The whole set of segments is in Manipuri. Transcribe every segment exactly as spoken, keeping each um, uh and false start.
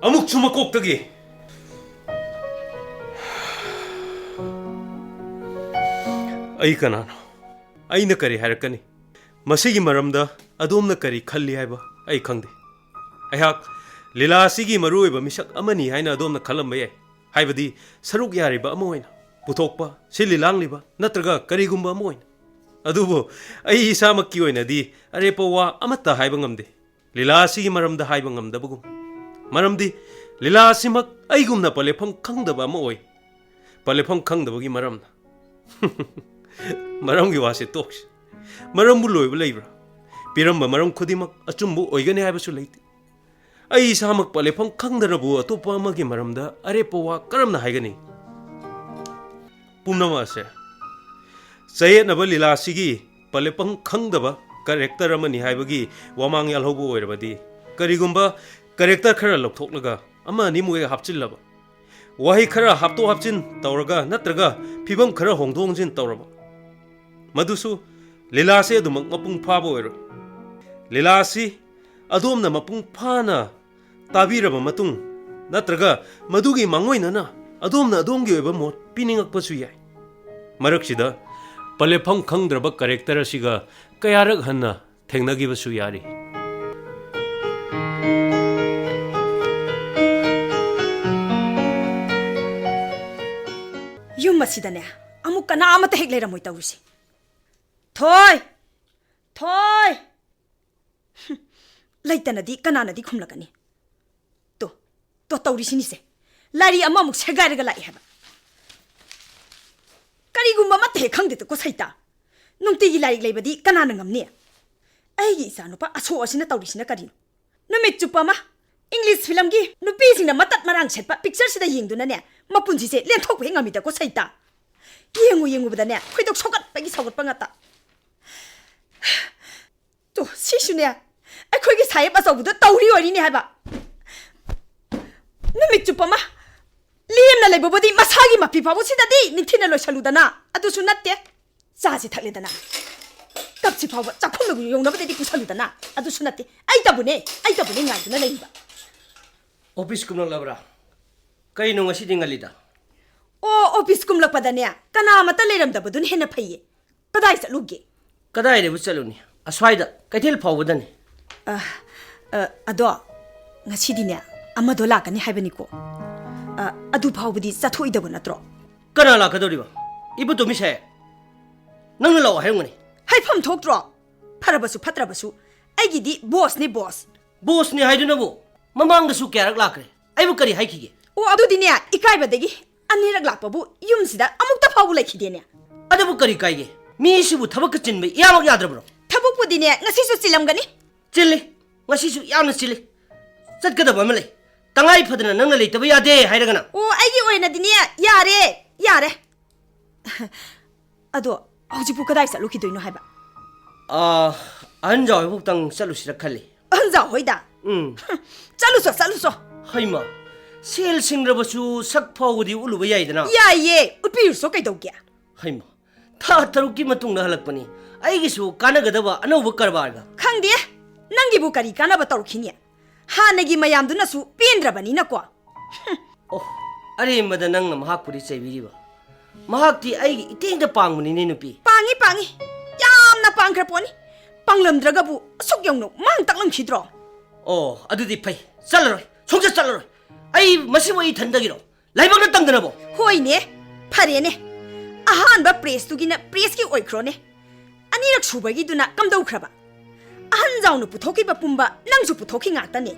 ꯑꯃꯨꯛꯁꯨ ꯃꯀꯣꯛꯇꯒꯤ꯫ ꯑꯩ ꯀꯅꯥꯅꯣ? ꯑꯩꯅ ꯀꯔꯤ ꯍꯥꯏꯔꯛꯀꯅꯤ? ꯃꯁꯤꯒꯤ ꯃꯔꯝꯗ ꯑꯗꯣꯝꯅ ꯀꯔꯤ ꯈꯜꯂꯤ ꯍꯥꯏꯕ ꯑꯩ ꯈꯪꯗꯦ꯫ ꯑꯩꯍꯥꯛ ꯂꯤꯂꯥ ꯑꯁꯤꯒꯤ ꯃꯔꯨꯑꯣꯏꯕ ꯃꯤꯁꯛ ꯑꯃꯅꯤ ꯍꯥꯏꯅ ꯑꯗꯣꯝꯅ ꯈꯜꯂꯝꯕ ꯌꯥꯏ, ꯍꯥꯏꯕꯗꯤ ꯁꯔꯨꯛ ꯌꯥꯔꯤꯕ ꯑꯃ ꯑꯣꯏꯅ꯫ ꯄꯨꯊꯣꯛꯄ, ꯁꯤꯜꯂꯤ ꯂꯥꯡꯂꯤꯕ, ꯅꯠꯇ꯭ꯔꯒ ꯀꯔꯤꯒꯨꯝꯕ ꯑꯃ ꯑꯣꯏꯅ꯫ ꯑꯗꯨꯕꯨ ꯑꯩ ꯏꯁꯥꯃꯛꯀꯤ ꯑꯣꯏꯅꯗꯤ ꯑꯔꯦꯞꯄ ꯋꯥ ꯑꯃꯠꯇ ꯍꯥꯏꯕ ꯉꯝꯗꯦ꯫ ꯂꯤꯂꯥ ꯑꯁꯤꯒꯤ ꯃꯔꯝꯗ ꯍꯥꯏꯕ ꯉꯝꯗꯕꯒꯨꯝ꯫ ꯃꯔꯝꯗꯤ ꯂꯤꯂꯥ ꯑꯁꯤꯃꯛ ꯑꯩꯒꯨꯝꯅ ꯄꯂꯦꯐꯝ ꯈꯪꯗꯕ ꯑꯃ ꯑꯣꯏ꯫ ꯄꯂꯦꯐꯝ ꯈꯪꯗꯕꯒꯤ ꯃꯔꯝꯅ꯫ ꯃꯔꯝꯒꯤ ꯋꯥꯁꯦ ꯇꯣꯛꯁꯤ꯫ ꯃꯔꯝꯕꯨ ꯂꯣꯏꯕ ꯂꯩꯕ꯭ꯔꯥ? ꯄꯤꯔꯝꯕ ꯃꯔꯝ ꯈꯨꯗꯤꯡꯃꯛ ꯑꯆꯨꯝꯕ ꯑꯣꯏꯒꯅꯤ ꯍꯥꯏꯕꯁꯨ ꯂꯩꯇꯦ꯫ ꯑꯩ ꯏꯁꯥꯃꯛ ꯄꯂꯦꯐꯝ ꯈꯪꯗꯅꯕꯨ ꯑꯇꯣꯞꯄ ꯑꯃꯒꯤ ꯃꯔꯝꯗ ꯑꯔꯦꯞꯄ ꯋꯥ ꯀꯔꯝꯅ ꯍꯥꯏꯒꯅꯤ? ꯄꯨꯝꯅꯃꯛ ꯑꯁꯦ ꯆꯌꯦꯠꯅꯕ ꯂꯤꯂꯥ ꯑꯁꯤꯒꯤ ꯄꯂꯦꯐꯝ ꯈꯪꯗꯕ ꯀꯔꯦꯛꯇꯔ ꯑꯃꯅꯤ ꯍꯥꯏꯕꯒꯤ ꯋꯥꯃꯥꯡ ꯌꯥꯜꯍꯧꯕ ꯑꯣꯏꯔꯕꯗꯤ, ꯀꯔꯤꯒꯨꯝꯕ ꯀꯔꯦꯛꯇꯔ ꯈꯔ ꯂꯧꯊꯣꯛꯂꯒ ꯑꯃ ꯑꯅꯤꯃꯨꯛ ꯍꯦꯛ ꯍꯥꯞꯆꯤꯜꯂꯕ, ꯋꯥꯍꯩ ꯈꯔ ꯍꯥꯞꯇꯣꯛ ꯍꯥꯞꯆꯤꯟ ꯇꯧꯔꯒ, ꯅꯠꯇ꯭ꯔꯒ ꯐꯤꯕꯝ ꯈꯔ ꯍꯣꯡꯗꯣꯛ ꯍꯣꯡꯖꯤꯟ ꯇꯧꯔꯕ, ꯃꯗꯨꯁꯨ ꯂꯤꯂꯥꯁꯦ ꯑꯗꯨꯃꯛ ꯃꯄꯨꯡ ꯐꯥꯕ ꯑꯣꯏꯔꯣꯏ꯫ ꯂꯤꯂꯥ ꯑꯁꯤ ꯑꯗꯣꯝꯅ ꯃꯄꯨꯡ ꯐꯥꯅ ꯇꯥꯕꯤꯔꯕ ꯃꯇꯨꯡ, ꯅꯠꯇ꯭ꯔꯒ ꯃꯗꯨꯒꯤ ꯃꯥꯡꯑꯣꯏꯅꯅ ꯑꯗꯣꯝꯅ ꯑꯗꯣꯝꯒꯤ ꯑꯣꯏꯕ ꯃꯣꯠ ꯄꯤꯅꯤꯡꯉꯛꯄꯁꯨ ꯌꯥꯏ꯫ ꯃꯔꯛꯁꯤꯗ ꯄꯂꯦꯐꯝ ꯈꯪꯗ꯭ꯔꯕ ꯀꯔꯦꯛꯇꯔ ꯑꯁꯤꯒ ꯀꯌꯥꯔꯛ ꯍꯟꯅ ꯊꯦꯡꯅꯈꯤꯕꯁꯨ ꯌꯥꯔꯤ꯫ ꯌꯨꯝ ꯑꯁꯤꯗꯅꯦ, ꯑꯃꯨꯛ ꯀꯅꯥ ꯑꯃꯠꯇ ꯍꯦꯛ ꯂꯩꯔꯝꯃꯣꯏ ꯇꯧꯔꯤꯁꯦ꯫ ꯊꯣꯏ! ꯊꯣꯏ! ꯍꯨꯝ, ꯂꯩꯇꯅꯗꯤ ꯀꯅꯥꯅꯗꯤ ꯈꯨꯝꯂꯛꯀꯅꯤ? ꯇꯣ, ꯇꯣ ꯇꯧꯔꯤꯁꯤꯅꯤꯁꯦ꯫ ꯂꯥꯏꯔꯤ ꯑꯃꯃꯨꯛ ꯁꯦꯒꯥꯏꯔꯒ ꯂꯥꯛꯑꯦ ꯍꯥꯏꯕ꯫ ꯀꯔꯤꯒꯨꯝꯕ ꯑꯃꯠꯇ ꯍꯦꯛ ꯈꯪꯗꯦꯗꯀꯣ ꯁꯩꯇꯥ꯫ ꯅꯨꯡꯇꯤꯒꯤ ꯂꯥꯏꯔꯤꯛ ꯂꯩꯕꯗꯤ ꯀꯅꯥꯅ ꯉꯝꯅꯤ? ꯑꯩꯒꯤ ꯏꯆꯥꯅꯨꯄꯥ ꯑꯁꯣꯛ ꯑꯁꯤꯅ ꯇꯧꯔꯤꯁꯤꯅ ꯀꯔꯤꯅꯣ? ꯅꯨꯃꯤꯠ ꯆꯨꯞꯄ ꯑꯃ English filmꯒꯤ ꯅꯨꯄꯤꯁꯤꯡꯅ ꯃꯇꯠ ꯃꯔꯥꯡ ꯁꯦꯠꯄ pictureꯁꯤꯗ ꯌꯦꯡꯗꯨꯅꯅꯦ, ꯃꯄꯨꯟꯁꯤꯁꯦ ꯂꯦꯟꯊꯣꯛꯄ ꯍꯦꯛ ꯉꯝꯃꯤꯗꯀꯣ ꯁꯩꯇꯥ꯫ ꯌꯦꯡꯉꯨ ꯌꯦꯡꯉꯨꯕꯗꯅꯦ, ꯈꯣꯏꯗꯧ ꯁꯧꯒꯠꯄꯒꯤ ꯁꯧꯒꯠꯄ ꯉꯥꯛꯇ꯫ ꯇꯣ, ꯁꯤꯁꯨꯅꯦ, ꯑꯩꯈꯣꯏꯒꯤ ꯁꯥꯍꯦꯕ ꯑꯆꯧꯕꯗꯣ ꯇꯧꯔꯤ ꯑꯣꯏꯔꯤꯅꯦ ꯍꯥꯏꯕ꯫ ꯅꯨꯃꯤꯠ ꯆꯨꯞꯄ ꯑꯃ ꯂꯦꯝꯅ ꯂꯩꯕꯕꯨꯗꯤ ꯃꯁꯥꯒꯤ ꯃꯐꯤ ꯐꯥꯎꯕ ꯁꯤꯗꯗꯤ ꯅꯤꯡꯊꯤꯅ ꯂꯣꯏꯁꯜꯂꯨꯗꯅ꯫ ꯑꯗꯨꯁꯨ ꯅꯠꯇꯦ꯫ ꯆꯥꯁꯤ ꯊꯛꯂꯦꯗꯅ꯫ ꯀꯞꯁꯤ ꯐꯥꯎꯕ ꯆꯥꯛꯈꯨꯝꯗ ꯌꯧꯅꯕꯗꯗꯤ ꯄꯨꯁꯜꯂꯨꯗꯅ꯫ ꯑꯗꯨꯁꯨ ꯅꯠꯇꯦ꯫ ꯑꯩꯇꯕꯨꯅꯦ, ꯑꯩꯇꯕꯨꯅꯦ ꯉꯥꯏꯗꯨꯅ ꯂꯩꯔꯤꯕ꯫ ꯑꯣꯐꯤꯁ ꯀꯨꯝꯂꯛꯂꯕ꯭ꯔꯥ? ꯀꯩꯅꯣ ꯉꯁꯤꯗꯤ ꯉꯜꯂꯤꯗ? ꯑꯣ, ꯑꯣꯐꯤꯁ ꯀꯨꯝꯂꯛꯄꯗꯅꯦ, ꯀꯅꯥꯃꯠꯇ ꯂꯩꯔꯝꯗꯕꯗꯨꯅ ꯍꯦꯟꯅ ꯐꯩꯌꯦ꯫ ꯀꯗꯥꯏ ꯆꯠꯂꯨꯒꯦ? ꯀꯗꯥꯏꯗꯕꯨ ꯆꯠꯂꯨꯅꯤ? ꯑꯁ꯭ꯋꯥꯏꯗ ꯀꯩꯊꯦꯜ ꯐꯥꯎꯕꯗꯅꯤ꯫ ꯑ, ꯑ, ꯑꯗꯣ, ꯉꯁꯤꯗꯤꯅꯦ, ꯑꯃꯗꯣ ꯂꯥꯛꯀꯅꯤ ꯍꯥꯏꯕꯅꯤꯀꯣ꯫ ꯑ, ꯑꯗꯨ ꯐꯥꯎꯕꯗꯤ ꯆꯠꯊꯣꯛꯏꯗꯕ ꯅꯠꯇ꯭ꯔꯣ? ꯀꯅꯥ ꯂꯥꯛꯀꯗꯧꯔꯤꯕ? ꯏꯕꯨ ꯇꯣꯝꯕꯤꯁꯦ, ꯅꯪꯅ ꯂꯥꯛꯑꯣ ꯍꯥꯏꯔꯝꯒꯅꯤ꯫ ꯍꯥꯏꯐꯝ ꯊꯣꯛꯇ꯭ꯔꯣ? ꯐꯔꯕꯁꯨ ꯐꯠꯇ꯭ꯔꯕꯁꯨ, ꯑꯩꯒꯤꯗꯤ ꯕꯣꯁꯅꯤ, ꯕꯣꯁ꯫ ꯕꯣꯁꯅꯤ ꯍꯥꯏꯗꯨꯅꯕꯨ ꯃꯃꯥꯡꯗꯁꯨ ꯀꯌꯥꯔꯛ ꯂꯥꯛꯈ꯭ꯔꯦ꯫ ꯑꯩꯕꯨ ꯀꯔꯤ ꯍꯥꯏꯈꯤꯒꯦ? ꯑꯣ, ꯑꯗꯨꯗꯤꯅꯦ, ꯏꯀꯥꯏꯕꯗꯒꯤ ꯑꯅꯤꯔꯛ ꯂꯥꯛꯄꯕꯨ ꯌꯨꯝꯁꯤꯗ ꯑꯃꯨꯛꯇ ꯐꯥꯎꯕ ꯂꯩꯈꯤꯗꯦꯅꯦ꯫ ꯑꯗꯨꯕꯨ ꯀꯔꯤ ꯀꯥꯏꯒꯦ? ꯃꯤꯁꯤꯕꯨ ꯊꯕꯛꯀ ꯆꯤꯟꯕ ꯏꯌꯥꯃꯛ ꯌꯥꯗ꯭ꯔꯕ꯭ꯔꯣ? ꯊꯕꯛꯄꯨꯗꯤꯅꯦ, ꯉꯁꯤꯁꯨ ꯆꯤꯜꯂꯝꯒꯅꯤ꯫ ꯆꯤꯜꯂꯤ, ꯉꯁꯤꯁꯨ ꯌꯥꯝꯅ ꯆꯤꯜꯂꯤ꯫ ꯆꯠꯀꯗꯕ ꯑꯃ ꯂꯩ꯫ ꯇꯉꯥꯏ ꯐꯗꯅ ꯅꯪꯅ ꯂꯩꯇꯕ ꯌꯥꯗꯦ ꯍꯥꯏꯔꯒꯅ꯫ ꯑꯣ, ꯑꯩꯒꯤ ꯑꯣꯏꯅꯗꯤꯅꯦ, ꯌꯥꯔꯦ, ꯌꯥꯔꯦ꯫ ꯑꯗꯣ, ꯍꯧꯖꯤꯛꯄꯨ ꯀꯗꯥꯏ ꯆꯠꯂꯨꯈꯤꯗꯣꯏꯅꯣ ꯍꯥꯏꯕ? ꯑꯥ, ꯑꯍꯟ ꯖꯥꯎ ꯍꯣꯏꯕꯨꯛꯇꯪ ꯆꯠꯂꯨꯁꯤꯔ ꯈꯜꯂꯤ꯫ ꯑꯍꯟ ꯖꯥꯎ ꯍꯣꯏꯗ? ꯎꯝ꯫ ꯆꯠꯂꯨꯆꯣ, ꯆꯠꯂꯨꯆꯣ꯫ ꯍꯩꯃ, ꯁꯦꯜ ꯁꯤꯡꯗ꯭ꯔꯕꯁꯨ ꯁꯛ ꯐꯥꯎꯕꯗꯤ ꯎꯠꯂꯨꯕ ꯌꯥꯏꯗꯅ? ꯌꯥꯏꯌꯦ, ꯎꯠꯄꯤꯔꯨꯆꯣ ꯀꯩꯗꯧꯒꯦ? ꯍꯩꯃ, ꯊꯥ ꯇꯔꯨꯛꯀꯤ ꯃꯇꯨꯡꯗ ꯍꯜꯂꯛꯄꯅꯤ꯫ ꯑꯩꯒꯤꯁꯨ ꯀꯥꯟꯅꯒꯗꯕ ꯑꯅꯧꯕ ꯀꯔꯕꯥꯔꯒ꯫ ꯈꯪꯗꯦ, ꯅꯪꯒꯤꯕꯨ ꯀꯔꯤ ꯀꯥꯟꯅꯕ ꯇꯧꯔꯛꯈꯤꯅꯤ? ꯍꯥꯟꯅꯒꯤ ꯃꯌꯥꯝꯗꯨꯅꯁꯨ ꯄꯦꯟꯗ꯭ꯔꯕꯅꯤꯅꯀꯣ꯫ ꯑꯣ, ꯑꯔꯦꯝꯕꯗ ꯅꯪꯅ ꯃꯍꯥꯛꯄꯨꯗꯤ ꯆꯩꯕꯤꯔꯤꯕ? ꯃꯍꯥꯛꯇꯤ ꯑꯩꯒꯤ ꯏꯇꯦꯡꯗ ꯄꯥꯡꯕꯅꯤꯅꯦ, ꯅꯨꯄꯤ꯫ ꯄꯥꯡꯉꯤ, ꯄꯥꯡꯉꯤ꯫ ꯌꯥꯝꯅ ꯄꯥꯡꯈ꯭ꯔ ꯄꯣꯠꯅꯤ꯫ ꯄꯥꯡꯂꯝꯗ꯭ꯔꯒꯕꯨ ꯑꯁꯨꯛ ꯌꯧꯅ ꯃꯥꯡ ꯇꯥꯛꯂꯝꯈꯤꯗ꯭ꯔꯣ? ꯑꯣ, ꯑꯗꯨꯗꯤ ꯐꯩ꯫ ꯆꯠꯂꯔꯣꯏ꯫ ꯁꯨꯡꯆꯠ ꯆꯠꯂꯔꯣꯏ꯫ ꯑꯩ ꯃꯁꯤꯕꯨ ꯑꯩ ꯏꯊꯟꯗꯒꯤꯔꯣ? ꯂꯥꯏꯕꯛꯅ ꯇꯝꯗꯅꯕꯣ? ꯍꯣꯏꯅꯦ, ꯐꯔꯦꯅꯦ꯫ ꯑꯍꯥꯟꯕ ꯄ꯭ꯔꯦꯁꯇꯨꯒꯤꯅ ꯄ꯭ꯔꯦꯁꯀꯤ ꯑꯣꯏꯈ꯭ꯔꯣꯅꯦ꯫ ꯑꯅꯤꯔꯛ ꯁꯨꯕꯒꯤꯗꯨꯅ ꯀꯝꯗꯧꯈ꯭ꯔꯕ? ꯑꯍꯟ ꯖꯥꯎꯅ ꯄꯨꯊꯣꯛꯈꯤꯕ ꯄꯨꯝꯕ ꯅꯪꯁꯨ ꯄꯨꯊꯣꯛꯈꯤ ꯉꯥꯛꯇꯅꯦ꯫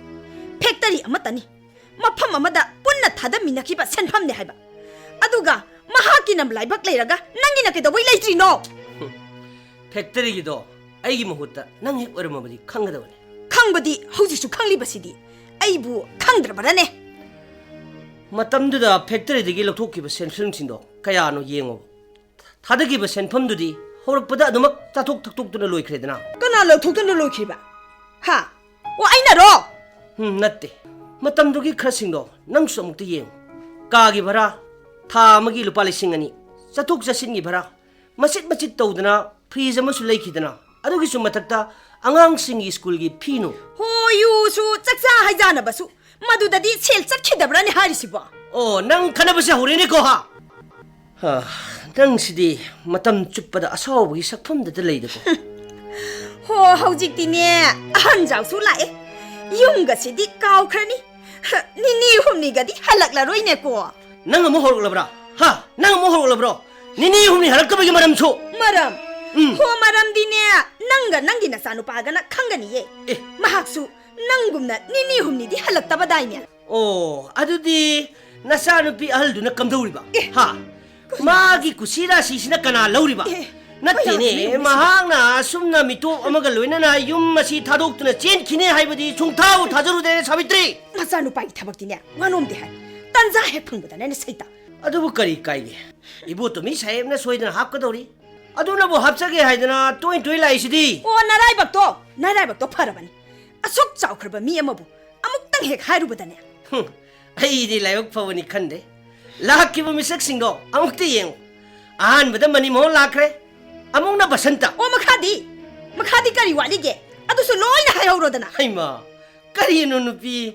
ꯐꯦꯛꯇꯔꯤ ꯑꯃꯠꯇꯅꯤ꯫ ꯃꯐꯝ ꯑꯃꯗ ꯄꯨꯟꯅ ꯊꯥꯗꯃꯤꯟꯅꯈꯤꯕ ꯁꯦꯟꯐꯝꯅꯦ ꯍꯥꯏꯕ꯫ ꯑꯗꯨꯒ ꯃꯍꯥꯛꯀꯤꯅ ꯂꯥꯏꯕꯛ ꯂꯩꯔꯒ ꯅꯪꯒꯤꯅ ꯀꯩꯗꯧꯕꯩ ꯂꯩꯇ꯭ꯔꯤꯅꯣ? ꯐꯦꯛꯇꯔꯤꯒꯤꯗꯣ ꯑꯩꯒꯤ ꯃꯍꯨꯠꯇ ꯅꯪ ꯍꯦꯛ ꯑꯣꯏꯔꯝꯃꯕꯗꯤ ꯈꯪꯒꯗꯕꯅꯤ꯫ ꯈꯪꯕꯗꯤ ꯍꯧꯖꯤꯛꯁꯨ ꯈꯪꯂꯤꯕꯁꯤꯗꯤ꯫ ꯑꯩꯕꯨ ꯈꯪꯗ꯭ꯔꯕꯔꯅꯦ? ꯃꯇꯝꯗꯨꯗ ꯐꯦꯛꯇꯔꯤꯗꯒꯤ ꯂꯧꯊꯣꯛꯈꯤꯕ ꯁꯦꯟꯐꯝꯁꯤꯡꯗꯣ ꯀꯌꯥꯅꯣ ꯌꯦꯡꯉꯣꯕ꯫ ꯊꯥꯗꯈꯤꯕ ꯁꯦꯟꯐꯝꯗꯨꯗꯤ ꯍꯧꯔꯛꯄꯗ ꯑꯗꯨꯃꯛ ꯆꯥꯊꯣꯛ ꯊꯛꯇꯣꯛꯇꯨꯅ ꯂꯣꯏꯈ꯭ꯔꯦꯗꯅ꯫ ꯀꯅꯥ ꯂꯧꯊꯣꯛꯇꯨꯅ ꯂꯣꯏꯈ꯭ꯔꯤꯕ? ꯍꯥ? ꯑꯣ, ꯑꯩꯅꯔꯣ? ꯎꯝ, ꯅꯠꯇꯦ꯫ ꯃꯇꯝꯗꯨꯒꯤ ꯈꯔꯁꯤꯡꯗꯣ ꯅꯪꯁꯨ ꯑꯃꯨꯛꯇ ꯌꯦꯡꯉꯨ꯫ ꯀꯥꯒꯤ ꯚꯔꯥ, ꯊꯥ ꯑꯃꯒꯤ ꯂꯨꯄꯥ ꯂꯤꯁꯤꯡ ꯑꯅꯤ, ꯆꯠꯊꯣꯛ ꯆꯠꯁꯤꯟꯒꯤ ꯚꯔꯥ, ꯃꯆꯤꯠ ꯃꯆꯤꯠ ꯇꯧꯗꯅ ꯐ꯭ꯔꯤꯖ ꯑꯃꯁꯨ ꯂꯩꯈꯤꯗꯅ, ꯑꯗꯨꯒꯤꯁꯨ ꯃꯊꯛꯇ ꯑꯉꯥꯡꯁꯤꯡꯒꯤ ꯁ꯭ꯀꯨꯜꯒꯤ ꯐꯤꯅꯣ? ꯍꯣ, ꯌꯨꯁꯨ, ꯆꯥꯛꯆꯥ ꯍꯩꯖꯥꯟꯅꯕꯁꯨ, ꯃꯗꯨꯗꯗꯤ ꯁꯦꯜ ꯆꯠꯈꯤꯗꯕ꯭ꯔꯥꯅꯦ ꯍꯥꯏꯔꯤꯁꯤꯕꯣ? ꯑꯣ, ꯅꯪ ꯈꯟꯅꯕꯁꯦ ꯍꯧꯔꯦꯅꯦꯀꯣ, ꯍꯥ? ꯍꯥ, ꯅꯪꯁꯤꯗꯤ ꯃꯇꯝ ꯆꯨꯞꯄꯗ ꯑꯁꯥꯎꯕꯒꯤ ꯁꯛꯐꯝꯗꯇ ꯂꯩꯗꯀꯣ꯫ ꯍꯣ, ꯍꯧꯖꯤꯛꯇꯤꯅꯦ, ꯑꯍꯟꯖꯥꯎꯁꯨ ꯂꯥꯛꯑꯦ꯫ ꯌꯨꯝꯒꯁꯤꯗꯤ ꯀꯥꯎꯈ꯭ꯔꯅꯤ꯫ ꯍ, ꯅꯤꯅꯤ ꯍꯨꯝꯅꯤꯒꯗꯤ ꯍꯜꯂꯛꯂꯔꯣꯏꯅꯦꯀꯣ꯫ ꯅꯪ ꯑꯃꯨꯛ ꯍꯧꯔꯛꯂꯕ꯭ꯔꯥ? ꯍꯥ? ꯅꯪ ꯑꯃꯨꯛ ꯍꯧꯔꯛꯂꯕ꯭ꯔꯣ? ꯅꯤꯅꯤ ꯍꯨꯝꯅꯤ ꯍꯜꯂꯛꯇꯕꯒꯤ ꯃꯔꯝꯁꯨ? ꯃꯔꯝ? ꯎꯝ꯫ ꯍꯣ, ꯃꯔꯝꯗꯤꯅꯦ, ꯅꯪꯒ ꯅꯪꯒꯤ ꯅꯆꯥꯅꯨꯄꯥꯒꯅ ꯈꯪꯒꯅꯤꯌꯦ꯫ ꯑꯦ꯫ ꯃꯍꯥꯛꯁꯨ ꯅꯪꯒꯨꯝꯅ ꯅꯤꯅꯤ ꯍꯨꯝꯅꯤꯗꯤ ꯍꯜꯂꯛꯇꯕꯗꯥꯏꯅꯦ꯫ ꯑꯣ, ꯑꯗꯨꯗꯤ ꯅꯆꯥꯅꯨꯄꯤ ꯑꯍꯜꯗꯨꯅ ꯀꯝꯗꯧꯔꯤꯕ? ꯑꯦ꯫ ꯍꯥ? ꯀꯩꯅꯣ? ꯃꯥꯒꯤ ꯀꯨꯁꯤ ꯔꯥꯁꯤꯁꯤꯅ ꯀꯅꯥ ꯂꯧꯔꯤꯕ? ꯑꯦ, ꯅꯠꯇꯦꯅꯦ, ꯀꯌꯥ ꯂꯧꯔꯤꯕ? ꯃꯍꯥꯛꯅ ꯑꯁꯨꯝꯅ ꯃꯤꯇꯣꯞ ꯑꯃꯒ ꯂꯣꯏꯅꯅ ꯌꯨꯝ ꯑꯁꯤ ꯊꯥꯗꯣꯛꯇꯨꯅ ꯆꯦꯟꯈꯤꯅꯤ ꯍꯥꯏꯕꯗꯤ ꯁꯨꯡꯊꯥ ꯊꯥꯖꯔꯨꯗꯦ, ꯁꯥꯕꯤꯇ꯭ꯔꯤ꯫ ꯃꯆꯥꯅꯨꯄꯥꯒꯤ ꯊꯕꯛꯇꯤꯅꯦ, ꯋꯥꯅꯣꯝꯗꯦ ꯍꯥꯏ꯫ ꯇꯟꯖꯥ ꯍꯦꯛ ꯐꯪꯕꯗꯅꯦ ꯁꯩꯇ꯫ ꯑꯗꯨꯕꯨ ꯀꯔꯤ ꯀꯥꯏꯒꯦ? ꯏꯕꯣꯇꯣꯝꯕꯤ ꯁꯥꯍꯦꯕꯅ ꯁꯣꯏꯗꯅ ꯍꯥꯞꯀꯗꯧꯔꯤ꯫ ꯑꯗꯨꯅꯕꯨ ꯍꯥꯞꯆꯒꯦ ꯍꯥꯏꯗꯅ ꯇꯣꯏ ꯇꯣꯏ ꯂꯥꯛꯏꯁꯤꯗꯤ꯫ ꯑꯣ, ꯅꯔꯥꯏꯕꯛꯇꯣ, ꯅꯔꯥꯏꯕꯛꯇꯣ ꯐꯔꯕꯅꯤ꯫ ꯑꯁꯨꯛ ꯆꯥꯎꯈ꯭ꯔꯕ ꯃꯤ ꯑꯃꯕꯨ ꯑꯃꯨꯛꯇꯪ ꯍꯦꯛ ꯍꯥꯏꯔꯨꯕꯗꯅꯦ꯫ ꯍꯨꯝ, ꯑꯩꯗꯤ ꯂꯥꯏꯕꯛ ꯐꯕꯅꯤ ꯈꯟꯗꯦ꯫ ꯂꯥꯛꯈꯤꯕ ꯃꯤꯁꯛꯁꯤꯡꯗꯣ ꯑꯃꯨꯛꯇ ꯌꯦꯡꯉꯨ꯫ ꯑꯍꯥꯟꯕꯗ ꯃꯅꯤꯃꯣꯍꯟ ꯂꯥꯛꯈ꯭ꯔꯦ, ꯑꯃꯨꯛꯅ ꯕꯁꯟꯇ꯫ ꯑꯣ, ꯃꯈꯥꯗꯤ? ꯃꯈꯥꯗꯤ ꯀꯔꯤ ꯋꯥꯠꯂꯤꯒꯦ? ꯑꯗꯨꯁꯨ ꯂꯣꯏꯅ ꯍꯥꯏꯍꯧꯔꯣꯗꯅ꯫ ꯍꯩꯃꯥ, ꯀꯔꯤꯅꯣ ꯅꯨꯄꯤ?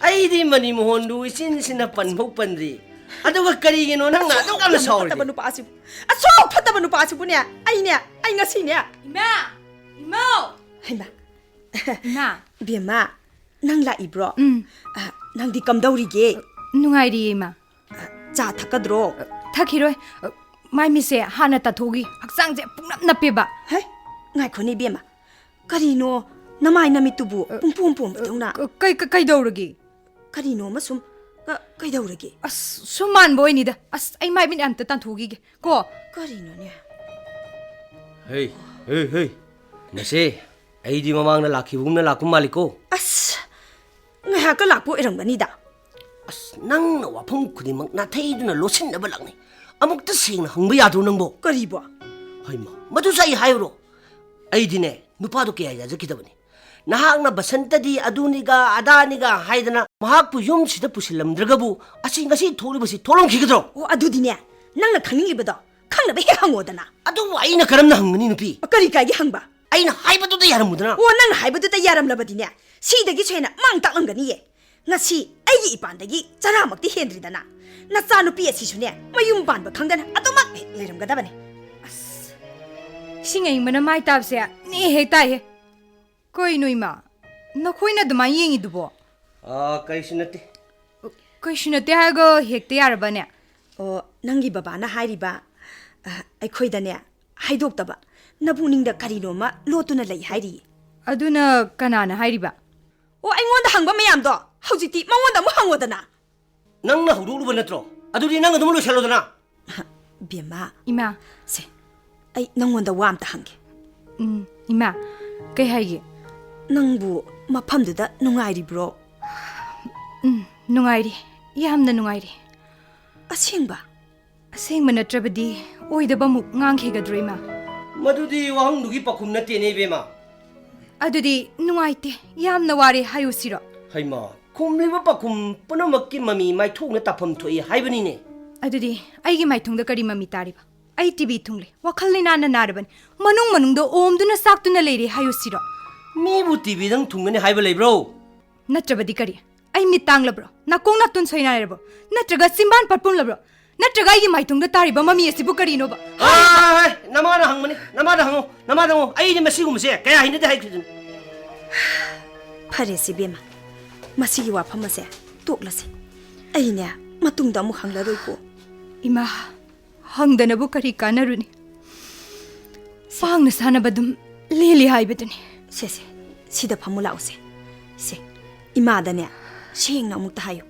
ꯑꯩꯗꯤ ꯃꯅꯤꯃꯣꯍꯟꯗꯨ ꯏꯆꯤꯟꯁꯤꯟꯅ ꯄꯟꯐꯧ ꯄꯟꯗ꯭ꯔꯤ꯫ ꯑꯗꯨꯒ ꯀꯔꯤꯒꯤꯅꯣ ꯅꯪꯅ ꯑꯗꯨꯛ ꯌꯥꯝꯅ ꯌꯥꯝꯅ ꯐꯠꯇꯕ ꯁꯥꯎꯔꯤꯗꯤ? ꯅꯨꯄꯥ ꯑꯁꯤꯕꯨ, ꯑꯁꯨꯛ ꯐꯠꯇꯕ ꯅꯨꯄꯥ ꯑꯁꯤꯕꯨꯅꯦ, ꯑꯩꯅꯦ, ꯑꯩ ꯉꯁꯤꯅꯦ꯫ ꯏꯃꯥ! ꯏꯃꯧ! ꯍꯩꯃꯥ! ꯏꯃꯥ! ꯕꯦꯝꯃ, ꯅꯪ ꯂꯥꯛꯏꯕ꯭ꯔꯣ? ꯎꯝ꯫ ꯑ, ꯅꯪꯗꯤ ꯀꯝꯗꯧꯔꯤꯒꯦ? ꯅꯨꯡꯉꯥꯏꯔꯤꯌꯦ, ꯏꯃꯥ꯫ ꯑ, ꯆꯥ ꯊꯛꯀꯗ꯭ꯔꯣ? ꯊꯛꯈꯤꯔꯣꯏ꯫ ꯃꯥꯏ ꯃꯤꯠꯁꯦ ꯍꯥꯟꯅ ꯇꯥꯊꯣꯛꯈꯤ꯫ ꯍꯛꯆꯥꯡꯁꯦ ꯄꯨꯡꯅꯞ ꯅꯞꯄꯦꯕ꯫ ꯍꯩ, ꯉꯥꯏꯈꯣꯅꯦ ꯏꯕꯦꯝꯃ꯫ ꯀꯔꯤꯅꯣ ꯅꯃꯥꯏ ꯅꯃꯤꯠꯇꯨꯕꯨ ꯄꯨꯡꯄꯣꯝ ꯄꯣꯝꯕꯗꯧꯅ? ꯀ-, ꯀꯩ-, ꯀ-, ꯀꯩꯗꯧꯔꯒꯦ? ꯀꯔꯤꯅꯣ ꯑꯃ ꯁꯨꯝ, ꯀ-, ꯀꯩꯗꯧꯔꯒꯦ? ꯑꯁ, ꯁꯨꯝ ꯃꯥꯟꯕ ꯑꯣꯏꯅꯤꯗ꯫ ꯑꯁ, ꯑꯩ ꯃꯥꯏ ꯃꯤꯠ ꯑꯝꯇ ꯇꯥꯟꯊꯣꯛꯈꯤꯒꯦ ꯀꯣ꯫ ꯀꯔꯤꯅꯣꯅꯦ? ꯍꯦ, ꯍꯦ, ꯍꯦ꯫ ꯅꯆꯦ, ꯑꯩꯗꯤ ꯃꯃꯥꯡꯗ ꯂꯥꯛꯈꯤꯕꯒꯨꯝꯅ ꯂꯥꯛꯄ ꯃꯥꯜꯂꯤꯀꯣ꯫ ꯑꯁ, ꯉꯥꯏꯍꯥꯛꯀ ꯂꯥꯛꯄ ꯑꯣꯏꯔꯝꯒꯅꯤꯗ꯫ ꯑꯁ, ꯅꯪꯅ ꯋꯥꯐꯝ ꯈꯨꯗꯤꯡꯃꯛ ꯅꯥꯊꯩꯗꯨꯅ ꯂꯣꯠꯁꯤꯟꯅꯕ ꯂꯥꯛꯅꯩ꯫ ꯑꯃꯨꯛꯇ ꯁꯦꯡꯅ ꯍꯪꯕ ꯌꯥꯗ꯭ꯔꯣ ꯅꯪꯕꯣ? ꯀꯔꯤꯕꯣ? ꯍꯩꯃꯥ, ꯃꯗꯨꯁꯨ ꯑꯩ ꯍꯥꯏꯔꯨꯔꯣ? ꯑꯩꯗꯤꯅꯦ, ꯅꯨꯄꯥꯗꯣ ꯀꯌꯥ ꯌꯥꯖꯈꯤꯗꯕꯅꯤ꯫ ꯅꯍꯥꯛꯅ ꯕꯁꯟꯇꯗꯤ ꯑꯗꯨꯅꯤꯒ ꯑꯗꯥꯅꯤꯒ ꯍꯥꯏꯗꯅ ꯃꯍꯥꯛꯄꯨ ꯌꯨꯝꯁꯤꯗ ꯄꯨꯁꯤꯜꯂꯝꯗ꯭ꯔꯒꯕꯨ ꯑꯁꯤ ꯉꯁꯤ ꯊꯣꯛꯂꯤꯕꯁꯤ ꯊꯣꯛꯂꯝꯈꯤꯒꯗ꯭ꯔꯣ? ꯑꯣ, ꯑꯗꯨꯗꯤꯅꯦ, ꯅꯪꯅ ꯈꯪꯅꯤꯡꯉꯤꯕꯗꯣ ꯈꯪꯅꯕ ꯍꯦꯛ ꯍꯪꯉꯣꯗꯅ꯫ ꯑꯗꯨꯕꯨ ꯑꯩꯅ ꯀꯔꯝꯅ ꯍꯪꯒꯅꯤ, ꯅꯨꯄꯤ? ꯀꯔꯤ ꯀꯥꯏꯒꯦ ꯍꯪꯕ? ꯑꯩꯅ ꯍꯥꯏꯕꯗꯨꯗ ꯌꯥꯔꯝꯃꯨꯗꯅ꯫ ꯑꯣ, ꯅꯪꯅ ꯍꯥꯏꯕꯗꯨꯗ ꯌꯥꯔꯝꯂꯕꯗꯤꯅꯦ, ꯁꯤꯗꯒꯤꯁꯨ ꯍꯦꯟꯅ ꯃꯥꯡ ꯇꯥꯛꯂꯝꯒꯅꯤꯌꯦ꯫ ꯉꯁꯤ ꯑꯩꯒꯤ ꯏꯄꯥꯟꯗꯒꯤ ꯆꯔꯥꯃꯛꯇꯤ ꯍꯦꯟꯗ꯭ꯔꯤꯗꯅ꯫ ꯅꯆꯥꯅꯨꯄꯤ ꯑꯁꯤꯁꯨꯅꯦ, ꯃꯌꯨꯝ ꯄꯥꯟꯕ ꯈꯪꯗꯅ ꯑꯗꯨꯃꯛ ꯍꯦꯛ ꯂꯩꯔꯝꯒꯗꯕꯅꯦ꯫ ꯑꯁ, ꯏꯁꯤꯡ ꯑꯏꯪꯕꯅ ꯃꯥꯏ ꯇꯥꯕꯁꯦ ꯅꯦ ꯍꯦꯛ ꯇꯥꯏꯍꯦ꯫ ꯀꯩꯅꯣ ꯏꯃꯥ, ꯅꯈꯣꯏꯅ ꯑꯗꯨꯃꯥꯏꯅ ꯌꯦꯡꯉꯤꯗꯨꯕꯣ? ꯑꯥ, ꯀꯔꯤꯁꯨ ꯅꯠꯇꯦ꯫ ꯀꯩꯁꯨ ꯅꯠꯇꯦ ꯍꯥꯏꯔꯒ ꯍꯦꯛꯇ ꯌꯥꯔꯕꯅꯦ? ꯑꯣ, ꯅꯪꯒꯤ ꯕꯕꯥꯅ ꯍꯥꯏꯔꯤꯕ, ꯑ, ꯑꯩꯈꯣꯏꯗꯅꯦ ꯍꯥꯏꯗꯣꯛꯇꯕ, ꯅꯄꯨꯛꯅꯤꯡꯗ ꯀꯔꯤꯅꯣꯃ ꯂꯣꯠꯇꯨꯅ ꯂꯩ ꯍꯥꯏꯔꯤꯌꯦ꯫ ꯑꯗꯨꯅ ꯀꯅꯥꯅ ꯍꯥꯏꯔꯤꯕ? ꯑꯣ, ꯑꯩꯉꯣꯟꯗ ꯍꯪꯕ ꯃꯌꯥꯝꯗꯣ ꯍꯧꯖꯤꯛꯇꯤ ꯃꯉꯣꯟꯗ ꯑꯃꯨꯛ ꯍꯪꯉꯣꯗꯅ꯫ ꯅꯪꯅ ꯍꯧꯗꯣꯛꯂꯨꯕ ꯅꯠꯇ꯭ꯔꯣ? ꯑꯗꯨꯗꯤ ꯅꯪ ꯑꯗꯨꯝ ꯂꯣꯏꯁꯜꯂꯣꯗꯅ꯫ ꯕꯦꯝꯃ꯫ ꯏꯃꯥ꯫ ꯁꯦ, ꯑꯩ ꯅꯪꯉꯣꯟꯗ ꯋꯥ ꯑꯝꯇ ꯍꯪꯒꯦ꯫ ꯎꯝ, ꯏꯃꯥ, ꯀꯩ ꯍꯥꯏꯒꯦ? ꯅꯪꯕꯨ ꯃꯐꯝꯗꯨꯗ ꯅꯨꯡꯉꯥꯏꯔꯤꯕ꯭ꯔꯣ? ꯎꯝ, ꯅꯨꯡꯉꯥꯏꯔꯤ꯫ ꯌꯥꯝꯅ ꯅꯨꯡꯉꯥꯏꯔꯤ꯫ ꯑꯁꯦꯡꯕ? ꯑꯁꯦꯡꯕ ꯅꯠꯇ꯭ꯔꯕꯗꯤ ꯑꯣꯏꯗꯕ ꯑꯃꯨꯛ ꯉꯥꯡꯈꯤꯒꯗ꯭ꯔꯣ, ꯏꯃꯥ? ꯃꯗꯨꯗꯤ ꯋꯥꯍꯪꯗꯨꯒꯤ ꯄꯥꯎꯈꯨꯝ ꯅꯠꯇꯦꯅꯦ, ꯏꯕꯦꯝꯃ꯫ ꯑꯗꯨꯗꯤ ꯅꯨꯡꯉꯥꯏꯇꯦ, ꯌꯥꯝꯅ ꯋꯥꯔꯦ ꯍꯥꯏꯌꯨ ꯁꯤꯔꯣ? ꯍꯩꯃꯥ, ꯈꯨꯝꯂꯤꯕ ꯄꯥꯎꯈꯨꯝ ꯄꯨꯝꯅꯃꯛꯀꯤ ꯃꯃꯤ ꯃꯥꯏꯊꯣꯡꯅ ꯇꯥꯐꯝ ꯊꯣꯛꯏ ꯍꯥꯏꯕꯅꯤꯅꯦ꯫ ꯑꯗꯨꯗꯤ ꯑꯩꯒꯤ ꯃꯥꯏꯊꯣꯡꯗ ꯀꯔꯤ ꯃꯃꯤ ꯇꯥꯔꯤꯕ? ꯑꯩ ꯇꯤ ꯕꯤ ꯊꯨꯡꯂꯦ, ꯋꯥꯈꯜ ꯂꯩꯅꯥꯅ ꯅꯥꯔꯕꯅꯤ, ꯃꯅꯨꯡ ꯃꯅꯨꯡꯗ ꯑꯣꯝꯗꯨꯅ ꯆꯥꯛꯇꯨꯅ ꯂꯩꯔꯦ ꯍꯥꯏꯌꯨ ꯁꯤꯔꯣ? ꯃꯤꯕꯨ ꯇꯤ ꯕꯤꯗꯪ ꯊꯨꯡꯒꯅꯤ ꯍꯥꯏꯕ ꯂꯩꯕ꯭ꯔꯣ? ꯅꯠꯇ꯭ꯔꯕꯗꯤ ꯀꯔꯤ? ꯑꯩ ꯃꯤꯠ ꯇꯥꯡꯂꯕ꯭ꯔꯣ? ꯅꯥꯀꯣꯡ ꯅꯥꯇꯣꯟ ꯁꯣꯏꯅꯥꯏꯔꯕ꯭ꯔꯣ? ꯅꯠꯇ꯭ꯔꯒ ꯆꯤꯝꯕꯥꯟ ꯄꯠꯄꯨꯝꯂꯕ꯭ꯔꯣ? ꯅꯠꯇ꯭ꯔꯒ ꯑꯩꯒꯤ ꯃꯥꯏꯊꯣꯡꯗ ꯇꯥꯔꯤꯕ ꯃꯃꯤ ꯑꯁꯤꯕꯨ ꯀꯔꯤꯅꯣꯕ? ꯍꯥꯏ, ꯍꯥꯏ, ꯍꯥꯏ, ꯅꯃꯥꯗ ꯍꯪꯕꯅꯤ, ꯅꯃꯥꯗ ꯍꯪꯉꯣ, ꯅꯃꯥꯗ ꯍꯪꯉꯣ, ꯑꯩꯗꯤ ꯃꯁꯤꯒꯨꯝꯕꯁꯦ ꯀꯌꯥ ꯍꯩꯅꯗꯦ ꯍꯥꯏꯈ꯭ꯔꯤꯗꯨꯅꯤ꯫ ꯐꯔꯦꯁꯦ ꯏꯕꯦꯝꯃ, ꯃꯁꯤꯒꯤ ꯋꯥꯐꯝ ꯑꯁꯦ ꯇꯣꯛꯂꯁꯤ꯫ ꯑꯩꯅꯦ ꯃꯇꯨꯡꯗ ꯑꯃꯨꯛ ꯍꯪꯂꯔꯣꯏꯀꯣ꯫ ꯏꯃꯥ, ꯍꯪꯗꯅꯕꯨ ꯀꯔꯤ ꯀꯥꯟꯅꯔꯨꯅꯤ? ꯄꯥꯡꯅ ꯁꯥꯟꯅꯕ ꯑꯗꯨꯝ ꯂꯦꯜꯂꯤ ꯍꯥꯏꯕꯗꯨꯅꯤ꯫ ꯁꯦ, ꯁꯦ, ꯁꯤꯗ ꯐꯝꯃꯨ ꯂꯥꯛꯎꯁꯦ꯫ ꯁꯦ, ꯏꯃꯥꯗꯅꯦ ꯁꯦꯡꯅ ꯑꯃꯨꯛꯇ ꯍꯥꯏꯌꯨ꯫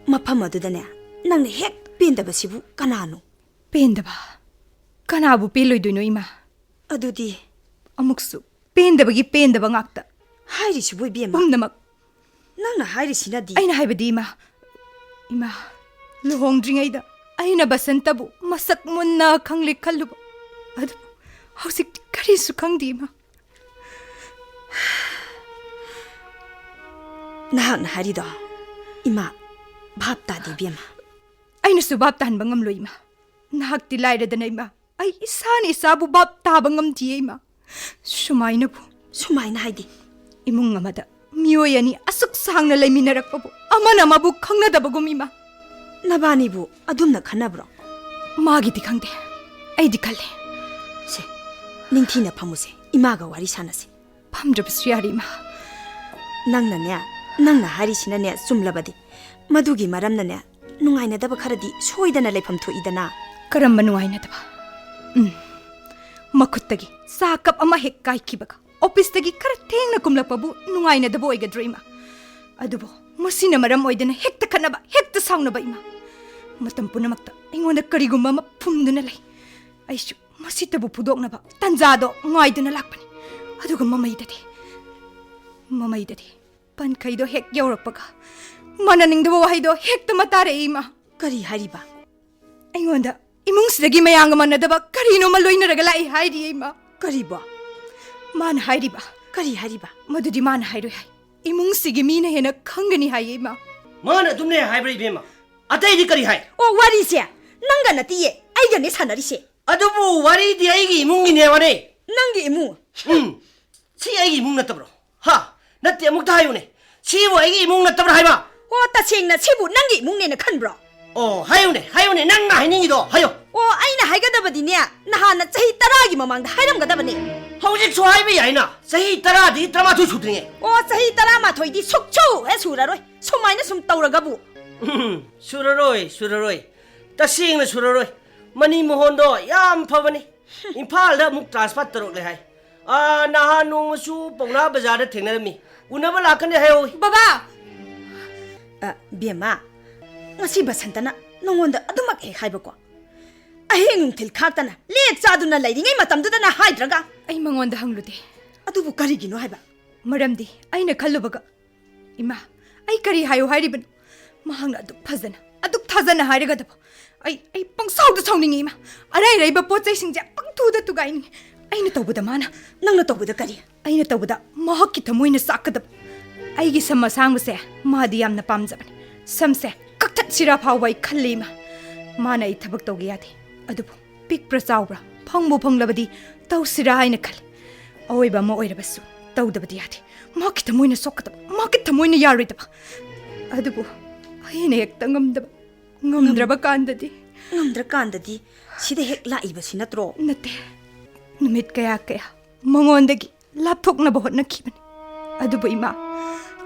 ꯃꯐꯝ ꯑꯗꯨꯗꯅꯦ ꯅꯪꯅ ꯍꯦꯛ ꯄꯦꯟꯗꯕꯁꯤꯕꯨ ꯀꯅꯥꯅꯣ? ꯄꯦꯟꯗꯕ? ꯀꯅꯥꯕꯨ ꯄꯦꯜꯂꯣꯏꯗꯣꯏꯅꯣ, ꯏꯃꯥ? ꯑꯗꯨꯗꯤ ꯑꯃꯨꯛꯁꯨ ꯄꯦꯟꯗꯕꯒꯤ ꯄꯦꯟꯗꯕ ꯉꯥꯛꯇ꯫ ꯍꯥꯏꯔꯤꯁꯤꯕꯨ, ꯏꯕꯦꯝꯃ? ꯄꯨꯝꯅꯃꯛ꯫ ꯅꯪꯅ ꯍꯥꯏꯔꯤꯁꯤꯅꯗꯤ꯫ ꯑꯩꯅ ꯍꯥꯏꯕꯗꯤ, ꯏꯃꯥ, ꯏꯃꯥ, ꯂꯨꯍꯣꯡꯗ꯭ꯔꯤꯉꯩꯗ ꯑꯩꯅ ꯕꯁꯟꯇꯕꯨ ꯃꯁꯛ ꯃꯨꯟꯅ ꯈꯪꯂꯦ ꯈꯜꯂꯨꯕ꯫ ꯑꯗꯨꯕꯨ ꯍꯧꯖꯤꯛꯇꯤ ꯀꯔꯤꯁꯨ ꯈꯪꯗꯦ, ꯏꯃꯥ꯫ ꯅꯍꯥꯛꯅ ꯍꯥꯏꯔꯤꯗꯣ, ꯏꯃꯥ, ꯚꯥꯞ ꯇꯥꯗꯦ, ꯏꯕꯦꯝꯃ꯫ ꯑꯩꯅꯁꯨ ꯚꯥꯞ ꯇꯥꯍꯟꯕ ꯉꯝꯂꯣꯏ, ꯏꯃꯥ꯫ ꯅꯍꯥꯛꯇꯤ ꯂꯥꯏꯔꯗꯅ, ꯏꯃꯥ꯫ ꯑꯩ ꯏꯁꯥꯅ ꯏꯁꯥꯕꯨ ꯚꯥꯞ ꯇꯥꯕ ꯉꯝꯗꯤꯌꯦ, ꯏꯃꯥ꯫ ꯁꯨꯃꯥꯏꯅꯕꯨ꯫ ꯁꯨꯃꯥꯏꯅ ꯍꯥꯏꯗꯤ? ꯏꯃꯨꯡ ꯑꯃꯗ ꯃꯤꯑꯣꯏ ꯑꯅꯤ ꯑꯁꯨꯛ ꯁꯥꯡꯅ ꯂꯩꯃꯤꯟꯅꯔꯛꯄꯕꯨ ꯑꯃꯅ ꯑꯃꯕꯨ ꯈꯪꯅꯗꯕꯒꯨꯝ, ꯏꯃꯥ꯫ ꯅꯕꯥꯅꯤꯕꯨ ꯑꯗꯨꯝꯅ ꯈꯟꯅꯕ꯭ꯔꯣ? ꯃꯥꯒꯤꯗꯤ ꯈꯪꯗꯦ, ꯑꯩꯗꯤ ꯈꯜꯂꯦ꯫ ꯁꯦ, ꯅꯤꯡꯊꯤꯅ ꯐꯝꯃꯨꯁꯦ, ꯏꯃꯥꯒ ꯋꯥꯔꯤ ꯁꯥꯟꯅꯁꯤ꯫ ꯐꯝꯗ꯭ꯔꯕꯁꯨ ꯌꯥꯔꯦ, ꯏꯃꯥ꯫ ꯅꯪꯅꯅꯦ, ꯅꯪꯅ ꯍꯥꯏꯔꯤꯁꯤꯅꯅꯦ ꯆꯨꯝꯂꯕꯗꯤ, ꯃꯗꯨꯒꯤ ꯃꯔꯝꯅꯅꯦ ꯅꯨꯡꯉꯥꯏꯅꯗꯕ ꯈꯔꯗꯤ ꯁꯣꯏꯗꯅ ꯂꯩꯐꯝ ꯊꯣꯛꯏꯗꯅ꯫ ꯀꯔꯝꯕ ꯅꯨꯡꯉꯥꯏꯅꯗꯕ? ꯎꯝ, ꯃꯈꯨꯠꯇꯒꯤ ꯆꯥ ꯀꯞ ꯑꯃ ꯍꯦꯛ ꯀꯥꯏꯈꯤꯕꯒ ꯑꯣꯐꯤꯁꯇꯒꯤ ꯈꯔ ꯊꯦꯡꯅ ꯀꯨꯝꯂꯛꯄꯕꯨ ꯅꯨꯡꯉꯥꯏꯅꯗꯕ ꯑꯣꯏꯒꯗ꯭ꯔꯣ, ꯏꯃꯥ? ꯑꯗꯨꯕꯨ ꯃꯁꯤꯅ ꯃꯔꯝ ꯑꯣꯏꯗꯅ ꯍꯦꯛꯇ ꯈꯠꯅꯕ, ꯍꯦꯛꯇ ꯁꯥꯎꯅꯕ, ꯏꯃꯥ꯫ ꯃꯇꯝ ꯄꯨꯝꯅꯃꯛꯇ ꯑꯩꯉꯣꯟꯗ ꯀꯔꯤꯒꯨꯝꯕ ꯑꯃ ꯐꯨꯝꯗꯨꯅ ꯂꯩ꯫ ꯑꯩꯁꯨ ꯃꯁꯤꯇꯕꯨ ꯐꯨꯗꯣꯛꯅꯕ ꯇꯟꯖꯥꯗꯣ ꯉꯥꯏꯗꯨꯅ ꯂꯥꯛꯄꯅꯤ꯫ ꯑꯗꯨꯒ ꯃꯃꯩꯗꯗꯤ, ꯃꯃꯩꯗꯗꯤ ꯄꯟꯈꯩꯗꯣ ꯍꯦꯛ ꯌꯧꯔꯛꯄꯒ ꯃꯥꯟꯅꯅꯤꯡꯗꯕ ꯋꯥꯍꯩꯗꯣ ꯍꯦꯛꯇ ꯃꯇꯥꯔꯛꯏ, ꯏꯃꯥ꯫ ꯀꯔꯤ ꯍꯥꯏꯔꯤꯕ? ꯑꯩꯉꯣꯟꯗ ꯏꯃꯨꯡꯁꯤꯗꯒꯤ ꯃꯌꯥꯝꯒ ꯃꯥꯟꯅꯗꯕ ꯀꯔꯤꯅꯣꯃ ꯂꯣꯏꯅꯔꯒ ꯂꯥꯛꯏ ꯍꯥꯏꯔꯤꯌꯦ, ꯏꯃꯥ꯫ ꯀꯔꯤꯕꯣ? ꯃꯥꯅ ꯍꯥꯏꯔꯤꯕ꯫ ꯀꯔꯤ ꯍꯥꯏꯔꯤꯕ? ꯃꯗꯨꯗꯤ ꯃꯥꯅ ꯍꯥꯏꯔꯣꯏ ꯍꯥꯏ꯫ ꯏꯃꯨꯡꯁꯤꯒꯤ ꯃꯤꯅ ꯍꯦꯟꯅ ꯈꯪꯒꯅꯤ ꯍꯥꯏꯌꯦ, ꯏꯃꯥ꯫ ꯃꯥꯅ ꯑꯗꯨꯝꯅꯦ ꯍꯥꯏꯕ꯭ꯔꯥ, ꯏꯕꯦꯝꯃ? ꯑꯇꯩꯗꯤ ꯀꯔꯤ ꯍꯥꯏ? ꯑꯣ, ꯋꯥꯔꯤꯁꯦ ꯅꯪꯒ ꯅꯠꯇꯤꯌꯦ, ꯑꯩꯒꯅꯦ ꯁꯥꯟꯅꯔꯤꯁꯦ꯫ ꯑꯗꯨꯕꯨ ꯋꯥꯔꯤꯗꯤ ꯑꯩꯒꯤ ꯏꯃꯨꯡꯒꯤꯅꯦꯕꯅꯦ꯫ ꯅꯪꯒꯤ ꯏꯃꯨꯡ? ꯎꯝ, ꯁꯤ ꯑꯩꯒꯤ ꯏꯃꯨꯡ ꯅꯠꯇꯕ꯭ꯔꯣ? ꯍꯥ? ꯅꯠꯇꯦ, ꯑꯃꯨꯛꯇ ꯍꯥꯏꯌꯨꯅꯦ, ꯁꯤꯕꯨ ꯑꯩꯒꯤ ꯏꯃꯨꯡ ꯅꯠꯇꯕ꯭ꯔꯥ ꯍꯥꯏꯕ? ꯑꯣ, ꯇꯁꯦꯡꯅ ꯁꯤꯕꯨ ꯅꯪꯒꯤ ꯏꯃꯨꯡꯅꯦꯅ ꯈꯟꯕ꯭ꯔꯣ? ꯑꯣ, ꯍꯥꯏꯌꯨꯅꯦ, ꯍꯥꯏꯌꯨꯅꯦ, ꯅꯪꯅ ꯍꯥꯏꯅꯤꯡꯉꯤꯗꯣ ꯍꯥꯏꯌꯣ꯫ ꯑꯣ, ꯑꯩꯅ ꯍꯥꯏꯒꯗꯕꯗꯤꯅꯦ, ꯅꯍꯥꯟꯅ ꯆꯍꯤ ꯇꯔꯥꯒꯤ ꯃꯃꯥꯡꯗ ꯍꯥꯏꯔꯝꯒꯗꯕꯅꯦ꯫ ꯍꯧꯖꯤꯛꯁꯨ ꯍꯥꯏꯕ ꯌꯥꯏꯅ, ꯆꯍꯤ ꯇꯔꯥꯗꯒꯤ ꯇꯔꯥꯃꯥꯊꯣꯏ ꯁꯨꯗ꯭ꯔꯤꯉꯩ꯫ ꯑꯣ, ꯆꯍꯤ ꯇꯔꯥꯃꯥꯊꯣꯏꯗꯤ ꯁꯨꯛꯁꯨ ꯍꯦꯛ ꯁꯨꯔꯔꯣꯏ, ꯁꯨꯃꯥꯏꯅ ꯁꯨꯝ ꯇꯧꯔꯒꯕꯨ꯫ ꯎꯝ, ꯁꯨꯔꯔꯣꯏ, ꯁꯨꯔꯔꯣꯏ, ꯇꯁꯦꯡꯅ ꯁꯨꯔꯔꯣꯏ꯫ ꯃꯅꯤ ꯃꯣꯍꯣꯟꯗꯣ ꯌꯥꯝ ꯐꯕꯅꯤ꯫ ꯏꯝꯐꯥꯜꯗ ꯑꯃꯨꯛ ꯇ꯭ꯔꯥꯟꯁꯐꯔ ꯇꯧꯔꯛꯂꯦ ꯍꯥꯏ꯫ ꯑꯥ, ꯅꯍꯥꯟ ꯅꯣꯡꯃꯁꯨ ꯄꯧꯅꯥ ꯕꯖꯥꯔꯗ ꯊꯦꯡꯅꯔꯝꯃꯤ꯫ ꯎꯅꯕ ꯂꯥꯛꯀꯅꯤ ꯍꯥꯏꯍꯧꯏ꯫ ꯕꯕꯥ! ꯑ, ꯕꯦꯝꯃ, ꯉꯁꯤ ꯕꯁꯟꯇꯅ ꯅꯉꯣꯟꯗ ꯑꯗꯨꯃꯛ ꯍꯦꯛ ꯍꯥꯏꯕꯀꯣ? ꯑꯍꯤꯡ ꯅꯨꯡꯊꯤꯜ ꯈꯥꯛꯇꯅ ꯂꯦꯛ ꯆꯥꯗꯨꯅ ꯂꯩꯔꯤꯉꯩ ꯃꯇꯝꯗꯨꯗꯅ ꯍꯥꯏꯗ꯭ꯔꯒ? ꯑꯩ ꯃꯉꯣꯟꯗ ꯍꯪꯂꯨꯗꯦ꯫ ꯑꯗꯨꯕꯨ ꯀꯔꯤꯒꯤꯅꯣ ꯍꯥꯏꯕ? ꯃꯔꯝꯗꯤ ꯑꯩꯅ ꯈꯜꯂꯨꯕꯒ, ꯏꯃꯥ, ꯑꯩ ꯀꯔꯤ ꯍꯥꯏꯌꯨ ꯍꯥꯏꯔꯤꯕꯅꯣ? ꯃꯍꯥꯛꯅ ꯑꯗꯨꯛ ꯐꯖꯅ, ꯑꯗꯨꯛ ꯊꯥꯖꯅ ꯍꯥꯏꯔꯒꯗꯕ꯫ ꯑꯩ, ꯑꯩ ꯄꯪꯁꯥꯎꯗ ꯁꯥꯎꯅꯤꯡꯉꯤ, ꯏꯃꯥ꯫ ꯑꯔꯩ ꯑꯔꯩꯕ ꯄꯣꯠ ꯆꯩꯁꯤꯡꯁꯦ ꯄꯪꯊꯨꯗ ꯊꯨꯒꯥꯏꯅꯤꯡꯉꯤ꯫ ꯑꯩꯅ ꯇꯧꯕꯗ ꯃꯥꯅ, ꯅꯪꯅ ꯇꯧꯕꯗ ꯀꯔꯤ? ꯑꯩꯅ ꯇꯧꯕꯗ ꯃꯍꯥꯛꯀꯤ ꯊꯃꯣꯏꯅ ꯆꯥꯛꯀꯗꯕ꯫ ꯑꯩꯒꯤ ꯁꯝ ꯑꯁꯥꯡꯕꯁꯦ ꯃꯥꯗꯤ ꯌꯥꯝꯅ ꯄꯥꯝꯖꯕꯅꯤ꯫ ꯁꯝꯁꯦ ꯀꯛꯊꯠꯁꯤꯔꯥ ꯐꯥꯎꯕ ꯑꯩ ꯈꯜꯂꯤ, ꯏꯃꯥ꯫ ꯃꯥꯅ ꯑꯩ ꯊꯕꯛ ꯇꯧꯒꯦ ꯌꯥꯗꯦ꯫ ꯑꯗꯨꯕꯨ ꯄꯤꯛꯄ꯭ꯔꯥ ꯆꯥꯎꯕ꯭ꯔꯥ, ꯐꯪꯕꯨ ꯐꯪꯂꯕꯗꯤ ꯇꯧꯁꯤꯔꯥ ꯍꯥꯏꯅ ꯈꯜꯂꯤ꯫ ꯑꯋꯣꯏꯕ ꯑꯃ ꯑꯣꯏꯔꯕꯁꯨ ꯇꯧꯗꯕꯗꯤ ꯌꯥꯗꯦ꯫ ꯃꯍꯥꯛꯀꯤ ꯊꯃꯣꯏꯅ ꯁꯣꯛꯀꯗꯕ, ꯃꯍꯥꯛꯀꯤ ꯊꯃꯣꯏꯅ ꯌꯥꯔꯣꯏꯗꯕ꯫ ꯑꯗꯨꯕꯨ ꯑꯩꯅ ꯍꯦꯛꯇ ꯉꯝꯗꯕ, ꯉꯝꯗ꯭ꯔꯕ ꯀꯥꯟꯗꯗꯤ꯫ ꯉꯝꯗ꯭ꯔꯀꯥꯟꯗꯗꯤ ꯁꯤꯗ ꯍꯦꯛ ꯂꯥꯛꯏꯕꯁꯤ ꯅꯠꯇ꯭ꯔꯣ? ꯅꯠꯇꯦ꯫ ꯅꯨꯃꯤꯠ ꯀꯌꯥ ꯀꯌꯥ ꯃꯉꯣꯟꯗꯒꯤ ꯂꯥꯞꯊꯣꯛꯅꯕ ꯍꯣꯠꯅꯈꯤꯕꯅꯤ꯫ ꯑꯗꯨꯕꯨ ꯏꯃꯥ,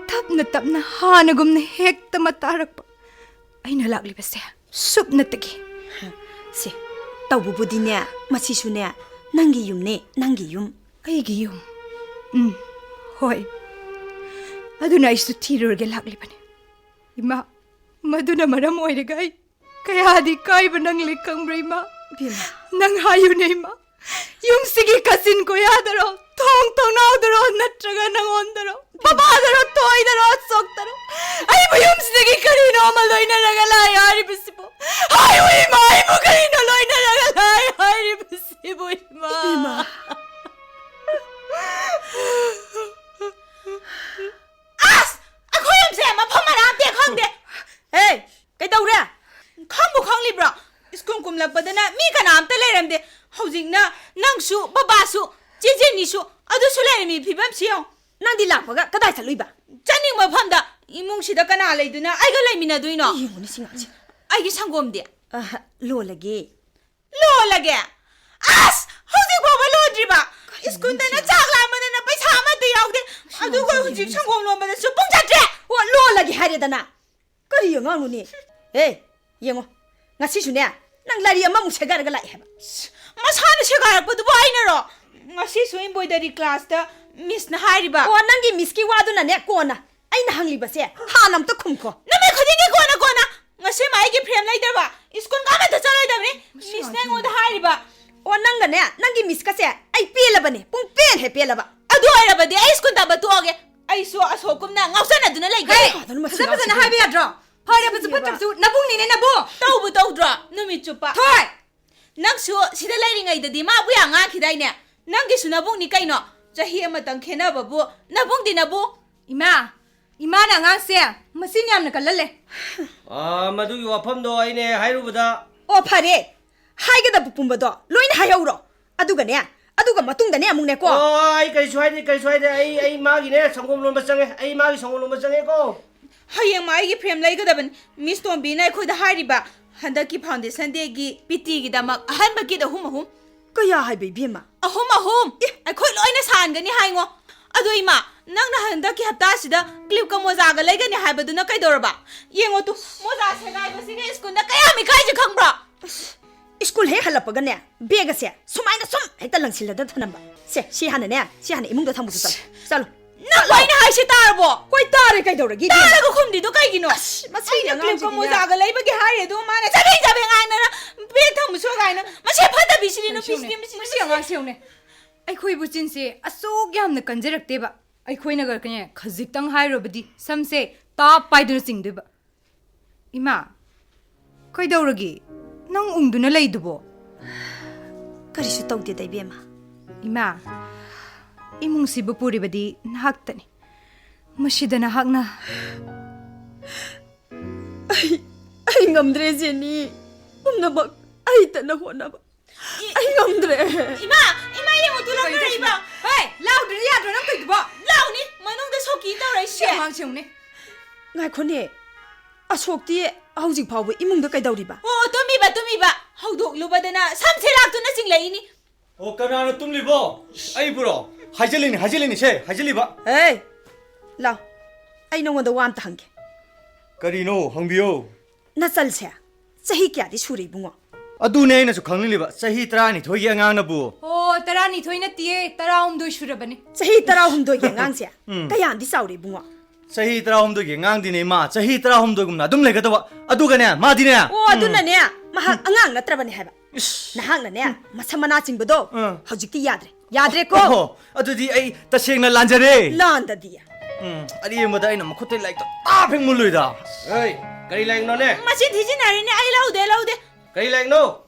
ꯇꯞꯅ ꯇꯞꯅ ꯍꯥꯟꯅꯒꯨꯝꯅ ꯍꯦꯛꯇ ꯃꯇꯥꯔꯛꯄ꯫ ꯑꯩꯅ ꯂꯥꯛꯂꯤꯕꯁꯦ ꯁꯨꯞꯅꯇꯒꯤ꯫ ꯁꯦ, ꯇꯧꯕꯕꯨꯗꯤꯅꯦ, ꯃꯁꯤꯁꯨꯅꯦ, ꯅꯪꯒꯤ ꯌꯨꯝꯅꯦ, ꯅꯪꯒꯤ ꯌꯨꯝ꯫ ꯑꯩꯒꯤ ꯌꯨꯝ? ꯎꯝ, ꯍꯣꯏ꯫ ꯑꯗꯨꯅ ꯑꯩꯁꯨ ꯊꯤꯔꯨꯔꯒꯦ ꯂꯥꯛꯂꯤꯕꯅꯤ꯫ ꯏꯃꯥ, ꯃꯗꯨꯅ ꯃꯔꯝ ꯑꯣꯏꯔꯒ ꯑꯩ ꯀꯌꯥꯗꯤ ꯀꯥꯏꯕ ꯅꯪꯂꯤ ꯈꯪꯕ꯭ꯔꯥ, ꯏꯃꯥ? ꯏꯕꯦꯝꯃ꯫ ꯅꯪ ꯍꯥꯏꯌꯨꯅꯦ, ꯏꯃꯥ꯫ ꯌꯨꯝꯁꯤꯒꯤ ꯀꯥꯆꯤꯟ ꯀꯣꯌꯥꯗꯔꯣ, ꯊꯣꯡ ꯊꯣꯡꯅꯥꯎꯗꯔꯣ, ꯅꯠꯇ꯭ꯔꯒ ꯅꯉꯣꯟꯗꯔꯣ, ꯕꯕꯥꯗꯔꯣ, ꯊꯣꯏꯗꯔꯣ, ꯑꯆꯣꯛꯇꯔꯣ? ꯑꯩꯕꯨ ꯌꯨꯝꯁꯤꯗꯒꯤ ꯀꯔꯤꯅꯣ ꯑꯃ ꯂꯣꯏꯅꯔꯒ ꯂꯥꯛꯑꯦ ꯍꯥꯏꯔꯤꯕꯁꯤꯕꯨ? ꯍꯥꯏꯌꯨ, ꯏꯃꯥ, ꯑꯩꯕꯨ ꯀꯔꯤꯅꯣ ꯂꯣꯏꯅꯔꯒ ꯂꯥꯛꯑꯦ ꯍꯥꯏꯔꯤꯕꯁꯤꯕꯨ, ꯏꯃꯥ? ꯏꯕꯦꯝꯃ꯫ ꯑꯁ! ꯑꯩꯈꯣꯏ ꯌꯨꯝꯁꯦ ꯃꯐꯝ ꯃꯔꯥ ꯑꯝꯇ ꯈꯪꯗꯦ꯫ ꯍꯦ, ꯀꯩꯗꯧꯔꯦ? ꯈꯪꯕꯨ ꯈꯪꯂꯤꯕ꯭ꯔꯣ? ꯁ꯭ꯀꯨꯜ ꯀꯨꯝꯂꯛꯄꯗꯅ ꯃꯤ ꯀꯅꯥꯝꯇ ꯂꯩꯔꯝꯗꯦ꯫ ꯍꯧꯖꯤꯛꯅ ꯅꯪꯁꯨ, ꯕꯕꯥꯁꯨ, ꯆꯦ ꯖꯦꯅꯤꯁꯨ, ꯑꯗꯨꯁꯨ ꯂꯩꯔꯝꯃꯤ ꯐꯤꯕꯝꯁꯤ ꯌꯦꯡꯉꯨ꯫ ꯅꯪꯗꯤ ꯂꯥꯛꯄꯒ ꯀꯗꯥꯏ ꯆꯠꯂꯨꯏꯕ? ꯆꯠꯅꯤꯡꯕ ꯃꯐꯝꯗ꯫ ꯏꯃꯨꯡꯁꯤꯗ ꯀꯅꯥ ꯂꯩꯗꯨꯅ ꯑꯩꯒ ꯂꯩꯃꯤꯟꯅꯗꯣꯏꯅꯣ? ꯌꯦꯡꯉꯨꯅꯦ ꯁꯤ ꯉꯥꯡꯁꯦ꯫ ꯑꯩꯒꯤ ꯁꯪꯒꯣꯝꯗꯤ? ꯑ, ꯂꯣꯜꯂꯒꯦ꯫ ꯂꯣꯜꯂꯒꯦ? ꯑꯁ! ꯍꯧꯖꯤꯛ ꯐꯥꯎꯕ ꯂꯣꯟꯗ꯭ꯔꯤꯕ? ꯀꯔꯤꯅꯣ ꯁ꯭ꯀꯨꯜꯗꯅ ꯁꯤ? ꯆꯥꯛ ꯂꯥꯝꯕꯗꯅ ꯄꯩꯁꯥ ꯑꯃꯠꯇ ꯌꯥꯎꯗꯦ꯫ ꯁꯤ ꯑꯗꯨꯒ ꯉꯥꯡꯁꯦ ꯍꯧꯖꯤꯛ ꯌꯦꯡꯉꯨꯅꯦ꯫ ꯁꯪꯒꯣꯝ ꯂꯣꯟꯕꯗꯁꯨ ꯄꯨꯡ ꯆꯠꯇ꯭ꯔꯦ꯫ ꯑꯣ, ꯂꯣꯜꯂꯒꯦ ꯍꯥꯏꯔꯦꯗꯅ꯫ ꯀꯔꯤ ꯑꯉꯥꯡꯅꯣꯅꯦ? ꯑꯦ, ꯌꯦꯡꯉꯣ꯫ ꯉꯁꯤꯁꯨꯅꯦ, ꯅꯪ ꯂꯥꯏꯔꯤ ꯑꯃꯃꯨꯛ ꯁꯦꯒꯥꯏꯔꯒ ꯂꯥꯛꯑꯦ ꯍꯥꯏꯕ꯫ ꯃꯁꯥꯅ ꯁꯦꯒꯥꯏꯔꯛꯄꯗꯨꯕꯨ ꯑꯩꯅꯔꯣ? ꯉꯁꯤꯁꯨ embroidery classꯇ ꯃꯤꯁꯅ ꯍꯥꯏꯔꯤꯕ꯫ ꯑꯣ, ꯅꯪꯒꯤ ꯃꯤꯁꯀꯤ ꯋꯥꯗꯨꯅꯅꯦ ꯀꯣꯟꯅ꯫ ꯑꯩꯅ ꯍꯪꯂꯤꯕꯁꯦ ꯍꯥꯟꯅ ꯑꯝꯇ ꯈꯨꯝꯈꯣ꯫ ꯅꯨꯃꯤꯠ ꯈꯨꯗꯤꯡꯒꯤ ꯀꯣꯟꯅ ꯀꯣꯟꯅ꯫ ꯉꯁꯤ ꯃꯥ ꯑꯩꯒꯤ frame ꯂꯩꯗ꯭ꯔꯕ? ꯁ꯭ꯀꯨꯜ ꯀꯥꯃꯟꯇ ꯆꯠꯂꯣꯏꯗꯕꯅꯤ꯫ ꯃꯤꯁꯅ ꯑꯩꯉꯣꯟꯗ ꯍꯥꯏꯔꯤꯕ꯫ ꯑꯣ, ꯅꯪꯒꯅꯦ, ꯅꯪꯒꯤ ꯃꯤꯁꯀꯁꯦ ꯑꯩ ꯄꯦꯜꯂꯕꯅꯦ꯫ ꯄꯨꯡ ꯄꯦꯟ ꯍꯦꯛ ꯄꯦꯜꯂꯕ꯫ ꯑꯗꯨ ꯑꯣꯏꯔꯕꯗꯤ ꯑꯩ ꯁ꯭ꯀꯨꯜ ꯇꯝꯕ ꯇꯣꯛꯑꯒꯦ꯫ ꯑꯩꯁꯨ ꯑꯁꯣꯛꯀꯨꯝꯅ ꯉꯥꯎꯁꯟꯅꯗꯨꯅ ꯂꯩꯒꯦ꯫ ꯍꯦ! ꯐꯖꯅ ꯃꯁꯤ ꯐꯖ ꯐꯖꯅ ꯉꯥꯡꯁꯤꯗꯤ꯫ ꯍꯥꯏꯕ ꯌꯥꯗ꯭ꯔꯣ? ꯐꯔꯕꯁꯨ ꯐꯠꯇ꯭ꯔꯕꯁꯨ ꯅꯕꯨꯡꯅꯤꯅꯦ, ꯅꯕꯨꯡ! ꯇꯧꯕꯨ ꯇꯧꯗ꯭ꯔꯣ? ꯅꯨꯃꯤꯠ ꯆꯨꯞꯄ꯫ ꯊꯣꯏ! ꯅꯪꯁꯨ ꯁꯤꯗ ꯂꯩꯔꯤꯉꯩꯗꯗꯤ ꯃꯥꯕꯨ ꯌꯥꯝ ꯉꯥꯡꯈꯤꯗꯥꯏꯅꯦ? ꯅꯪꯒꯤꯁꯨ ꯅꯕꯨꯡꯅꯤ ꯀꯩꯅꯣ? ꯆꯍꯤ ꯑꯃꯇꯪ ꯈꯦꯠꯅꯕꯕꯨ ꯅꯕꯨꯡꯗꯤ ꯅꯕꯨꯡ꯫ ꯏꯃꯥ, ꯏꯃꯥꯅ ꯑꯉꯥꯡꯁꯦ ꯃꯆꯤꯟ ꯌꯥꯝꯅ ꯀꯜꯍꯜꯂꯦ꯫ ꯑꯥ, ꯃꯗꯨꯒꯤ ꯋꯥꯐꯝꯗꯣ ꯑꯩꯅ ꯍꯥꯏꯔꯨꯕꯗ꯫ ꯑꯣ, ꯐꯔꯦ꯫ ꯍꯥꯏꯒꯗꯕ ꯄꯨꯝꯕꯗꯣ ꯂꯣꯏꯅ ꯍꯥꯏꯍꯧꯔꯣ꯫ ꯑꯗꯨꯒꯅꯦ, ꯑꯗꯨꯒ ꯃꯇꯨꯡꯗꯅꯦ ꯑꯃꯨꯛꯅꯦꯀꯣ꯫ ꯑꯣ, ꯑꯩ ꯀꯔꯤꯁꯨ ꯍꯥꯏꯗꯦ, ꯀꯔꯤꯁꯨ ꯍꯥꯏꯗꯦ꯫ ꯑꯩ, ꯑꯩ ꯃꯥꯒꯤꯅꯦ ꯁꯪꯒꯣꯝ ꯂꯣꯟꯕ ꯆꯪꯉꯦ꯫ ꯑꯩ ꯃꯥꯒꯤ ꯁꯪꯒꯣꯝ ꯂꯣꯟꯕ ꯆꯪꯉꯦꯀꯣ꯫ ꯍꯌꯦꯡ ꯃꯥ ꯑꯩꯒꯤ ꯐ꯭ꯔꯦꯝ ꯂꯩꯒꯗꯕꯅꯤ꯫ ꯃꯤꯁ ꯇꯣꯝꯕꯤꯅ ꯑꯩꯈꯣꯏꯗ ꯍꯥꯏꯔꯤꯕ ꯍꯟꯗꯛꯀꯤ ꯐꯥꯎꯟꯗꯦꯁꯟ ꯗꯦꯒꯤ ꯄꯤꯇꯤꯒꯤꯗꯃꯛ ꯑꯍꯟꯕ ꯀꯤꯠ ꯑꯍꯨꯝ ꯑꯍꯨꯝ꯫ ꯀꯌꯥ ꯍꯥꯏꯕ, ꯏꯕꯦꯝꯃ? ꯑꯍꯨꯝ ꯑꯍꯨꯝ꯫ ꯑꯦ, ꯑꯩꯈꯣꯏ ꯂꯣꯏꯅ ꯁꯥꯟꯒꯅꯤ ꯍꯥꯏꯉꯣ꯫ ꯑꯗꯣ ꯏꯃꯥ, ꯅꯪꯅ ꯍꯟꯗꯛꯀꯤ ꯍꯞꯇꯥꯁꯤꯗ ꯀ꯭ꯂꯤꯞꯀ ꯃꯣꯖꯥꯒ ꯂꯩꯒꯅꯤ ꯍꯥꯏꯕꯗꯨꯅ ꯀꯩꯗꯧꯔꯕ? ꯌꯦꯡꯉꯣ ꯇꯨ, ꯃꯣꯖꯥ ꯁꯦꯒꯥꯏꯕꯁꯤꯒ ꯁ꯭ꯀꯨꯜꯗ ꯀꯌꯥꯝ ꯏꯀꯥꯏꯁꯦ ꯈꯪꯕ꯭ꯔꯣ? ꯑꯁ, ꯁ꯭ꯀꯨꯜ ꯍꯦꯛ ꯍꯜꯂꯛꯄꯒꯅꯦ, ꯕꯦꯒ ꯑꯁꯦ ꯁꯨꯃꯥꯏꯅ ꯁꯨꯝ ꯍꯦꯛꯇ ꯂꯪꯁꯤꯜꯂꯗꯅ ꯊꯅꯝꯕ꯫ ꯁꯦ, ꯁꯤ ꯍꯥꯟꯅꯅꯦ, ꯁꯤ ꯍꯥꯟꯅ ꯏꯃꯨꯡꯗ ꯊꯝꯃꯨꯁꯨ ꯆꯠꯂꯣ꯫ ꯆꯠꯂꯣ꯫ ꯅꯪ ꯑꯩꯅ ꯍꯥꯏꯁꯦ ꯇꯥꯔꯕꯣ? ꯍꯣꯏ, ꯇꯥꯔꯦ, ꯀꯩꯗꯧꯔꯒꯦ ꯏꯕꯦꯝꯃ? ꯇꯥꯔꯒ ꯈꯨꯝꯗ꯭ꯔꯤꯗꯣ ꯀꯩꯒꯤꯅꯣ? ꯑꯁ, ꯃꯁꯤꯒꯤ ꯑꯩꯅ ꯀ꯭ꯂꯤꯞꯀ ꯑꯉꯥꯡꯁꯤꯗꯤꯅꯦ꯫ ꯃꯣꯖꯥꯒ ꯂꯩꯕꯒꯤ ꯍꯥꯏꯔꯦ, ꯑꯗꯨ ꯃꯥꯅ ꯆꯕꯦꯡ ꯆꯕꯦꯡ ꯉꯥꯡꯅꯔ ꯕꯦꯒ ꯊꯝꯃꯨꯁꯨ ꯀꯥꯏꯅ꯫ ꯃꯁꯤ ꯐꯠꯇꯕꯤꯁꯤꯗꯤ ꯅꯨꯄꯤꯁꯤꯗꯤ, ꯃꯁꯤ ꯃꯁꯤ ꯑꯉꯥꯡꯁꯤ ꯌꯦꯡꯉꯨꯅꯦ꯫ ꯑꯩꯈꯣꯏꯕꯨ ꯆꯤꯟꯁꯦ ꯑꯁꯨꯛ ꯌꯥꯝꯅ ꯀꯟꯖꯔꯛꯇꯦꯕ꯫ ꯑꯩꯈꯣꯏꯅꯒꯅꯦ ꯈꯖꯤꯛꯇꯪ ꯍꯥꯏꯔꯨꯔꯕꯗꯤ ꯁꯝꯁꯦ ꯇꯥꯞ ꯄꯥꯏꯗꯨꯅ ꯆꯤꯡꯗꯣꯏꯕ꯫ ꯏꯃꯥ, ꯀꯩꯗꯧꯔꯒꯦ? ꯅꯪ ꯎꯪꯗꯨꯅ ꯂꯩꯗꯨꯕꯣ? ꯀꯔꯤꯁꯨ ꯇꯧꯗꯦꯗ, ꯏꯕꯦꯝꯃ꯫ ꯏꯃꯥ, ꯏꯃꯨꯡꯁꯤꯕꯨ ꯄꯨꯔꯤꯕꯗꯤ ꯅꯍꯥꯛꯇꯅꯤ꯫ ꯃꯁꯤꯗ ꯅꯍꯥꯛꯅ ꯑꯩ, ꯑꯩ ꯉꯝꯗ꯭ꯔꯦ, ꯖꯦꯅꯤ꯫ ꯄꯨꯝꯅꯃꯛ ꯑꯩꯇꯅ ꯍꯣꯠꯅꯕ꯫ ꯏ-, ꯑꯩ ꯉꯝꯗ꯭ꯔꯦ꯫ ꯏꯃꯥ, ꯏꯃꯥ, ꯌꯦꯡꯉꯨ, ꯇꯨ ꯂꯧꯅꯔꯦ, ꯏꯃꯥ꯫ ꯍꯦ, ꯂꯥꯎꯗ꯭ꯔꯗꯤ ꯌꯥꯗ꯭ꯔꯣ ꯅꯪ ꯇꯧꯏꯗꯨꯕꯣ? ꯂꯥꯎꯅꯤ, ꯃꯅꯨꯡꯗ ꯁꯣꯛꯀꯤ ꯇꯧꯔꯛꯏꯁꯦ꯫ ꯁꯤ ꯑꯉꯥꯡꯁꯦ ꯌꯦꯡꯉꯨꯅꯦ꯫ ꯉꯥꯏꯈꯣꯅꯦ, ꯑꯁꯣꯛꯇꯤ ꯍꯧꯖꯤꯛ ꯐꯥꯎꯕ ꯏꯃꯨꯡꯗ ꯀꯩꯗꯧꯔꯤꯕ? ꯑꯣ, ꯇꯨꯝꯃꯤꯕ, ꯇꯨꯝꯃꯤꯕ꯫ ꯍꯧꯗꯣꯛꯂꯨꯕꯗꯅ ꯁꯝꯁꯦ ꯂꯥꯛꯇꯨꯅ ꯆꯤꯡꯂꯛꯏꯅꯤ꯫ ꯑꯣ, ꯀꯅꯥꯅ ꯇꯨꯝꯂꯤꯕꯣ? ꯑꯩꯕꯨꯔꯣ? ꯍꯥꯏꯖꯤꯜꯂꯤꯅꯤ, ꯍꯥꯏꯖꯤꯜꯂꯤꯅꯤ, ꯁꯦ, ꯍꯥꯏꯖꯤꯜꯂꯤꯕ꯫ ꯍꯦ, ꯂꯥꯎ, ꯑꯩ ꯅꯉꯣꯟꯗ ꯋꯥ ꯑꯝꯇ ꯍꯪꯒꯦ꯫ ꯀꯔꯤꯅꯣ? ꯍꯪꯕꯤꯌꯨ꯫ ꯅꯆꯜꯁꯦ ꯆꯍꯤ ꯀꯌꯥꯗꯤ ꯁꯨꯔꯦ, ꯏꯕꯨꯡꯉꯣ? ꯑꯗꯨꯅꯦ ꯑꯩꯅꯁꯨ ꯈꯪꯅꯤꯡꯂꯤꯕ, ꯆꯍꯤ ꯇꯔꯥꯅꯤꯊꯣꯏꯒꯤ ꯑꯉꯥꯡꯅꯕꯨ꯫ ꯑꯣ, ꯇꯔꯥꯅꯤꯊꯣꯏ ꯅꯠꯇꯤꯌꯦ, ꯇꯔꯥꯍꯨꯝꯗꯣꯏ ꯁꯨꯔꯕꯅꯤ꯫ ꯆꯍꯤ ꯇꯔꯥꯍꯨꯝꯗꯣꯏꯒꯤ ꯑꯉꯥꯡꯁꯦ ꯎꯝ꯫ ꯀꯌꯥꯝꯗꯤ ꯆꯥꯎꯔꯦ, ꯏꯕꯨꯡꯉꯣ? ꯆꯍꯤ ꯇꯔꯥꯍꯨꯝꯗꯣꯏꯒꯤ ꯑꯉꯥꯡꯗꯤꯅꯦ, ꯏꯃꯥ, ꯆꯍꯤ ꯇꯔꯥꯍꯨꯝꯗꯣꯏꯒꯨꯝꯅ ꯑꯗꯨꯝ ꯂꯩꯒꯗꯕ꯫ ꯑꯗꯨꯒꯅꯦ, ꯃꯥꯗꯤꯅꯦ, ꯑꯣ, ꯎꯝ꯫ ꯑꯗꯨꯅꯅꯦ, ꯃꯍꯥꯛ ꯎꯝ꯫ ꯑꯉꯥꯡ ꯅꯠꯇ꯭ꯔꯕꯅꯦ ꯍꯥꯏꯕ꯫ ꯏꯁ꯫ ꯅꯍꯥꯛꯅꯅꯦ, ꯎꯝ꯫ ꯃꯁꯝ ꯃꯅꯥ ꯆꯤꯡꯕꯗꯣ ꯎꯝ꯫ ꯍꯧꯖꯤꯛꯇꯤ ꯌꯥꯗ꯭ꯔꯦ꯫ ꯌꯥꯗ꯭ꯔꯦꯀꯣ? ꯑꯣꯍꯣ, ꯑꯗꯨꯗꯤ ꯑꯩ ꯇꯁꯦꯡꯅ ꯂꯥꯟꯖꯔꯦ꯫ ꯂꯥꯟꯗꯗꯤ꯫ ꯎꯝ, ꯑꯔꯦꯝꯕꯗ ꯑꯩꯅ ꯃꯈꯨꯠꯇ ꯂꯥꯏꯔꯤꯛꯇꯣ ꯇꯥꯞ ꯍꯦꯛ ꯃꯨꯜꯂꯨꯏꯗ꯫ ꯑꯦ, ꯀꯔꯤ ꯂꯥꯏꯔꯤꯛꯅꯣꯅꯦ? ꯃꯁꯤ ꯊꯤꯖꯤꯟꯅꯔꯤꯅꯦ, ꯑꯩ ꯂꯧꯗꯦ, ꯂꯧꯗꯦ꯫ ꯀꯔꯤ ꯂꯥꯏꯔꯤꯛꯅꯣ?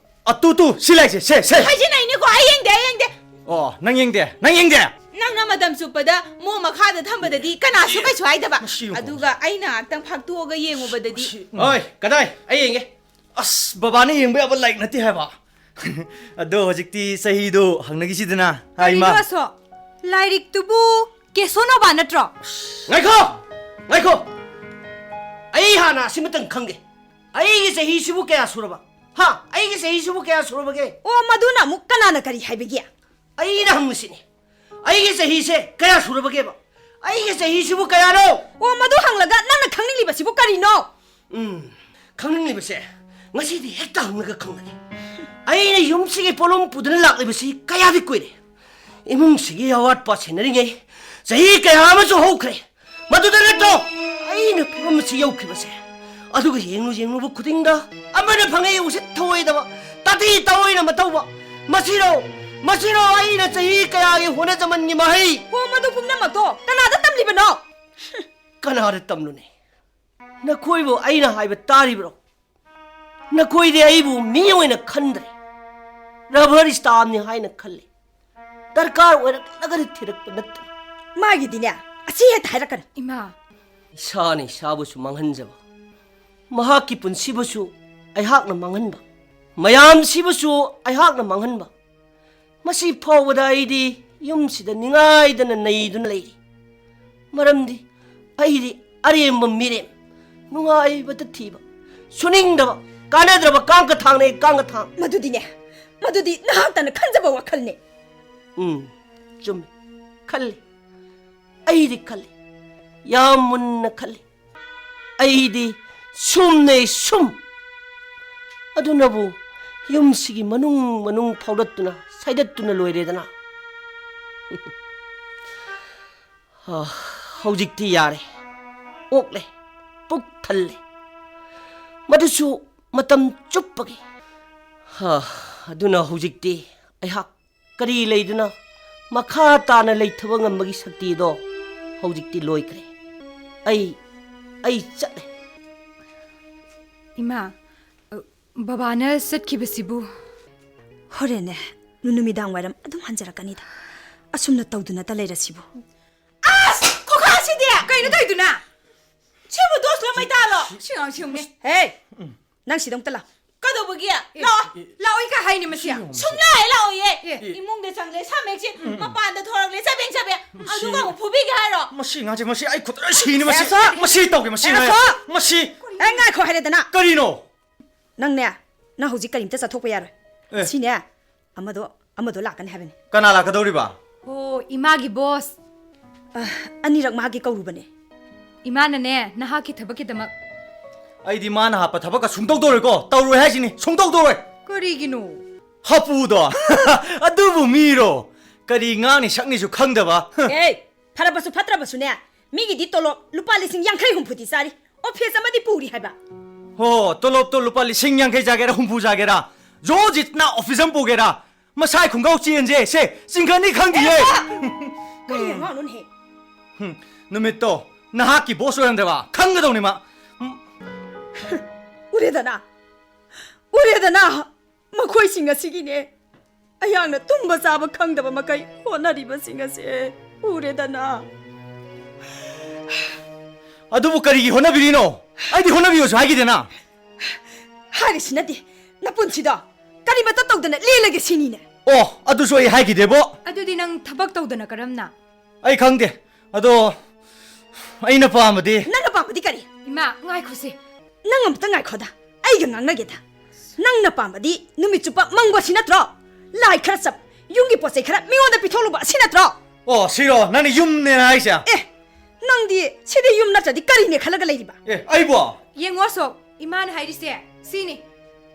ꯑ, ꯇꯨ, ꯇꯨ, ꯁꯤ ꯂꯥꯏꯔꯤꯛꯁꯦ, ꯁꯦ, ꯁꯦ꯫ ꯊꯤꯖꯤꯟꯅꯩꯅꯦꯀꯣ, ꯑꯩ ꯌꯦꯡꯗꯦ, ꯑꯩ ꯌꯦꯡꯗꯦ꯫ ꯑꯣ, ꯅꯪ ꯌꯦꯡꯗꯦ, ꯅꯪ ꯌꯦꯡꯗꯦ? ꯅꯪꯅ ꯃꯇꯝ ꯆꯨꯞꯄꯗ ꯃꯣ ꯃꯈꯥꯗ ꯊꯝꯕꯗꯗꯤ ꯀꯅꯥꯁꯨ ꯀꯩꯁꯨ ꯍꯥꯏꯗꯕ꯫ ꯃꯁꯤ ꯌꯦꯡꯉꯨ꯫ ꯑꯗꯨꯒ ꯑꯩꯅ ꯉꯥꯛꯇꯪ ꯐꯥꯛꯇꯣꯛꯑꯒ ꯌꯦꯡꯉꯨꯕꯗꯗꯤ꯫ ꯃꯁꯤ, ꯎꯝ꯫ ꯑꯣꯏ, ꯀꯗꯥꯏ? ꯑꯩ ꯌꯦꯡꯒꯦ꯫ ꯑꯁ, ꯕꯕꯥꯅ ꯌꯦꯡꯕ ꯌꯥꯕ ꯂꯥꯏꯔꯤꯛ ꯅꯠꯇꯦ ꯍꯥꯏꯕ꯫ ꯑꯗꯣ ꯍꯧꯖꯤꯛꯇꯤ ꯆꯍꯤꯗꯣ ꯍꯪꯅꯈꯤꯁꯤꯗꯅ꯫ ꯍꯥ, ꯏꯃꯥ? ꯀꯔꯤꯅꯣ ꯑꯁꯣ? ꯂꯥꯏꯔꯤꯛꯇꯨꯕꯨ ꯀꯦꯁꯣꯅꯣꯕꯥ ꯅꯠꯇ꯭ꯔꯣ? ꯉꯥꯏꯈꯣ! ꯉꯥꯏꯈꯣ! ꯑꯩ ꯍꯥꯟꯅ ꯑꯁꯤꯃꯇꯪ ꯈꯪꯒꯦ꯫ ꯑꯩꯒꯤ ꯆꯍꯤꯁꯤꯕꯨ ꯀꯌꯥ ꯁꯨꯔꯕ? ꯍꯥ? ꯑꯩꯒꯤ ꯆꯍꯤꯁꯤꯕꯨ ꯀꯌꯥ ꯁꯨꯔꯕꯒꯦ? ꯑꯣ, ꯃꯗꯨꯅ ꯑꯃꯨꯛ ꯀꯅꯥꯅ ꯀꯔꯤ ꯍꯥꯏꯕꯒꯦ? ꯑꯩꯅ ꯍꯪꯕꯁꯤꯅꯤ꯫ ꯑꯩꯒꯤ ꯆꯍꯤꯁꯦ ꯀꯌꯥ ꯁꯨꯔꯕꯒꯦꯕ? ꯑꯩꯒꯤ ꯆꯍꯤꯁꯤꯕꯨ ꯀꯌꯥꯅꯣ? ꯑꯣ, ꯃꯗꯨ ꯍꯪꯂꯒ ꯅꯪꯅ ꯈꯪꯅꯤꯡꯂꯤꯕꯁꯤꯕꯨ ꯀꯔꯤꯅꯣ? ꯎꯝ, ꯈꯪꯅꯤꯡꯂꯤꯕꯁꯦ ꯉꯁꯤꯗꯤ ꯍꯦꯛꯇ ꯍꯪꯂꯒ ꯈꯪꯒꯅꯤ꯫ ꯑꯩꯅ ꯌꯨꯝꯁꯤꯒꯤ ꯄꯣꯠꯂꯨꯝ ꯄꯨꯗꯨꯅ ꯂꯥꯛꯂꯤꯕꯁꯤ ꯀꯌꯥꯗꯤ ꯀꯨꯏꯔꯦ꯫ ꯏꯃꯨꯡꯁꯤꯒꯤ ꯑꯋꯥꯠꯄ ꯁꯦꯟꯅꯔꯤꯉꯩ ꯆꯍꯤ ꯀꯌꯥ ꯑꯃꯁꯨ ꯍꯧꯈ꯭ꯔꯦ꯫ ꯃꯗꯨꯗ ꯅꯠꯇ꯭ꯔꯣ ꯑꯩꯅ ꯐꯤꯕꯝ ꯑꯁꯤ ꯌꯧꯈꯤꯕꯁꯦ? ꯑꯗꯨꯒ ꯌꯦꯡꯂꯨ ꯌꯦꯡꯂꯨꯕ ꯈꯨꯗꯤꯡꯗ ꯑꯃꯅ ꯐꯪꯉꯦ ꯎꯁꯤꯠ ꯊꯑꯣꯏꯗꯕ, ꯇꯥꯊꯤ ꯇꯥꯑꯣꯏꯅ ꯃꯇꯧꯕ꯫ ꯃꯁꯤꯔꯣ, ꯃꯁꯤꯔꯣ ꯑꯩꯅ ꯆꯍꯤ ꯀꯌꯥꯒꯤ ꯍꯣꯠꯅꯖꯃꯟꯒꯤ ꯃꯍꯩ? ꯑꯣ, ꯃꯗꯨ ꯄꯨꯝꯅꯃꯛꯇꯣ ꯀꯅꯥꯗ ꯇꯝꯂꯤꯕꯅꯣ? ꯀꯅꯥꯗ ꯇꯝꯂꯨꯅꯤ? ꯅꯈꯣꯏꯕꯨ ꯑꯩꯅ ꯍꯥꯏꯕ ꯇꯥꯔꯤꯕ꯭ꯔꯣ? ꯅꯈꯣꯏꯗꯤ ꯑꯩꯕꯨ ꯃꯤ ꯑꯣꯏꯅ ꯈꯟꯗ꯭ꯔꯦ꯫ ꯔꯕꯔ ꯁ꯭ꯇꯥꯝꯅꯤ ꯍꯥꯏꯅ ꯈꯜꯂꯤ꯫ ꯗꯔꯀꯥꯔ ꯑꯣꯏꯔꯛꯂꯒꯗꯤ ꯊꯤꯔꯛꯄ ꯅꯠꯇꯅ꯫ ꯃꯥꯒꯤꯗꯤꯅꯦ, ꯑꯁꯤ ꯍꯦꯛꯇ ꯍꯥꯏꯔꯛꯀꯅꯤ꯫ ꯏꯃꯥ, ꯏꯁꯥꯅ ꯏꯁꯥꯕꯨꯁꯨ ꯃꯥꯡꯍꯟꯖꯕ, ꯃꯍꯥꯛꯀꯤ ꯄꯨꯟꯁꯤꯕꯨꯁꯨ ꯑꯩꯍꯥꯛꯅ ꯃꯥꯡꯍꯟꯕ, ꯃꯌꯥꯝꯁꯤꯕꯨꯁꯨ ꯑꯩꯍꯥꯛꯅ ꯃꯥꯡꯍꯟꯕ꯫ ꯃꯁꯤ ꯐꯥꯎꯕꯗ ꯑꯩꯗꯤ ꯌꯨꯝꯁꯤꯗ ꯅꯤꯡꯉꯥꯏꯗꯅ ꯅꯩꯗꯨꯅ ꯂꯩꯔꯤ꯫ ꯃꯔꯝꯗꯤ ꯑꯩꯗꯤ ꯑꯔꯦꯝꯕ ꯃꯤꯔꯦꯝ, ꯅꯨꯡꯉꯥꯏꯕꯇ ꯊꯤꯕ, ꯁꯨꯅꯤꯡꯗꯕ, ꯀꯥꯟꯅꯗ꯭ꯔꯕ ꯀꯥꯡꯀ ꯊꯥꯡꯅꯦ, ꯀꯥꯡꯀ ꯊꯥꯡ꯫ ꯃꯗꯨꯗꯤꯅꯦ, ꯃꯗꯨꯗꯤ ꯅꯍꯥꯛꯇꯅ ꯈꯟꯖꯕ ꯋꯥꯈꯜꯅꯤ꯫ ꯎꯝ, ꯆꯨꯝꯃꯤ꯫ ꯈꯜꯂꯤ꯫ ꯑꯩꯗꯤ ꯈꯜꯂꯤ꯫ ꯌꯥꯝ ꯃꯨꯟꯅ ꯈꯜꯂꯤ꯫ ꯑꯩꯗꯤ ꯁꯨꯝꯅꯦ, ꯁꯨꯝ꯫ ꯑꯗꯨꯅꯕꯨ ꯌꯨꯝꯁꯤꯒꯤ ꯃꯅꯨꯡ ꯃꯅꯨꯡ ꯐꯥꯎꯗꯠꯇꯨꯅ, ꯁꯥꯏꯗꯠꯇꯨꯅ ꯂꯣꯏꯔꯦꯗꯅ꯫ ꯑ, ꯍꯧꯖꯤꯛꯇꯤ ꯌꯥꯔꯦ꯫ ꯑꯣꯛꯂꯦ꯫ ꯄꯨꯛ ꯊꯜꯂꯦ꯫ ꯃꯗꯨꯁꯨ ꯃꯇꯝ ꯆꯨꯞꯄꯒꯤ꯫ ꯑ, ꯑꯗꯨꯅ ꯍꯧꯖꯤꯛꯇꯤ ꯑꯩꯍꯥꯛ ꯀꯔꯤ ꯂꯩꯗꯨꯅ ꯃꯈꯥ ꯇꯥꯅ ꯂꯩꯊꯕ ꯉꯝꯕꯒꯤ ꯁꯛꯇꯤꯗꯣ ꯍꯧꯖꯤꯛꯇꯤ ꯂꯣꯏꯈ꯭ꯔꯦ꯫ ꯑꯩ, ꯑꯩ ꯆꯠꯂꯦ꯫ ꯏꯃꯥ, ꯑ, ꯕꯕꯥꯅ ꯆꯠꯈꯤꯕꯁꯤꯕꯨ? ꯍꯣꯔꯦꯟꯅꯦ, ꯅꯨ-, ꯅꯨꯃꯤꯗꯥꯡ ꯋꯥꯏꯔꯝ ꯑꯗꯨꯝ ꯍꯟꯖꯔꯛꯀꯅꯤꯗ꯫ ꯑꯁꯨꯝꯅ ꯇꯧꯗꯨꯅꯇ ꯂꯩꯔꯁꯤꯕꯨ꯫ ꯑꯁ! ꯈꯣꯈꯥꯁꯤꯗꯤ! ꯀꯩꯅꯣ ꯇꯧꯔꯤꯗꯨꯅ? ꯁꯤꯕꯨ ꯗꯣꯁꯂꯣ ꯃꯩꯇꯥꯂꯣ? ꯁꯤ ꯑꯉꯥꯡ ꯁꯤꯡꯅꯦ꯫ ꯍꯦ! ꯅꯪ ꯁꯤꯗ ꯑꯃꯨꯛꯇ ꯂꯥꯛ꯫ ꯀꯩꯗꯧꯕ ꯂꯥꯛꯑꯣ, ꯂꯥꯛꯑꯣ, ꯏꯀꯥꯏ ꯍꯥꯏꯅꯤ ꯃꯁꯤ꯫ ꯁꯨꯡꯂꯥꯛ ꯍꯦꯛ ꯂꯥꯛꯑꯣꯏꯌꯦ꯫ ꯑꯦ꯫ ꯏꯃꯨꯡꯗ ꯆꯪꯂꯦ ꯁꯥꯃꯦꯛꯁꯤ, ꯃꯄꯥꯟꯗ ꯊꯣꯔꯛꯂꯦ ꯆꯕꯦꯡ ꯆꯕꯦꯡ꯫ ꯃꯁꯤ ꯑꯗꯨꯒ ꯑꯃꯨꯛ ꯐꯨꯕꯤꯒꯦ ꯍꯥꯏꯔꯣ? ꯃꯁꯤ ꯉꯥꯡꯁꯦ, ꯃꯁꯤ ꯑꯩ ꯈꯨꯠꯇ ꯂꯣꯏ ꯁꯤꯅꯤ ꯃꯁꯤ꯫ ꯑꯦ, ꯁꯣ꯫ ꯃꯁꯤ ꯇꯧꯒꯦ, ꯃꯁꯤ ꯑꯦ, ꯉꯥꯡ-, ꯁꯣ꯫ ꯃꯁꯤ꯫ ꯑꯦ, ꯉꯥꯏꯈꯣ ꯍꯥꯏꯔꯦꯗꯅ꯫ ꯀꯔꯤꯅꯣ? ꯅꯪꯅꯦ, ꯅꯪ ꯍꯧꯖꯤꯛ ꯀꯔꯤꯝꯇ ꯆꯠꯊꯣꯛꯄ ꯌꯥꯔꯣꯏ꯫ ꯑꯦ꯫ ꯁꯤꯅꯦ, ꯑꯃꯗꯣ, ꯑꯃꯗꯣ ꯂꯥꯛꯀꯅꯤ ꯍꯥꯏꯕꯅꯤ꯫ ꯀꯅꯥ ꯂꯥꯛꯀꯗꯧꯔꯤꯕ? ꯑꯣ, ꯏꯃꯥꯒꯤ ꯕꯣꯁ꯫ ꯑ, ꯑꯅꯤꯔꯛ ꯃꯥꯒꯤ ꯀꯧꯔꯨꯕꯅꯦ꯫ ꯏꯃꯥꯅꯅꯦ, ꯅꯍꯥꯛꯀꯤ ꯊꯕꯛꯀꯤꯗꯃꯛ꯫ ꯑꯩꯗꯤ ꯃꯥꯅ ꯍꯥꯞꯄ ꯊꯕꯛꯀ ꯁꯨꯡꯇꯧ ꯇꯧꯔꯣꯏꯀꯣ, ꯇꯧꯔꯣꯏ ꯍꯥꯏꯁꯤꯅꯤ, ꯁꯨꯡꯇꯧ ꯇꯧꯔꯣꯏ꯫ ꯀꯔꯤꯒꯤꯅꯣ? ꯍꯥꯄꯨꯗꯣ꯫ ꯑꯗꯨꯕꯨ ꯃꯤꯔꯣ? ꯀꯔꯤ ꯉꯥꯡꯅꯤ ꯁꯛꯅꯤꯁꯨ ꯈꯪꯗꯕ꯫ ꯑꯦ, ꯐꯔꯕꯁꯨ ꯐꯠꯇ꯭ꯔꯕꯁꯨꯅꯦ, ꯃꯤꯒꯤꯗꯤ ꯇꯣꯂꯣꯞ ꯂꯨꯄꯥ ꯂꯤꯁꯤꯡ ꯌꯥꯡꯈꯩ ꯍꯨꯝꯐꯨꯗꯤ ꯆꯥꯔꯤ, ꯑꯣꯐꯤꯁ ꯑꯃꯗꯤ ꯄꯨꯔꯤ ꯍꯥꯏꯕ꯫ ꯍꯣ, ꯇꯣꯂꯣꯞꯇꯣ ꯂꯨꯄꯥ ꯂꯤꯁꯤꯡ ꯌꯥꯡꯈꯩ ꯆꯥꯒꯦꯔꯥ, ꯍꯨꯝꯐꯨ ꯆꯥꯒꯦꯔꯥ, ꯖꯣ ꯖꯤꯠꯅ ꯑꯣꯐꯤꯁ ꯑꯃ ꯄꯨꯒꯦꯔꯥ, ꯃꯁꯥꯏ ꯈꯣꯡꯒ꯭ꯔꯥꯎ ꯆꯦꯟꯁꯦ ꯁꯦ ꯆꯤꯡꯈꯠꯅꯤ ꯈꯪꯗꯤꯌꯦ꯫ ꯑꯦ, ꯀꯔꯤ ꯑꯉꯥꯡꯅꯣꯅꯦꯍꯦ? ꯍꯨꯝ, ꯅꯨꯃꯤꯠꯇꯣ ꯅꯍꯥꯛꯀꯤ ꯕꯣꯁ ꯑꯣꯏꯔꯝꯗ꯭ꯔꯕ ꯈꯪꯒꯗꯧꯅꯤ ꯃꯥ꯫ ꯎꯝ꯫ ꯎꯔꯦꯗꯅ, ꯎꯔꯦꯗꯅ, ꯃꯈꯣꯏꯁꯤꯡ ꯑꯁꯤꯒꯤꯅꯦ ꯑꯩꯍꯥꯛꯅ ꯇꯨꯝꯕ ꯆꯥꯕ ꯈꯪꯗꯕ ꯃꯈꯩ ꯍꯣꯠꯅꯔꯤꯕꯁꯤꯡ ꯑꯁꯦ ꯎꯔꯦꯗꯅ꯫ ꯑꯗꯨꯕꯨ ꯀꯔꯤꯒꯤ ꯍꯣꯠꯅꯕꯤꯔꯤꯅꯣ? ꯑꯩꯗꯤ ꯍꯣꯠꯅꯕꯤꯌꯨꯁꯨ ꯍꯥꯏꯈꯤꯗꯦꯅ꯫ ꯍꯥꯏꯔꯤꯁꯤꯅꯗꯤ ꯅꯄꯨꯟꯁꯤꯗꯣ ꯀꯔꯤꯃꯠꯇ ꯇꯧꯗꯅ ꯂꯦꯜꯂꯒꯦ ꯁꯤꯅꯤꯅꯦ꯫ ꯑꯣ, ꯑꯗꯨꯁꯨ ꯑꯩ ꯍꯥꯏꯈꯤꯗꯦꯕꯣ꯫ ꯑꯗꯨꯗꯤ ꯅꯪ ꯊꯕꯛ ꯇꯧꯗꯅ ꯀꯔꯝꯅ? ꯑꯩ ꯈꯪꯗꯦ꯫ ꯑꯗꯣ ꯑꯩꯅ ꯄꯥꯝꯕꯗꯤ ꯅꯪꯅ ꯄꯥꯝꯕꯗꯤ ꯀꯔꯤ? ꯏꯃꯥ, ꯉꯥꯏꯈꯣꯁꯦ꯫ ꯅꯪ ꯑꯝꯇ ꯉꯥꯏꯈꯣꯗ, ꯑꯩꯒ ꯉꯥꯡꯅꯒꯦꯗ꯫ ꯅꯪꯅ ꯄꯥꯝꯕꯗꯤ ꯅꯨꯃꯤꯠ ꯆꯨꯞꯄ ꯃꯪꯕ ꯁꯤ ꯅꯠꯇ꯭ꯔꯣ? ꯂꯥꯏ ꯈꯔ ꯆꯞ, ꯌꯨꯝꯒꯤ ꯄꯣꯠ ꯆꯩ ꯈꯔ ꯃꯤꯉꯣꯟꯗ ꯄꯤꯊꯣꯛꯂꯨꯕ ꯑꯁꯤ ꯅꯠꯇ꯭ꯔꯣ? ꯑꯣ, ꯁꯤꯔꯣ ꯅꯪꯅ ꯌꯨꯝꯅꯦꯅ ꯍꯥꯏꯁꯦ? ꯑꯦ, ꯅꯪꯗꯤ ꯁꯤꯗꯤ ꯌꯨꯝ ꯅꯠꯇ꯭ꯔꯗꯤ ꯀꯔꯤꯅꯦ ꯈꯜꯂꯒ ꯂꯩꯔꯤꯕ? ꯑꯦ, ꯑꯩꯕꯣ? ꯌꯦꯡꯉꯣ ꯑꯁꯣꯛ, ꯏꯃꯥꯅ ꯍꯥꯏꯔꯤꯁꯦ ꯁꯤꯅꯤ꯫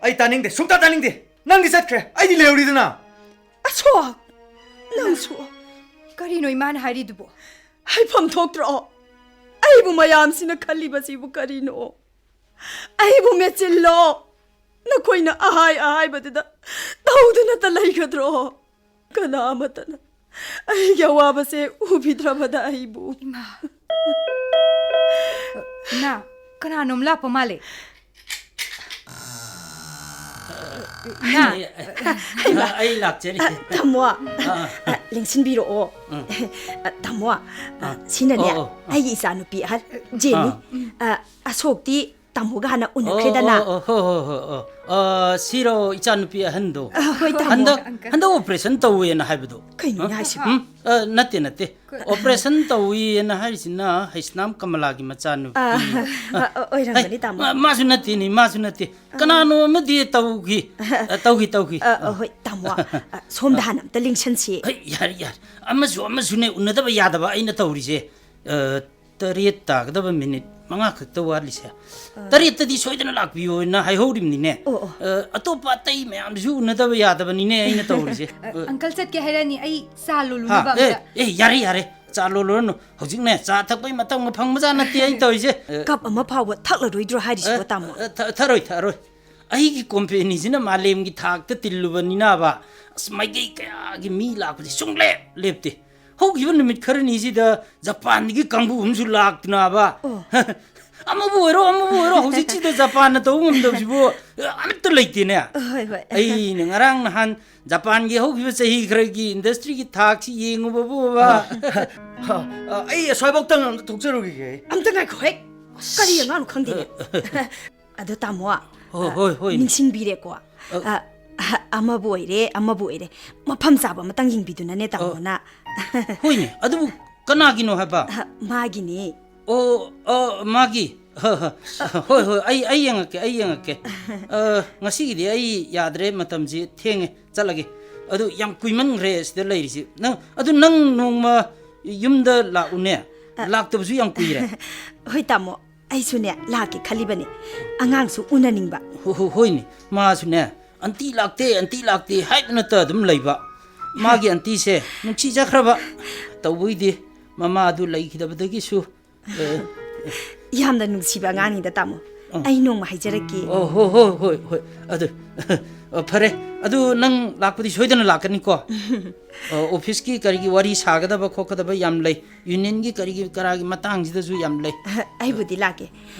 ꯑꯩ ꯇꯥꯅꯤꯡꯗꯦ, ꯁꯨꯡꯇꯥ ꯇꯥꯅꯤꯡꯗꯦ꯫ ꯅꯪꯗꯤ ꯆꯠꯈ꯭ꯔꯦ, ꯑꯩꯗꯤ ꯂꯩꯍꯧꯔꯤꯗꯅ꯫ ꯑꯁꯣꯛ, ꯅꯪꯁꯨ꯫ ꯀꯔꯤꯅꯣ ꯏꯃꯥꯅ ꯍꯥꯏꯔꯤꯗꯨꯕꯣ? ꯍꯥꯏꯐꯝ ꯊꯣꯛꯇ꯭ꯔꯣ? ꯑꯩꯕꯨ ꯃꯌꯥꯝꯁꯤꯅ ꯈꯜꯂꯤꯕꯁꯤꯕꯨ ꯀꯔꯤꯅꯣ? ꯑꯩꯕꯨ ꯃꯦꯆꯤꯜꯂꯣ? ꯅꯈꯣꯏꯅ ꯑꯍꯥꯏ ꯑꯍꯥꯏꯕꯗꯨꯗ ꯇꯧꯗꯨꯅꯇ ꯂꯩꯒꯗ꯭ꯔꯣ? ꯀꯅꯥ ꯑꯃꯠꯇꯅ ꯑꯩꯒꯤ ꯑꯋꯥꯕꯁꯦ ꯎꯕꯤꯗ꯭ꯔꯕꯗ ꯑꯩꯕꯨ꯫ ꯏꯃꯥ꯫ ꯏꯃꯥ, ꯀꯅꯥꯅꯣꯝ ꯂꯥꯛꯄ ꯃꯥꯜꯂꯦ꯫ ꯏꯃꯥ꯫ ꯑꯩ, ꯑꯩ ꯂꯥꯛꯆꯔꯤ꯫ ꯑ, ꯇꯥꯃꯣ꯫ ꯑꯥ, ꯑꯥ꯫ ꯑ, ꯂꯦꯡꯁꯤꯟꯕꯤꯔꯛꯑꯣ꯫ ꯎꯝ꯫ ꯑ, ꯇꯥꯃꯣ, ꯑ, ꯑꯥ꯫ ꯁꯤꯅꯅꯦ, ꯑꯣ, ꯑꯣ, ꯑꯥ꯫ ꯑꯩꯒꯤ ꯏꯆꯥꯅꯨꯄꯤ ꯑꯍꯜ ꯖꯦꯅꯤ꯫ ꯑꯥ꯫ ꯑ, ꯑꯁꯣꯛꯇꯤ ꯇꯥꯃꯣꯒ ꯍꯥꯟꯅ ꯎꯅꯈ꯭ꯔꯦꯗꯅ꯫ ꯑꯣ, ꯑꯣ, ꯍꯣ, ꯍꯣ, ꯍꯣ, ꯑꯣ꯫ ꯑ, ꯁꯤꯔꯣ ꯏꯆꯥꯅꯨꯄꯤ ꯑꯍꯟꯗꯣ? ꯑ, ꯍꯣꯏ, ꯇꯥꯃꯣ꯫ ꯍꯟꯗꯛ Uncle. ꯍꯟꯗꯛ ꯑꯣꯄꯔꯦꯁꯟ ꯇꯧꯋꯦꯅ ꯍꯥꯏꯕꯗꯣ? ꯀꯩꯅꯣꯅꯦ ꯍ? ꯍꯥꯏꯁꯤꯕꯣ? ꯎꯝ? ꯑ, ꯅꯠꯇꯦ, ꯅꯠꯇꯦ, ꯑꯣꯄꯔꯦꯁꯟ ꯇꯧꯋꯦꯅ ꯍꯥꯏꯔꯤꯁꯤꯅ ꯍꯩꯁꯅꯥꯝ ꯀꯃꯂꯥꯒꯤ ꯃꯆꯥꯅꯨꯄꯤ꯫ ꯑ, ꯑ, ꯑꯣꯏꯔꯝꯒꯅꯤ, ꯍꯩ, ꯇꯥꯃꯣ꯫ ꯃꯥ- ꯃꯥꯁꯨ ꯅꯠꯇꯦꯅꯦ, ꯃꯥꯁꯨ ꯅꯠꯇꯦ꯫ ꯀꯅꯥꯅꯣ ꯑꯃꯗꯤ ꯇꯧꯈꯤ꯫ ꯑ, ꯇꯧꯈꯤ, ꯇꯧꯈꯤ꯫ ꯑ, ꯑ, ꯍꯣꯏ, ꯇꯥꯃꯣ꯫ ꯑ, ꯁꯣꯝꯗ ꯍꯥꯟꯅ ꯑꯝꯇ ꯂꯦꯡꯁꯟꯁꯤ꯫ ꯍꯩ, ꯌꯥꯔꯦ, ꯌꯥꯔꯦ꯫ ꯑꯃꯁꯨ ꯑꯃꯁꯨꯅꯦ ꯎꯅꯗꯕ ꯌꯥꯗꯕ ꯑꯩꯅ ꯇꯧꯔꯤꯁꯦ꯫ ꯑ, ꯇꯔꯦꯠ ꯇꯥꯒꯗꯕ ꯃꯤꯅꯤꯠ ꯃꯉꯥ ꯈꯛꯇ ꯋꯥꯠꯂꯤꯁꯦ꯫ ꯇꯔꯦꯠꯇꯗꯤ ꯁꯣꯏꯗꯅ ꯂꯥꯛꯄꯤꯌꯣꯅ ꯍꯥꯏꯍꯧꯔꯤꯕꯅꯤꯅꯦ꯫ ꯑꯣ, ꯑꯣ꯫ ꯑ, ꯑꯇꯣꯞꯄ ꯑꯇꯩ ꯃꯌꯥꯝꯁꯨ ꯎꯅꯗꯕ ꯌꯥꯗꯕꯅꯤꯅꯦ ꯑꯩꯅ ꯇꯧꯔꯤꯁꯦ꯫ ꯑ, ꯑꯪꯀꯜ, ꯆꯠꯀꯦ ꯍꯥꯏꯔꯅꯤ, ꯑꯩ ꯆꯥ ꯍꯥ? ꯂꯣꯜꯂꯨꯅꯕ ꯑꯦ, ꯑꯝꯇ꯫ ꯑꯦ, ꯌꯥꯔꯦ, ꯌꯥꯔꯦ꯫ ꯆꯥ ꯂꯣꯜꯂꯨꯔꯅꯨ꯫ ꯍꯧꯖꯤꯛꯅꯦ ꯆꯥ ꯊꯛꯄꯩ ꯃꯇꯝꯒ ꯐꯪꯕꯖꯥꯠ ꯅꯠꯇꯦ ꯑꯩꯅ ꯇꯧꯔꯤꯁꯦ꯫ ꯑ, ꯀꯞ ꯑꯃ ꯐꯥꯎꯕ ꯊꯛꯂꯔꯣꯏꯗ꯭ꯔꯣ ꯍꯥꯏꯔꯤꯁꯤꯕꯣ, ꯑ, ꯇꯥꯃꯣ? ꯑ, ꯊ- ꯊꯛꯑꯔꯣꯏ, ꯊꯛꯑꯔꯣꯏ꯫ ꯑꯩꯒꯤ ꯀꯣꯝꯄꯦꯅꯤꯁꯤꯅ ꯃꯥꯂꯦꯝꯒꯤ ꯊꯥꯛꯇ ꯇꯤꯜꯂꯨꯕꯅꯤꯅꯕ, ꯑꯁ, ꯃꯥꯏꯀꯩ ꯀꯌꯥꯒꯤ ꯃꯤ ꯂꯥꯛꯄꯁꯤ ꯁꯨꯡꯂꯦꯞ ꯂꯦꯞꯇꯦ꯫ ꯍꯧꯈꯤꯕ ꯅꯨꯃꯤꯠ ꯈꯔꯅꯤꯁꯤꯗ ꯖꯄꯥꯟꯗꯒꯤ ꯀꯥꯡꯕꯨ ꯑꯃꯁꯨ ꯂꯥꯛꯇꯅꯕ꯫ ꯑꯣ꯫ ꯑꯃꯕꯨ ꯑꯣꯏꯔꯣ, ꯑꯃꯕꯨ ꯑꯣꯏꯔꯣ, ꯍꯧꯖꯤꯛꯁꯤꯗ ꯖꯄꯥꯟꯅ ꯇꯧꯕ ꯉꯝꯗꯕꯁꯤꯕꯨ ꯑꯃꯠꯇ ꯂꯩꯇꯦꯅꯦ꯫ ꯍꯣꯏ, ꯍꯣꯏ꯫ ꯑꯩꯅ ꯉꯔꯥꯡ ꯅꯍꯥꯟ ꯖꯄꯥꯟꯒꯤ ꯍꯧꯈꯤꯕ ꯆꯍꯤ ꯈꯔꯒꯤ ꯏꯟꯗꯁꯇ꯭ꯔꯤꯒꯤ ꯊꯥꯛꯁꯤ ꯌꯦꯡꯉꯨꯕꯕꯨꯕ꯫ ꯑ, ꯑꯩ ꯑꯁ꯭ꯋꯥꯏꯐꯥꯎꯇꯪ ꯑꯝꯇ ꯊꯣꯛꯆꯔꯨꯈꯤꯒꯦ꯫ ꯑꯝꯇ ꯉꯥꯏꯈꯣ ꯍꯦꯛ꯫ ꯀꯔꯤ ꯑꯉꯥꯡꯅꯣ ꯈꯪꯗꯦꯅꯦ꯫ ꯑꯗꯣ ꯇꯥꯃꯣ, ꯍꯣꯏ, ꯍꯣꯏ, ꯍꯣꯏ꯫ ꯅꯤꯡꯁꯤꯡꯕꯤꯔꯦꯀꯣ? ꯑ, ꯑꯃꯕꯨ ꯑꯣꯏꯔꯦ, ꯑꯃꯕꯨ ꯑꯣꯏꯔꯦ, ꯃꯐꯝ ꯆꯥꯕ ꯑꯃꯇꯪ ꯌꯦꯡꯕꯤꯗꯨꯅꯅꯦ ꯇꯥꯃꯣꯅ꯫ ꯍꯣꯏꯅꯦ, ꯑꯗꯨꯕꯨ ꯀꯅꯥꯒꯤꯅꯣ ꯍꯥꯏꯕ? ꯑ, ꯃꯥꯒꯤꯅꯦ꯫ ꯑꯣ, ꯑꯣ, ꯃꯥꯒꯤ꯫ ꯍꯣꯏ, ꯍꯣꯏ, ꯑꯩ, ꯑꯩ ꯌꯦꯡꯉꯛꯀꯦ, ꯑꯩ ꯌꯦꯡꯉꯛꯀꯦ꯫ ꯑ, ꯉꯁꯤꯒꯤꯗꯤ ꯑꯩ ꯌꯥꯗ꯭ꯔꯦ, ꯃꯇꯝꯁꯤ ꯊꯦꯡꯉꯦ, ꯆꯠꯂꯒꯦ꯫ ꯑꯗꯨ ꯌꯥꯝ ꯀꯨꯏꯃꯟꯈ꯭ꯔꯦ ꯁꯤꯗ ꯂꯩꯔꯤꯁꯤ꯫ ꯅꯪ, ꯑꯗꯨ ꯅꯪ ꯅꯣꯡꯃ ꯌꯨꯝꯗ ꯂꯥꯛꯎꯅꯦ꯫ ꯂꯥꯛꯇꯕꯁꯨ ꯌꯥꯝ ꯀꯨꯏꯔꯦ꯫ ꯍꯣꯏ ꯇꯥꯃꯣ, ꯑꯩꯁꯨꯅꯦ ꯂꯥꯛꯀꯦ ꯈꯜꯂꯤꯕꯅꯦ, ꯑꯉꯥꯡꯁꯨ ꯎꯅꯅꯤꯡꯕ꯫ ꯍꯣ-, ꯍꯣ-, ꯍꯣꯏꯅꯦ, ꯃꯥꯁꯨꯅꯦ ꯑꯟꯇꯤ ꯂꯥꯛꯇꯦ, ꯑꯟꯇꯤ ꯂꯥꯛꯇꯦ ꯍꯥꯏꯗꯨꯅꯇ ꯑꯗꯨꯝ ꯂꯩꯕ꯫ ꯃꯥꯒꯤ ꯑꯟꯇꯤꯁꯦ ꯅꯨꯡꯁꯤꯖꯈ꯭ꯔꯕ꯫ ꯇꯧꯕꯒꯤꯗꯤ ꯃꯃꯥꯗꯨ ꯂꯩꯈꯤꯗꯕꯗꯒꯤꯁꯨ, ꯑ, ꯌꯥꯝꯅ ꯅꯨꯡꯁꯤꯕ ꯑꯉꯥꯡꯅꯤꯗ ꯇꯥꯃꯣ꯫ ꯑꯩ ꯅꯣꯡꯃ ꯍꯥꯏꯖꯔꯛꯀꯦ꯫ ꯑꯣ, ꯍꯣ-, ꯍꯣꯏ, ꯍꯣꯏ, ꯍꯣꯏ꯫ ꯑꯗꯨ, ꯑ, ꯐꯔꯦ꯫ ꯑꯗꯨ ꯅꯪ ꯂꯥꯛꯄꯗꯤ ꯁꯣꯏꯗꯅ ꯂꯥꯛꯀꯅꯤꯀꯣ? ꯑ, ꯑꯣꯐꯤꯁꯀꯤ ꯀꯔꯤꯒꯤ ꯋꯥꯔꯤ ꯁꯥꯒꯗꯕ ꯈꯣꯠꯀꯗꯕ ꯌꯥꯝ ꯂꯩ꯫ ꯌꯨꯅꯤꯌꯟꯒꯤ ꯀꯔꯤꯒꯤ ꯀꯔꯥꯒꯤ ꯃꯇꯥꯡꯁꯤꯗꯁꯨ ꯌꯥꯝ ꯂꯩ꯫ ꯑꯩꯕꯨꯗꯤ ꯂꯥꯛꯀꯦ꯫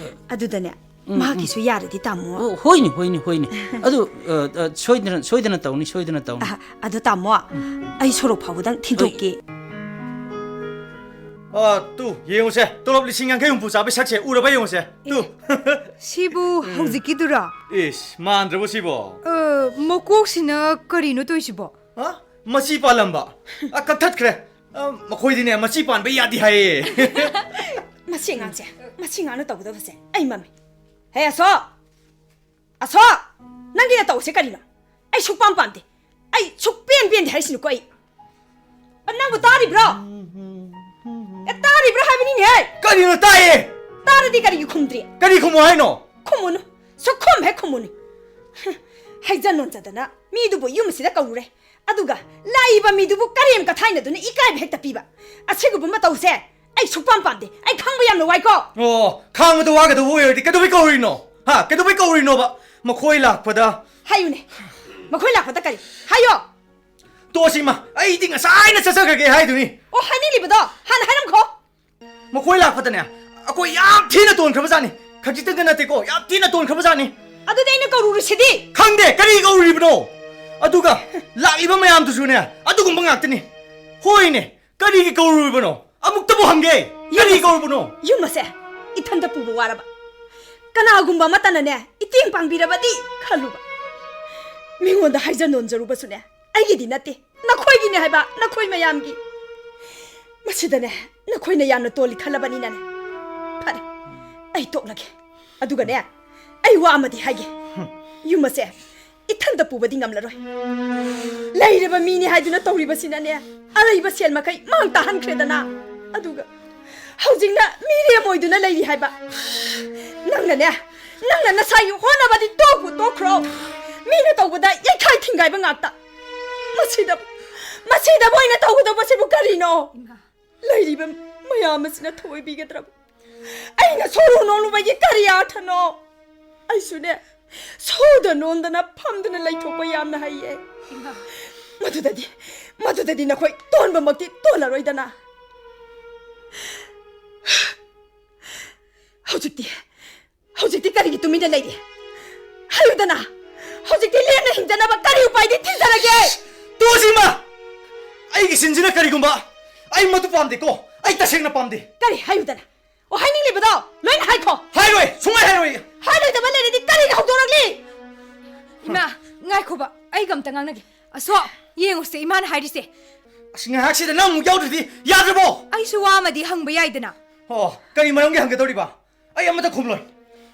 ꯑꯗꯨꯗꯅꯦ, ꯃꯥꯒꯤꯁꯨ ꯌꯥꯔꯗꯤ ꯇꯥꯃꯣ꯫ ꯑꯣ, ꯍꯣꯏꯅꯦ, ꯍꯣꯏꯅꯦ, ꯍꯣꯏꯅꯦ꯫ ꯑꯗꯨ, ꯑ, ꯑ, ꯁꯣꯏꯗꯅ, ꯁꯣꯏꯗꯅ ꯇꯧꯅꯤ, ꯁꯣꯏꯗꯅ ꯇꯧꯅꯤ꯫ ꯑ, ꯑꯗꯣ ꯇꯥꯃꯣ, ꯑꯩ ꯁꯣꯔꯣꯛ ꯐꯥꯎꯕꯗꯪ ꯊꯤꯟꯗꯣꯛꯀꯦ꯫ ꯑ, ꯇꯨ, ꯌꯦꯡꯉꯨꯁꯦ꯫ ꯇꯣꯂꯣꯞ ꯂꯤꯁꯤꯡ ꯌꯥꯡꯈꯩ ꯍꯨꯝꯐꯨ ꯆꯥꯕꯩ ꯁꯛꯁꯦ ꯎꯔꯕ ꯌꯦꯡꯉꯨꯁꯦ꯫ ꯇꯨ꯫ ꯁꯤꯕꯨ ꯎꯝ꯫ ꯍꯧꯖꯤꯛꯀꯤꯗꯨꯔꯥ? ꯏꯁ, ꯃꯥꯟꯗ꯭ꯔꯕꯣ ꯁꯤꯕꯣ? ꯑ, ꯃꯀꯣꯛꯁꯤꯅ ꯀꯔꯤꯅꯣ ꯇꯧꯔꯤꯁꯤꯕꯣ? ꯍꯥ? ꯃꯆꯤ ꯄꯥꯜꯂꯝꯕ꯫ ꯑ, ꯀꯛꯊꯠꯈ꯭ꯔꯦ꯫ ꯑ, ꯃꯈꯣꯏꯗꯤꯅꯦ, ꯃꯆꯤ ꯄꯥꯟꯕ ꯌꯥꯗꯦ ꯍꯥꯏꯌꯦ꯫ ꯃꯁꯤ ꯑꯉꯥꯡꯁꯦ, ꯃꯁꯤ ꯑꯉꯥꯡꯅ ꯇꯧꯒꯗꯕꯁꯦ ꯑꯩ ꯃꯝꯃꯤ꯫ ꯍꯦ, ꯑꯁꯣꯛ! ꯑꯁꯣꯛ! ꯅꯪꯒꯤ ꯅꯇꯧꯁꯦ ꯀꯔꯤꯅꯣ? ꯑꯩ ꯁꯨꯛꯄꯥꯝ ꯄꯥꯝꯗꯦ꯫ ꯑꯩ ꯁꯨꯛꯄꯦꯟ ꯄꯦꯟꯗꯦ ꯍꯥꯏꯁꯤꯅꯤꯀꯣ ꯑꯩ꯫ ꯑ, ꯅꯪꯕꯨ ꯇꯥꯔꯤꯕ꯭ꯔꯣ? ꯑꯦ, ꯇꯥꯔꯤꯕ꯭ꯔꯣ ꯍꯥꯏꯕꯅꯤꯅꯦꯍꯦ! ꯀꯔꯤꯅꯣ ꯇꯥꯏꯌꯦ! ꯇꯥꯔꯗꯤ ꯀꯔꯤꯒꯤ ꯈꯨꯝꯗ꯭ꯔꯤ? ꯀꯔꯤ ꯈꯨꯝꯃꯣ ꯍꯥꯏꯅꯣ? ꯈꯨꯝꯃꯨꯅꯨ꯫ ꯁꯨꯛꯈꯨꯝ ꯍꯦꯛ ꯈꯨꯝꯃꯨꯅꯨ꯫ ꯍꯩꯖ ꯅꯣꯟꯖꯗꯅ ꯃꯤꯗꯨꯕꯨ ꯌꯨꯝ ꯑꯁꯤꯗ ꯀꯧꯔꯨꯔꯦ꯫ ꯑꯗꯨꯒ ꯂꯥꯛꯏꯕ ꯃꯤꯗꯨꯕꯨ ꯀꯔꯦꯝ ꯀꯊꯥꯏꯅꯗꯨꯅ ꯏꯀꯥꯏꯕ ꯍꯦꯛꯇ ꯄꯤꯕ꯫ ꯑꯁꯤꯒꯨꯝꯕ ꯃꯇꯧꯁꯦ ꯑꯩ ꯁꯨꯛꯄꯥꯝ ꯄꯥꯝꯗꯦ꯫ ꯑꯩ ꯈꯥꯡꯕ ꯌꯥꯝꯅ ꯋꯥꯏꯀꯣ꯫ ꯑꯣ, ꯈꯥꯡꯕꯗ ꯋꯥꯒꯗꯧꯕ ꯑꯣꯏꯔꯗꯤ ꯀꯩꯗꯧꯕꯩ ꯀꯧꯔꯤꯅꯣ? ꯍꯥ? ꯀꯩꯗꯧꯕꯩ ꯀꯧꯔꯤꯅꯣꯕ? ꯃꯈꯣꯏ ꯂꯥꯛꯄꯗ꯫ ꯍꯥꯏꯌꯨꯅꯦ꯫ ꯃꯈꯣꯏ ꯂꯥꯛꯄꯗ ꯀꯔꯤ? ꯍꯥꯏꯌꯣ꯫ ꯇꯣꯛꯑꯁꯤ ꯏꯃꯥ, ꯑꯩꯗꯤ ꯉꯁꯥꯏꯅ ꯆꯠꯆꯈ꯭ꯔꯒꯦ ꯍꯥꯏꯗꯨꯅꯤ꯫ ꯑꯣ, ꯍꯥꯏꯅꯤꯡꯂꯤꯕꯗꯣ ꯍꯥꯟꯅ ꯍꯥꯏꯔꯝꯈꯣ꯫ ꯃꯈꯣꯏ ꯂꯥꯛꯄꯗꯅꯦ, ꯑꯩꯈꯣꯏ ꯌꯥꯝ ꯊꯤꯅ ꯇꯣꯟꯈ꯭ꯔꯕꯖꯥꯠꯅꯤ꯫ ꯈꯖꯤꯛꯇꯪꯗ ꯅꯠꯇꯦꯀꯣ, ꯌꯥꯝ ꯊꯤꯅ ꯇꯣꯟꯈ꯭ꯔꯕꯖꯥꯠꯅꯤ꯫ ꯑꯗꯨꯗꯤ ꯑꯩꯅ ꯀꯧꯔꯨꯔꯤꯁꯤꯗꯤ? ꯈꯪꯗꯦ, ꯀꯔꯤ ꯀꯧꯔꯤꯕꯅꯣ? ꯑꯗꯨꯒ ꯂꯥꯛꯂꯤꯕ ꯃꯌꯥꯝꯗꯨꯁꯨꯅꯦ, ꯑꯗꯨꯒꯨꯝꯕ ꯉꯥꯛꯇꯅꯤ꯫ ꯍꯣꯏꯅꯦ, ꯀꯔꯤꯒꯤ ꯀꯧꯔꯨꯔꯤꯕꯅꯣ? ꯑꯃꯨꯛꯇꯕꯨ ꯍꯪꯒꯦ, ꯀꯔꯤ ꯀꯧꯔꯨꯕꯅꯣ? ꯌꯨꯝ ꯑꯁꯦ ꯏꯊꯟꯇ ꯄꯨꯕ ꯋꯥꯔꯕ꯫ ꯀꯅꯥꯒꯨꯝꯕ ꯑꯃꯠꯇꯅꯅꯦ, ꯏꯇꯦꯡ ꯄꯥꯡꯕꯤꯔꯕꯗꯤ ꯈꯜꯂꯨꯕ꯫ ꯃꯤꯉꯣꯟꯗ ꯍꯥꯏꯖ ꯅꯣꯟꯖꯔꯨꯕꯁꯨꯅꯦ, ꯑꯩꯒꯤꯗꯤ ꯅꯠꯇꯦ, ꯅꯈꯣꯏꯒꯤꯅꯦ ꯍꯥꯏꯕ, ꯅꯈꯣꯏ ꯃꯌꯥꯝꯒꯤ꯫ ꯃꯁꯤꯗꯅꯦ, ꯅꯈꯣꯏꯅ ꯌꯥꯝꯅ ꯇꯣꯜꯂꯤ ꯈꯜꯂꯕꯅꯤꯅꯅꯦ꯫ ꯐꯔꯦ, ꯑꯩ ꯇꯣꯛꯂꯒꯦ꯫ ꯑꯗꯨꯒꯅꯦ, ꯑꯩ ꯋꯥ ꯑꯃꯗꯤ ꯍꯥꯏꯒꯦ꯫ ꯌꯨꯝ ꯑꯁꯦ ꯏꯊꯟꯇ ꯄꯨꯕꯗꯤ ꯉꯝꯂꯔꯣꯏ꯫ ꯂꯩꯔꯕ ꯃꯤꯅꯤ ꯍꯥꯏꯗꯨꯅ ꯇꯧꯔꯤꯕꯁꯤꯅꯅꯦ, ꯑꯔꯩꯕ ꯁꯦꯜ ꯃꯈꯩ ꯃꯥꯡ ꯇꯥꯍꯟꯈ꯭ꯔꯦꯗꯅ꯫ ꯑꯗꯨꯒ ꯍꯧꯖꯤꯛꯅ ꯃꯤꯔꯦꯝ ꯑꯣꯏꯗꯨꯅ ꯂꯩꯔꯤ ꯍꯥꯏꯕ꯫ ꯅꯪꯅꯅꯦ, ꯅꯪꯅ ꯅꯁꯥꯒꯤ ꯍꯣꯠꯅꯕꯗꯤ ꯇꯣꯛꯄꯨ ꯇꯣꯛꯈ꯭ꯔꯣ꯫ ꯃꯤꯅ ꯇꯧꯕꯗ ꯌꯩꯈꯥꯏ ꯊꯤꯡꯒꯥꯏꯕ ꯉꯥꯛꯇ꯫ ꯃꯁꯤꯗ, ꯃꯁꯤꯗꯕꯨ ꯑꯩꯅ ꯇꯧꯒꯗꯧꯕꯁꯤꯕꯨ ꯀꯔꯤꯅꯣ? ꯂꯩꯔꯤꯕ ꯃꯌꯥꯝ ꯑꯁꯤꯅ ꯊꯑꯣꯏꯕꯤꯒꯗ꯭ꯔꯕ? ꯑꯩꯅ ꯁꯣꯔꯨ ꯅꯣꯝꯂꯨꯕꯒꯤ ꯀꯔꯤ ꯑꯥꯔꯊꯅꯣ? ꯑꯩꯁꯨꯅꯦ, ꯁꯨꯗ ꯅꯣꯝꯗꯅ ꯐꯝꯗꯨꯅ ꯂꯩꯊꯣꯛꯄ ꯌꯥꯝꯅ ꯍꯩꯌꯦ꯫ ꯏꯃꯥ꯫ ꯃꯗꯨꯗꯗꯤ, ꯃꯗꯨꯗꯗꯤ ꯅꯈꯣꯏ ꯇꯣꯟꯕꯃꯛꯇꯤ ꯇꯣꯜꯂꯔꯣꯏꯗꯅ꯫ ꯍꯧꯖꯤꯛꯇꯤ, ꯍꯧꯖꯤꯛꯇꯤ ꯀꯔꯤꯒꯤ ꯇꯨꯃꯤꯟꯅ ꯂꯩꯔꯤ? ꯍꯥꯏꯌꯨꯗꯅ! ꯍꯧꯖꯤꯛꯇꯤ ꯂꯦꯝꯅ ꯍꯤꯡꯖꯅꯕ ꯀꯔꯤ ꯎꯄꯥꯏꯗꯤ ꯊꯤꯖꯔꯒꯦ? ꯇꯣꯛꯑꯁꯤ, ꯏꯃꯥ! ꯑꯩꯒꯤ ꯁꯤꯟꯁꯤꯅ ꯀꯔꯤꯒꯨꯝꯕ ꯑꯩ ꯃꯗꯨ ꯄꯥꯝꯗꯦꯀꯣ꯫ ꯑꯩ ꯇꯁꯦꯡꯅ ꯄꯥꯝꯗꯦ꯫ ꯀꯔꯤ ꯍꯥꯏꯌꯨꯗꯅ? ꯑꯣ, ꯍꯥꯏꯅꯤꯡꯂꯤꯕꯗꯣ ꯂꯣꯏꯅ ꯍꯥꯏꯈꯣ꯫ ꯍꯥꯏꯔꯣꯏ, ꯁꯨꯡꯍꯥꯏ ꯍꯥꯏꯔꯣꯏ꯫ ꯍꯥꯏꯔꯣꯏꯗꯕ ꯂꯩꯔꯗꯤ ꯀꯔꯤꯒꯤ ꯍꯧꯗꯣꯔꯛꯂꯤ? ꯏꯃꯥ, ꯉꯥꯏꯈꯣꯕ, ꯑꯩꯒ ꯑꯝꯇ ꯉꯥꯡꯅꯒꯦ꯫ ꯑꯁꯣ, ꯌꯦꯡꯉꯨꯁꯦ ꯏꯃꯥꯅ ꯍꯥꯏꯔꯤꯁꯦ꯫ ꯑꯁ, ꯉꯥꯏꯍꯥꯛꯁꯤꯗ ꯅꯪ ꯑꯃꯨꯛ ꯌꯥꯎꯗ꯭ꯔꯗꯤ ꯌꯥꯗ꯭ꯔꯕꯣ? ꯑꯩꯁꯨ ꯋꯥ ꯑꯃꯗꯤ ꯍꯪꯕ ꯌꯥꯏꯗꯅ꯫ ꯑꯣ, ꯀꯔꯤ ꯃꯔꯝꯒꯤ ꯍꯪꯒꯗꯧꯔꯤꯕ? ꯑꯩ ꯑꯃꯇ ꯈꯨꯝꯂꯣꯏ꯫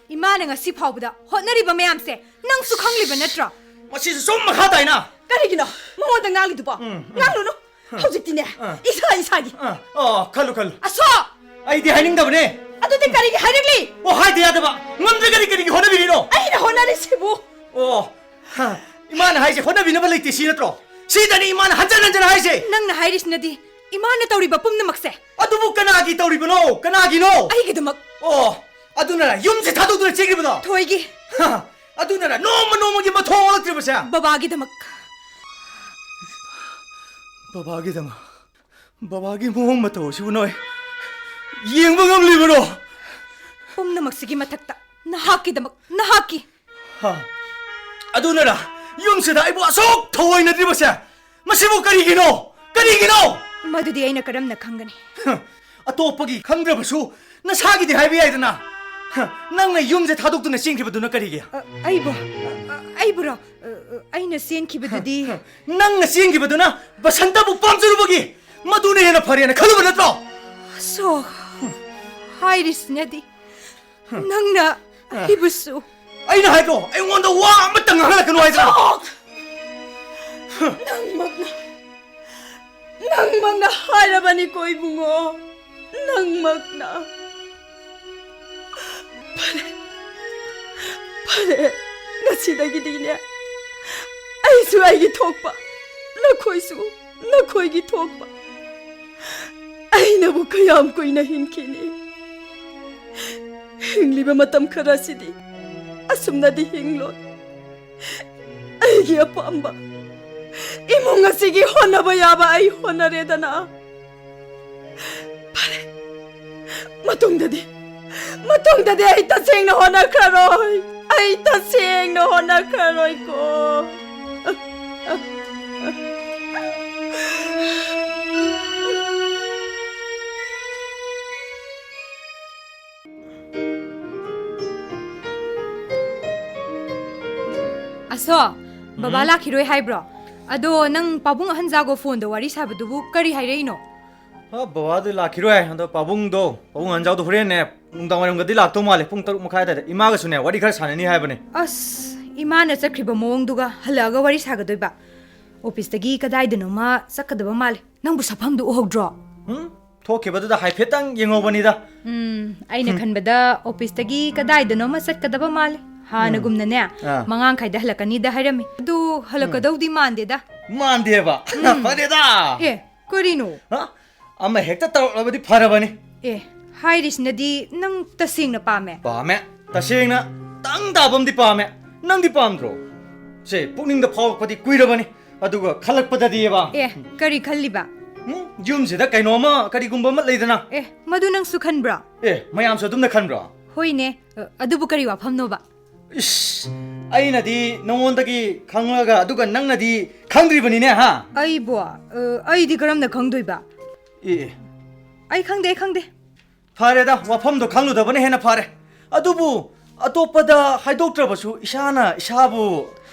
ꯏꯃꯥꯅ ꯉꯁꯤ ꯐꯥꯎꯕꯗ ꯍꯣꯠꯅꯔꯤꯕ ꯃꯌꯥꯝꯁꯦ ꯅꯪꯁꯨ ꯈꯪꯂꯤꯕ ꯅꯠꯇ꯭ꯔꯣ? ꯃꯁꯤꯁꯨ ꯁꯨꯝ ꯃꯈꯥ ꯇꯥꯏꯅ꯫ ꯀꯔꯤꯒꯤꯅꯣ ꯃꯉꯣꯟꯗ ꯉꯥꯡꯂꯤꯗꯨꯕꯣ? ꯎꯝ, ꯎꯝ꯫ ꯉꯥꯡꯂꯨꯅꯨ꯫ ꯑꯥ꯫ ꯍꯧꯖꯤꯛꯇꯤꯅꯦ, ꯑꯥ꯫ ꯏꯁꯥ ꯏꯁꯥꯒꯤ꯫ ꯑꯥ, ꯑꯣ, ꯈꯜꯂꯨ, ꯈꯜꯂꯨ꯫ ꯑꯁꯣ! ꯑꯩꯗꯤ ꯍꯥꯏꯅꯤꯡꯗꯕꯅꯦ꯫ ꯑꯗꯨꯗꯤ ꯀꯔꯤꯒꯤ ꯍꯥꯏꯔꯛꯂꯤ? ꯑꯣ, ꯍꯥꯏꯗ ꯌꯥꯗꯕ꯫ ꯉꯝꯗ꯭ꯔꯒꯗꯤ ꯀꯔꯤꯒꯤ ꯍꯣꯠꯅꯕꯤꯔꯤꯅꯣ? ꯑꯩꯅ ꯍꯣꯠꯅꯔꯤꯁꯤꯕꯨ꯫ ꯑꯣ, ꯍ, ꯏꯃꯥꯅ ꯍꯥꯏꯁꯦ ꯍꯣꯠꯅꯕꯤꯅꯕ ꯂꯩꯇꯦ ꯁꯤ ꯅꯠꯇ꯭ꯔꯣ? ꯁꯤꯗꯅꯤ ꯏꯃꯥꯅ ꯍꯟꯖꯟ ꯍꯟꯖꯟ ꯍꯥꯏꯁꯦ꯫ ꯅꯪꯅ ꯍꯥꯏꯔꯤꯁꯤꯅꯗꯤ ꯏꯃꯥꯅ ꯇꯧꯔꯤꯕ ꯄꯨꯝꯅꯃꯛꯁꯦ꯫ ꯑꯗꯨꯕꯨ ꯀꯅꯥꯒꯤ ꯇꯧꯔꯤꯕꯅꯣ? ꯀꯅꯥꯒꯤꯅꯣ? ꯑꯩꯒꯤꯗꯃꯛ꯫ ꯑꯣ, ꯑꯗꯨꯅ ꯌꯨꯝꯁꯦ ꯊꯥꯗꯣꯛꯇꯨꯅ ꯆꯦꯟꯈ꯭ꯔꯤꯕꯗꯣ? ꯊꯣꯏꯒꯤ꯫ ꯍ, ꯑꯗꯨꯅꯔ ꯅꯣꯡꯃ ꯅꯣꯡꯃꯒꯤ ꯃꯊꯣꯡ ꯑꯣꯜꯂꯛꯇ꯭ꯔꯤꯕꯁꯦ? ꯕꯕꯥꯒꯤꯗꯃꯛ꯫ ꯕꯕꯥꯒꯤꯗꯃꯛ? ꯕꯕꯥꯒꯤ ꯃꯑꯣꯡ ꯃꯇꯧ ꯑꯁꯤꯕꯨ ꯅꯣꯏ ꯌꯦꯡꯕ ꯉꯝꯂꯤꯕꯅꯣ? ꯄꯨꯝꯅꯃꯛꯁꯤꯒꯤ ꯃꯊꯛꯇ ꯅꯍꯥꯛꯀꯤꯗꯃꯛ, ꯅꯍꯥꯛꯀꯤ꯫ ꯍꯥ? ꯑꯗꯨꯅꯔ ꯌꯨꯝꯁꯤꯗ ꯑꯩꯕꯨ ꯑꯁꯨꯛ ꯊꯑꯣꯏꯅꯗ꯭ꯔꯤꯕꯁꯦ? ꯃꯁꯤꯕꯨ ꯀꯔꯤꯒꯤꯅꯣ? ꯀꯔꯤꯒꯤꯅꯣ? ꯃꯗꯨꯗꯤ ꯑꯩꯅ ꯀꯔꯝꯅ ꯈꯪꯒꯅꯤ? ꯍ, ꯑꯇꯣꯞꯄꯒꯤ ꯈꯪꯗ꯭ꯔꯕꯁꯨ ꯅꯁꯥꯒꯤꯗꯤ ꯍꯥꯏꯕ ꯌꯥꯏꯗꯅ꯫ ꯍ, ꯅꯪꯅ ꯌꯨꯝꯁꯦ ꯊꯥꯗꯣꯛꯇꯨꯅ ꯆꯦꯟꯈꯤꯕꯗꯨꯅ ꯀꯔꯤꯒꯤ? ꯑ, ꯑꯩꯕꯨ? ꯑ, ꯑꯩꯕꯨꯔꯣ? ꯑ, ꯑ, ꯑꯩꯅ ꯆꯦꯟꯈꯤꯕꯗꯨꯗꯤ? ꯍ, ꯍ, ꯅꯪꯅ ꯆꯦꯟꯈꯤꯕꯗꯨꯅ ꯕꯁꯟꯇꯕꯨ ꯄꯥꯝꯖꯔꯨꯕꯒꯤ ꯃꯗꯨꯅ ꯍꯦꯟꯅ ꯐꯔꯦꯅ ꯈꯜꯂꯨꯕ ꯅꯠꯇ꯭ꯔꯣ? ꯑꯁꯣꯛ, ꯍꯥꯏꯔꯤꯁꯤꯅꯗꯤ ꯅꯪꯅ ꯑ꯫ ꯑꯩꯕꯨꯁꯨ꯫ ꯑꯩꯅ ꯍꯥꯏꯗ꯭ꯔꯣ, ꯑꯩꯉꯣꯟꯗ ꯋꯥ ꯑꯃꯠꯇ ꯉꯥꯡꯍꯜꯂꯛꯀꯅꯨ ꯍꯥꯏꯗ꯭ꯔꯥ? ꯑꯁꯣꯛ! ꯅꯪꯃꯛꯅ, ꯅꯪꯃꯛꯅ ꯍꯥꯏꯔꯕꯅꯤꯀꯣ ꯏꯕꯨꯡꯉꯣ, ꯅꯪꯃꯛꯅ꯫ ꯐꯔꯦ, ꯐꯔꯦ, ꯉꯁꯤꯗꯒꯤꯗꯤꯅꯦ ꯑꯩꯁꯨ ꯑꯩꯒꯤ ꯊꯣꯛꯄ, ꯅꯈꯣꯏꯁꯨ ꯅꯈꯣꯏꯒꯤ ꯊꯣꯛꯄ꯫ ꯑꯩꯅꯕꯨ ꯀꯌꯥꯝ ꯀꯨꯏꯅ ꯍꯤꯡꯈꯤꯅꯤ? ꯍꯤꯡꯂꯤꯕ ꯃꯇꯝ ꯈꯔꯁꯤꯗꯤ ꯑꯁꯨꯝꯅꯗꯤ ꯍꯤꯡꯂꯣꯏ꯫ ꯑꯩꯒꯤ ꯑꯄꯥꯝꯕ ꯏꯃꯨꯡ ꯑꯁꯤꯒꯤ ꯍꯣꯠꯅꯕ ꯌꯥꯕ ꯑꯩ ꯍꯣꯠꯅꯔꯦꯗꯅ꯫ ꯐꯔꯦ, ꯃꯇꯨꯡꯗꯗꯤ, ꯃꯇꯨꯡꯗꯗꯤ ꯑꯩ ꯇꯁꯦꯡꯅ ꯍꯣꯠꯅꯈ꯭ꯔꯔꯣꯏ꯫ ꯑꯩ ꯇꯁꯦꯡꯅ ꯍꯣꯠꯅꯈ꯭ꯔꯔꯣꯏꯀꯣ꯫ ꯑꯁꯣ, ꯕꯕꯥ ꯎꯝ? ꯂꯥꯛꯈꯤꯔꯣꯏ ꯍꯥꯏꯕ꯭ꯔꯣ? ꯑꯗꯣ ꯅꯪ ꯄꯥꯕꯨꯡ ꯑꯍꯟꯖꯥꯒꯣ ꯐꯣꯟꯗ ꯋꯥꯔꯤ ꯁꯥꯕꯗꯨꯕꯨ ꯀꯔꯤ ꯍꯥꯏꯔꯛꯏꯅꯣ? ꯑ, ꯕꯕꯥꯗꯤ ꯂꯥꯛꯈꯤꯔꯣꯏ꯫ ꯑꯗꯣ ꯄꯥꯕꯨꯡꯗꯣ, ꯄꯥꯕꯨꯡ ꯑꯍꯟꯖꯥꯎꯗꯣ ꯍꯣꯔꯦꯟꯅꯦ ꯅꯨꯡꯗꯥꯡ ꯋꯥꯏꯔꯝꯒꯗꯤ ꯂꯥꯛꯇꯧ ꯃꯥꯜꯂꯦ, ꯄꯨꯡ ꯇꯔꯨꯛ ꯃꯈꯥꯏ ꯑꯗꯥꯏꯗ꯫ ꯏꯃꯥꯒꯁꯨꯅꯦ ꯋꯥꯔꯤ ꯈꯔ ꯁꯥꯟꯅꯅꯤ ꯍꯥꯏꯕꯅꯦ꯫ ꯑꯁ, ꯏꯃꯥꯅ ꯆꯠꯈ꯭ꯔꯤꯕ ꯃꯑꯣꯡꯗꯨꯒ ꯍꯜꯂꯛꯑꯒ ꯋꯥꯔꯤ ꯁꯥꯒꯗꯣꯏꯕ? ꯑꯣꯐꯤꯁꯇꯒꯤ ꯀꯗꯥꯏꯗꯅꯣꯃ ꯆꯠꯀꯗꯕ ꯃꯥꯜꯂꯦ꯫ ꯅꯪꯕꯨ ꯁꯛꯐꯝꯗꯨ ꯎꯍꯧꯗ꯭ꯔꯣ? ꯎꯝ? ꯊꯣꯛꯈꯤꯕꯗꯨꯗ ꯍꯥꯏꯐꯦꯠꯇꯪ ꯌꯦꯡꯍꯧꯕꯅꯤꯗ꯫ ꯎꯝ, ꯑꯩꯅ ꯍꯝ꯫ ꯈꯟꯕꯗ ꯑꯣꯐꯤꯁꯇꯒꯤ ꯀꯗꯥꯏꯗꯅꯣꯃ ꯆꯠꯀꯗꯕ ꯃꯥꯜꯂꯦ꯫ ꯍꯥꯟꯅꯒꯨꯝꯅꯅꯦ, ꯎꯝ꯫ ꯑꯥ꯫ ꯃꯉꯥꯡꯈꯥꯏꯗ ꯍꯜꯂꯛꯀꯅꯤꯗ ꯍꯥꯏꯔꯝꯃꯤ꯫ ꯑꯗꯨ ꯎꯝ꯫ ꯍꯜꯂꯛꯀꯗꯧꯗꯤ ꯃꯥꯟꯗꯦꯗ꯫ ꯃꯥꯟꯗꯦꯕ? ꯎꯝ꯫ ꯐꯔꯦꯗ꯫ ꯑꯦ, ꯀꯔꯤꯅꯣ? ꯍꯥ? ꯑꯃ ꯍꯦꯛꯇ ꯇꯧꯔꯛꯂꯕꯗꯤ ꯐꯔꯕꯅꯤ꯫ ꯑꯦ, ꯍꯥꯏꯔꯤꯁꯤꯅꯗꯤ ꯅꯪ ꯇꯁꯦꯡꯅ ꯄꯥꯝꯃꯦ? ꯄꯥꯝꯃꯦ꯫ ꯇꯁꯦꯡꯅ ꯇꯪ ꯇꯥꯕ ꯑꯃꯗꯤ ꯄꯥꯝꯃꯦ꯫ ꯅꯪꯗꯤ ꯄꯥꯝꯗ꯭ꯔꯣ? ꯁꯦ, ꯄꯨꯛꯅꯤꯡꯗ ꯐꯥꯎꯔꯛꯄꯗꯤ ꯀꯨꯏꯔꯕꯅꯤ꯫ ꯑꯗꯨꯒ ꯈꯜꯂꯛꯄꯗꯗꯤꯕ꯫ ꯑꯦ, ꯀꯔꯤ ꯈꯜꯂꯤꯕ? ꯎꯝ, ꯌꯨꯝꯁꯤꯗ ꯀꯩꯅꯣꯝꯃ, ꯀꯔꯤꯒꯨꯝꯕ ꯑꯃ ꯂꯩꯗꯅ꯫ ꯑꯦ, ꯃꯗꯨ ꯅꯪꯁꯨ ꯈꯟꯕ꯭ꯔꯣ? ꯑꯦ, ꯃꯌꯥꯝꯁꯨ ꯑꯗꯨꯝꯅ ꯈꯟꯕ꯭ꯔꯣ? ꯍꯣꯏꯅꯦ, ꯑ, ꯑꯗꯨꯕꯨ ꯀꯔꯤ ꯋꯥꯐꯝꯅꯣꯕ? ꯏꯁ, ꯑꯩꯅꯗꯤ ꯅꯉꯣꯟꯗꯒꯤ ꯈꯪꯉꯒ, ꯑꯗꯨꯒ ꯅꯪꯅꯗꯤ ꯈꯪꯗ꯭ꯔꯤꯕꯅꯤꯅꯦ, ꯍꯥ? ꯑꯩꯕꯣ? ꯑ, ꯑꯩꯗꯤ ꯀꯔꯝꯅ ꯈꯪꯗꯣꯏꯕ? ꯑꯦ, ꯑꯦ꯫ ꯑꯩ ꯈꯪꯗꯦ, ꯑꯩ ꯈꯪꯗꯦ꯫ ꯐꯔꯦꯗ, ꯋꯥꯐꯝꯗꯣ ꯈꯪꯂꯨꯗꯕꯅ ꯍꯦꯟꯅ ꯐꯔꯦ꯫ ꯑꯗꯨꯕꯨ ꯑꯇꯣꯞꯄꯗ ꯍꯥꯏꯗꯣꯛꯇ꯭ꯔꯕꯁꯨ ꯏꯁꯥꯅ ꯏꯁꯥꯕꯨ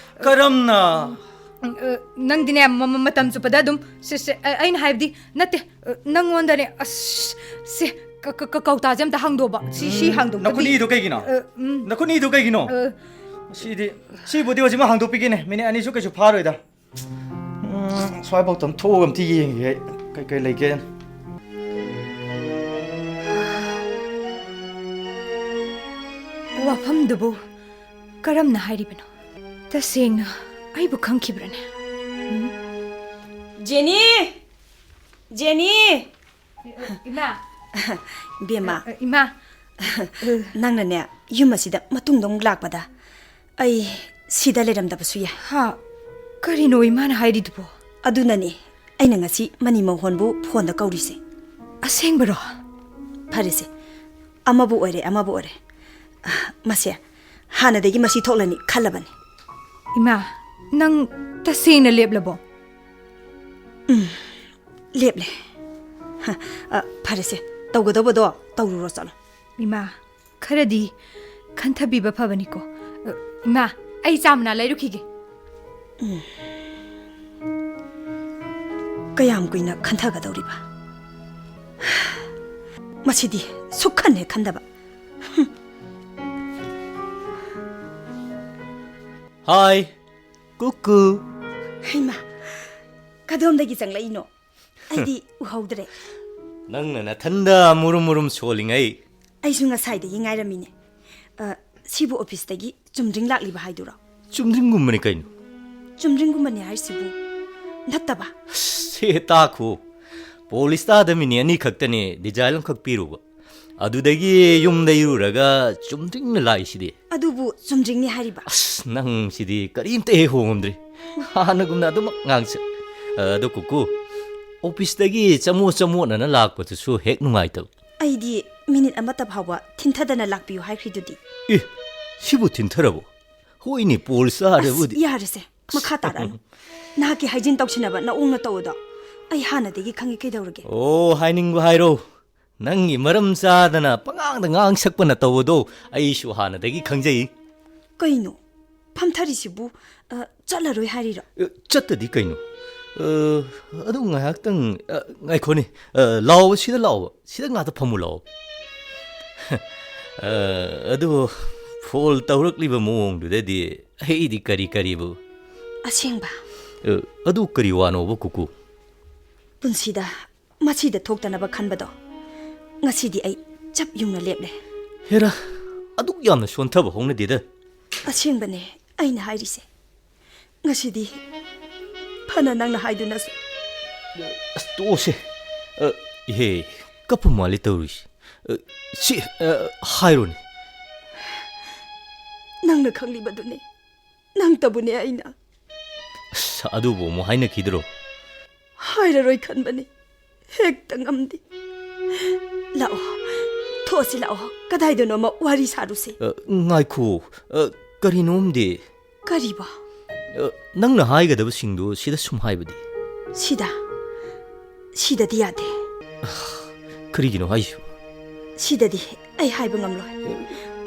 ꯀꯔꯝꯅ ꯎꯝ, ꯑ, ꯅꯪꯗꯤꯅꯦ, ꯃ-, ꯃ-, ꯃꯇꯝ ꯆꯨꯞꯄꯗ ꯑꯗꯨꯝ ꯁꯦ, ꯁꯦ, ꯑ-, ꯑꯩꯅ ꯍꯥꯏꯕꯗꯤ ꯅꯠꯇꯦ, ꯑ, ꯅꯪꯉꯣꯟꯗꯅꯦ, ꯑꯁ, ꯁꯦ, ꯀ-, ꯀ-, ꯀ-, ꯀꯧꯇꯥꯁꯦ ꯑꯝꯇ ꯍꯥꯡꯗꯣꯛꯑꯣꯕ꯫ ꯁꯤ, ꯁꯤ ꯎꯝ, ꯍꯥꯡꯗꯣꯛꯇ꯭ꯔꯗꯤ ꯅꯈꯨꯠꯅꯤꯗꯣ ꯀꯩꯒꯤꯅꯣ? ꯑ, ꯎꯝ꯫ ꯅꯈꯨꯠꯅꯤꯗꯣ ꯀꯩꯒꯤꯅꯣ? ꯑ, ꯁꯤꯗꯤ, ꯁꯤꯕꯨꯗꯤ ꯍꯧꯖꯤꯛꯃꯛ ꯍꯥꯡꯗꯣꯛꯄꯤꯒꯦꯅꯦ, ꯃꯤꯅꯤꯠ ꯑꯅꯤꯁꯨ ꯀꯩꯁꯨ ꯐꯥꯔꯣꯏꯗ꯫ ꯎꯝ, ꯁ꯭ꯋꯥꯏꯐꯥꯎꯇꯪ ꯊꯣꯛꯑꯒ ꯑꯝꯇ ꯌꯦꯡꯒꯦ ꯑꯩ, ꯀꯩꯀꯩ ꯂꯩꯒꯦꯅ꯫ ꯋꯥꯐꯝꯗꯨꯕꯨ ꯀꯔꯝꯅ ꯍꯥꯏꯔꯤꯕꯅꯣ? ꯇꯁꯦꯡꯅ ꯑꯩꯕꯨ ꯈꯪꯈꯤꯕ꯭ꯔꯅꯦ? ꯎꯝ? ꯖꯦꯅꯤ! ꯖꯦꯅꯤ! ꯏꯃꯥ! ꯕꯦꯝꯃ! ꯑ, ꯏꯃꯥ! ꯅꯪꯅꯅꯦ, ꯌꯨꯝ ꯑꯁꯤꯗ ꯃꯇꯨꯡꯗ ꯑꯃꯨꯛ ꯂꯥꯛꯄꯗ ꯑꯩ ꯁꯤꯗ ꯂꯩꯔꯝꯗꯕꯁꯨ ꯌꯥꯏ꯫ ꯍꯥ? ꯀꯔꯤꯅꯣ ꯏꯃꯥꯅ ꯍꯥꯏꯔꯤꯗꯨꯕꯣ? ꯑꯗꯨꯅꯅꯦ ꯑꯩꯅ ꯉꯁꯤ ꯃꯅꯤ ꯃꯣꯍꯣꯟꯕꯨ ꯐꯣꯟꯗ ꯀꯧꯔꯤꯁꯦ꯫ ꯑꯁꯦꯡꯕꯔꯣ? ꯐꯔꯦꯁꯦ, ꯑꯃꯕꯨ ꯑꯣꯏꯔꯦ, ꯑꯃꯕꯨ ꯑꯣꯏꯔꯦ꯫ ꯃꯁꯦ ꯍꯥꯟꯅꯗꯒꯤ ꯃꯁꯤ ꯊꯣꯛꯂꯅꯤ ꯈꯜꯂꯕꯅꯤ꯫ ꯏꯃꯥ, ꯅꯪ ꯇꯁꯦꯡꯅ ꯂꯦꯞꯂꯕꯣ? ꯎꯝ, ꯂꯦꯞꯂꯦ꯫ ꯍ, ꯑ, ꯐꯔꯦꯁꯦ, ꯇꯧꯒꯗꯧꯕꯗꯣ ꯇꯧꯔꯨꯔꯣ ꯆꯠꯂꯣ꯫ ꯏꯃꯥ, ꯈꯔꯗꯤ ꯈꯟꯊꯕꯤꯕ ꯐꯕꯅꯤꯀꯣ꯫ ꯑ, ꯏꯃꯥ, ꯑꯩ ꯆꯥ ꯃꯅꯥ ꯂꯩꯔꯨꯈꯤꯒꯦ꯫ ꯀꯌꯥꯝ ꯀꯨꯏꯅ ꯈꯟꯊꯒꯗꯧꯔꯤꯕ? ꯃꯁꯤꯗꯤ ꯁꯨꯛꯈꯟ ꯍꯦꯛ ꯈꯟꯗꯕ꯫ ꯍꯥꯏ, ꯀꯨꯀꯨ꯫ ꯍꯩꯃꯥ, ꯀꯗꯣꯝꯗꯒꯤ ꯆꯪꯂꯛꯏꯅꯣ? ꯑꯩꯗꯤ ꯎꯍꯧꯗ꯭ꯔꯦ꯫ ꯅꯪꯅ ꯅꯊꯟꯗ ꯃꯨꯔꯨꯝ ꯃꯨꯔꯨꯝ ꯁꯣꯜꯂꯤꯉꯩ꯫ ꯑꯩꯁꯨ ꯉꯁꯥꯏꯗꯒꯤ ꯉꯥꯏꯔꯝꯃꯤꯅꯦ꯫ ꯑ, ꯁꯤꯕꯨ ꯑꯣꯐꯤꯁꯇꯒꯤ ꯆꯨꯝꯗ꯭ꯔꯤꯡ ꯂꯥꯛꯂꯤꯕ ꯍꯥꯏꯗꯨꯔꯣ? ꯆꯨꯝꯗ꯭ꯔꯤꯡꯒꯨꯝꯕꯅꯤ ꯀꯩꯅꯣ꯫ ꯆꯨꯝꯗ꯭ꯔꯤꯡꯒꯨꯝꯕꯅꯤ ꯍꯥꯏꯁꯤꯕꯨ ꯅꯠꯇꯕ? ꯁꯦ ꯇꯥꯈꯣ, ꯄꯣꯂꯤꯁꯇꯥꯗ ꯃꯤꯅꯤꯠ ꯑꯅꯤ ꯈꯛꯇꯅꯦ ꯗꯤꯖꯥꯏꯟ ꯑꯃꯈꯛ ꯄꯤꯔꯨꯕ꯫ ꯑꯗꯨꯗꯒꯤ ꯌꯨꯝꯗ ꯏꯔꯨꯔꯒ ꯆꯨꯝꯗ꯭ꯔꯤꯡꯅ ꯂꯥꯛꯏꯁꯤꯗꯤ꯫ ꯑꯗꯨꯕꯨ ꯆꯨꯝꯗ꯭ꯔꯤꯡꯅꯤ ꯍꯥꯏꯔꯤꯕ? ꯑꯁ, ꯅꯪꯁꯤꯗꯤ ꯀꯔꯤꯝꯇ ꯍꯦꯛ ꯍꯣꯡꯉꯝꯗ꯭ꯔꯤ꯫ ꯍꯥꯟꯅꯒꯨꯝꯅ ꯑꯗꯨꯃꯛ ꯉꯥꯡꯁ-, ꯑ, ꯑꯗꯣ ꯀꯨꯀꯨ, ꯑꯣꯐꯤꯁꯇꯒꯤ ꯆꯃꯣꯠ ꯆꯃꯣꯠꯅꯅ ꯂꯥꯛꯄꯗꯨꯁꯨ ꯍꯦꯛ ꯅꯨꯡꯉꯥꯏꯇꯕ꯫ ꯑꯩꯗꯤ ꯃꯤꯅꯤꯠ ꯑꯃꯠꯇ ꯐꯥꯎꯕ ꯊꯤꯟꯊꯗꯅ ꯂꯥꯛꯄꯤꯌꯨ ꯍꯥꯏꯈ꯭ꯔꯤꯗꯨꯗꯤ꯫ ꯑꯦ, ꯁꯤꯕꯨ ꯊꯤꯟꯊꯔꯕꯣ? ꯍꯣꯏꯅꯦ, ꯄꯣꯜ ꯑꯁ, ꯆꯥꯔꯕꯨꯗꯤ꯫ ꯌꯥꯔꯦꯁꯦ, ꯃꯈꯥ ꯇꯥꯔꯛꯑꯅꯨ꯫ ꯅꯍꯥꯛꯀꯤ ꯍꯥꯏꯖꯤꯟ ꯇꯧꯁꯤꯟꯅꯕ ꯅꯑꯣꯡ ꯅꯇꯧ ꯑꯗꯣ ꯑꯩ ꯍꯥꯟꯅꯗꯒꯤ ꯈꯪꯉꯤ꯫ ꯀꯩꯗꯧꯔꯒꯦ? ꯑꯣ, ꯍꯥꯏꯅꯤꯡꯕ ꯍꯥꯏꯔꯣ꯫ ꯅꯪꯒꯤ ꯃꯔꯝ ꯆꯥꯗꯅ ꯄꯉꯥꯡꯗ ꯉꯥꯡꯁꯛꯄ ꯅꯇꯧ ꯑꯗꯣ ꯑꯩꯁꯨ ꯍꯥꯟꯅꯗꯒꯤ ꯈꯪꯖꯩ꯫ ꯀꯩꯅꯣ? ꯐꯝꯊꯔꯤꯁꯤꯕꯨ, ꯑ, ꯆꯠꯂꯔꯣꯏ ꯍꯥꯏꯔꯤꯔꯣ? ꯑ, ꯆꯠꯇꯗꯤ ꯀꯩꯅꯣ? ꯑ, ꯑꯗꯨ ꯉꯥꯏꯍꯥꯛꯇꯪ, ꯑ, ꯉꯥꯏꯈꯣꯅꯦ꯫ ꯑ, ꯂꯥꯛꯑꯣꯕ, ꯁꯤꯗ ꯂꯥꯛꯑꯣꯕ꯫ ꯁꯤꯗ ꯉꯥꯛꯇ ꯐꯝꯃꯨ ꯂꯥꯛꯑꯣ꯫ ꯑ, ꯑꯗꯨ ꯐꯣꯜ ꯇꯧꯔꯛꯂꯤꯕ ꯃꯑꯣꯡꯗꯨꯗꯗꯤ ꯑꯩꯗꯤ ꯀꯔꯤ ꯀꯔꯤꯕꯨ꯫ ꯑꯁꯦꯡꯕ? ꯑ, ꯑꯗꯨ ꯀꯔꯤ ꯋꯥꯅꯣꯕ, ꯀꯨꯀꯨ? ꯄꯨꯟꯁꯤꯗ ꯃꯁꯤꯗ ꯊꯣꯛꯇꯅꯕ ꯈꯟꯕꯗꯣ ꯉꯁꯤꯗꯤ ꯑꯩ ꯆꯞ ꯌꯨꯡꯅ ꯂꯦꯞꯂꯦ꯫ ꯍꯦꯔꯥ, ꯑꯗꯨꯛ ꯌꯥꯝꯅ ꯁꯣꯟꯊꯕ ꯍꯧꯅꯗꯦꯗ꯫ ꯑꯁꯦꯡꯕꯅꯦ ꯑꯩꯅ ꯍꯥꯏꯔꯤꯁꯦ꯫ ꯉꯁꯤꯗꯤ ꯐꯅ ꯅꯪꯅ ꯍꯥꯏꯗꯨꯅꯁꯨ꯫ ꯑꯁ, ꯇꯣꯛꯑꯣꯁꯦ꯫ ꯑ, ꯏꯍꯦ, ꯀꯞꯄ ꯃꯥꯜꯂꯦ ꯇꯧꯔꯤꯁꯦ꯫ ꯑ, ꯁꯤ, ꯑ, ꯍꯥꯏꯔꯣꯅꯦ꯫ ꯅꯪꯅ ꯈꯪꯂꯤꯕꯗꯨꯅꯤ꯫ ꯅꯪꯇꯕꯨꯅꯦ ꯑꯩꯅ꯫ ꯑꯁ, ꯑꯗꯨꯕꯨ ꯑꯃꯨꯛ ꯍꯥꯏꯅꯈꯤꯗ꯭ꯔꯣ? ꯍꯥꯏꯔꯔꯣꯏ ꯈꯟꯕꯅꯤ, ꯍꯦꯛꯇ ꯉꯝꯗꯦ꯫ ꯂꯥꯛꯑꯣ, ꯊꯣꯛꯑꯁꯤ ꯂꯥꯛꯑꯣ, ꯀꯗꯥꯏꯗꯅꯣꯃ ꯋꯥꯔꯤ ꯁꯥꯔꯨꯁꯦ꯫ ꯑ, ꯉꯥꯏꯈꯣ, ꯑ, ꯀꯔꯤꯅꯣꯝꯗꯤ꯫ ꯀꯔꯤꯕꯣ? ꯑ, ꯅꯪꯅ ꯍꯥꯏꯒꯗꯕꯁꯤꯡꯗꯨ ꯁꯤꯗ ꯁꯨꯝ ꯍꯥꯏꯕꯗꯤ? ꯁꯤꯗ? ꯁꯤꯗꯗꯤ ꯌꯥꯗꯦ꯫ ꯀꯔꯤꯒꯤꯅꯣ ꯍꯥꯏꯁꯤꯕꯨ? ꯁꯤꯗꯗꯤ ꯑꯩ ꯍꯥꯏꯕ ꯉꯝꯂꯣꯏ꯫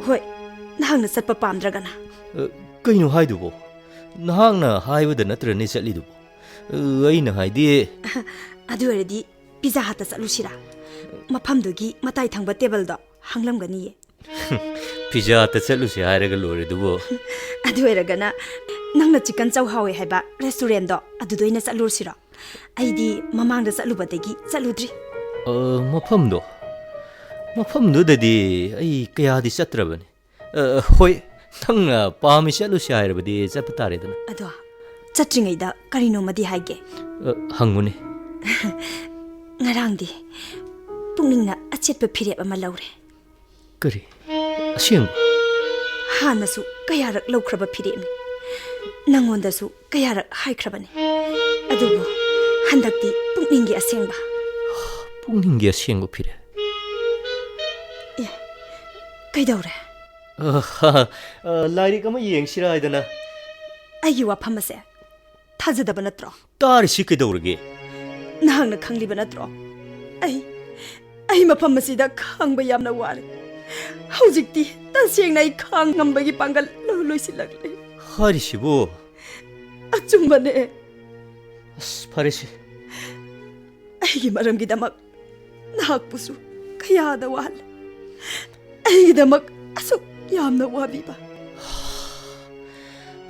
ꯍꯣꯏ, ꯅꯍꯥꯛꯅ ꯆꯠꯄ ꯄꯥꯝꯗ꯭ꯔꯒꯅ꯫ ꯑ, ꯀꯩꯅꯣ ꯍꯥꯏꯗꯨꯕꯣ? ꯅꯍꯥꯛꯅ ꯍꯥꯏꯕꯗ ꯅꯠꯇ꯭ꯔꯅꯦ ꯆꯠꯂꯤꯗꯨꯕꯣ? ꯑ, ꯑꯩꯅ ꯍꯥꯏꯗꯤ ꯑꯗꯨ ꯑꯣꯏꯔꯗꯤ ꯄꯤꯖꯥ ꯍꯠꯇ ꯆꯠꯂꯨꯁꯤꯔꯥ? ꯃꯐꯝꯗꯨꯒꯤ ꯃꯇꯥꯏ ꯊꯪꯕ ꯇꯦꯕꯜꯗꯣ ꯍꯥꯡꯂꯝꯒꯅꯤꯌꯦ꯫ ꯄꯤꯖꯥ ꯍꯠꯇ ꯆꯠꯂꯨꯁꯤ ꯍꯥꯏꯔꯒ ꯂꯣꯏꯔꯦ ꯑꯗꯨꯕꯨ꯫ ꯑꯗꯨ ꯑꯣꯏꯔꯒꯅ ꯅꯪꯅ ꯆꯤꯀꯟ ꯆꯧ ꯍꯥꯎꯋꯦ ꯍꯥꯏꯕ ꯔꯦꯁꯇꯨꯔꯦꯟꯗꯣ ꯑꯗꯨꯗ ꯑꯣꯏꯅ ꯆꯠꯂꯨꯔꯁꯤꯔꯣ? ꯑꯩꯗꯤ ꯃꯃꯥꯡꯗ ꯆꯠꯂꯨꯕꯗꯒꯤ ꯆꯠꯂꯨꯗ꯭ꯔꯤ꯫ ꯑ, ꯃꯐꯝꯗꯣ? ꯃꯐꯝꯗꯨꯗꯗꯤ ꯑꯩ ꯀꯌꯥꯗꯤ ꯆꯠꯇ꯭ꯔꯕꯅꯤ꯫ ꯑ, ꯍꯣꯏ, ꯅꯪꯅ ꯄꯥꯝꯃꯤ ꯆꯠꯂꯨꯁꯤ ꯍꯥꯏꯔꯕꯗꯤ ꯆꯠꯄ ꯇꯥꯔꯦꯗꯅ꯫ ꯑꯗꯣ, ꯆꯠꯇ꯭ꯔꯤꯉꯩꯗ ꯀꯔꯤꯅꯣꯃꯗꯤ ꯍꯥꯏꯒꯦ꯫ ꯑ, ꯍꯪꯉꯨꯅꯦ꯫ ꯉꯔꯥꯡꯗꯤ ꯄꯨꯛꯅꯤꯡꯅ ꯑꯆꯦꯠꯄ ꯐꯤꯔꯦꯞ ꯑꯃ ꯂꯧꯔꯦ꯫ ꯀꯔꯤ? ꯑꯁꯦꯡꯕ? ꯍꯥꯟꯅꯁꯨ ꯀꯌꯥꯔꯛ ꯂꯧꯈ꯭ꯔꯕ ꯐꯤꯔꯦꯞꯅꯤ꯫ ꯅꯪꯉꯣꯟꯗꯁꯨ ꯀꯌꯥꯔꯛ ꯍꯥꯏꯈ꯭ꯔꯕꯅꯤ꯫ ꯑꯗꯨꯕꯨ ꯍꯟꯗꯛꯇꯤ ꯄꯨꯛꯅꯤꯡꯒꯤ ꯑꯁꯦꯡꯕ꯫ ꯄꯨꯛꯅꯤꯡꯒꯤ ꯑꯁꯦꯡꯕ ꯐꯤꯔꯦꯞ? ꯑꯦ, ꯀꯩꯗꯧꯔꯦ? ꯑ, ꯍ, ꯍ, ꯑ, ꯂꯥꯏꯔꯤꯛ ꯑꯃ ꯌꯦꯡꯁꯤꯔꯥ ꯍꯥꯏꯗꯅ꯫ ꯑꯩꯒꯤ ꯋꯥꯐꯝ ꯑꯁꯦ ꯊꯥꯖꯗꯕ ꯅꯠꯇ꯭ꯔꯣ? ꯇꯥꯔꯤꯁꯤ ꯀꯩꯗꯧꯔꯒꯦ? ꯅꯍꯥꯛꯅ ꯈꯪꯂꯤꯕ ꯅꯠꯇ꯭ꯔꯣ? ꯑꯩ, ꯑꯩ ꯃꯐꯝ ꯑꯁꯤꯗ ꯈꯥꯡꯕ ꯌꯥꯝꯅ ꯋꯥꯔꯦ꯫ ꯍꯧꯖꯤꯛꯇꯤ ꯇꯁꯦꯡꯅ ꯑꯩ ꯈꯥꯡ ꯉꯝꯕꯒꯤ ꯄꯥꯡꯒꯜ ꯂꯣꯏ ꯂꯣꯏꯁꯤꯜꯂꯛꯂꯦ꯫ ꯍꯥꯏꯔꯤꯁꯤꯕꯨ? ꯑꯆꯨꯝꯕꯅꯦ꯫ ꯑꯁ, ꯐꯔꯦꯁꯦ꯫ ꯑꯩꯒꯤ ꯃꯔꯝꯒꯤꯗꯃꯛ ꯅꯍꯥꯛꯄꯨꯁꯨ ꯀꯌꯥꯗ ꯋꯥꯍꯜꯂꯦ꯫ ꯑꯩꯒꯤꯗꯃꯛ ꯑꯁꯨꯛ ꯌꯥꯝꯅ ꯋꯥꯕꯤꯕ꯫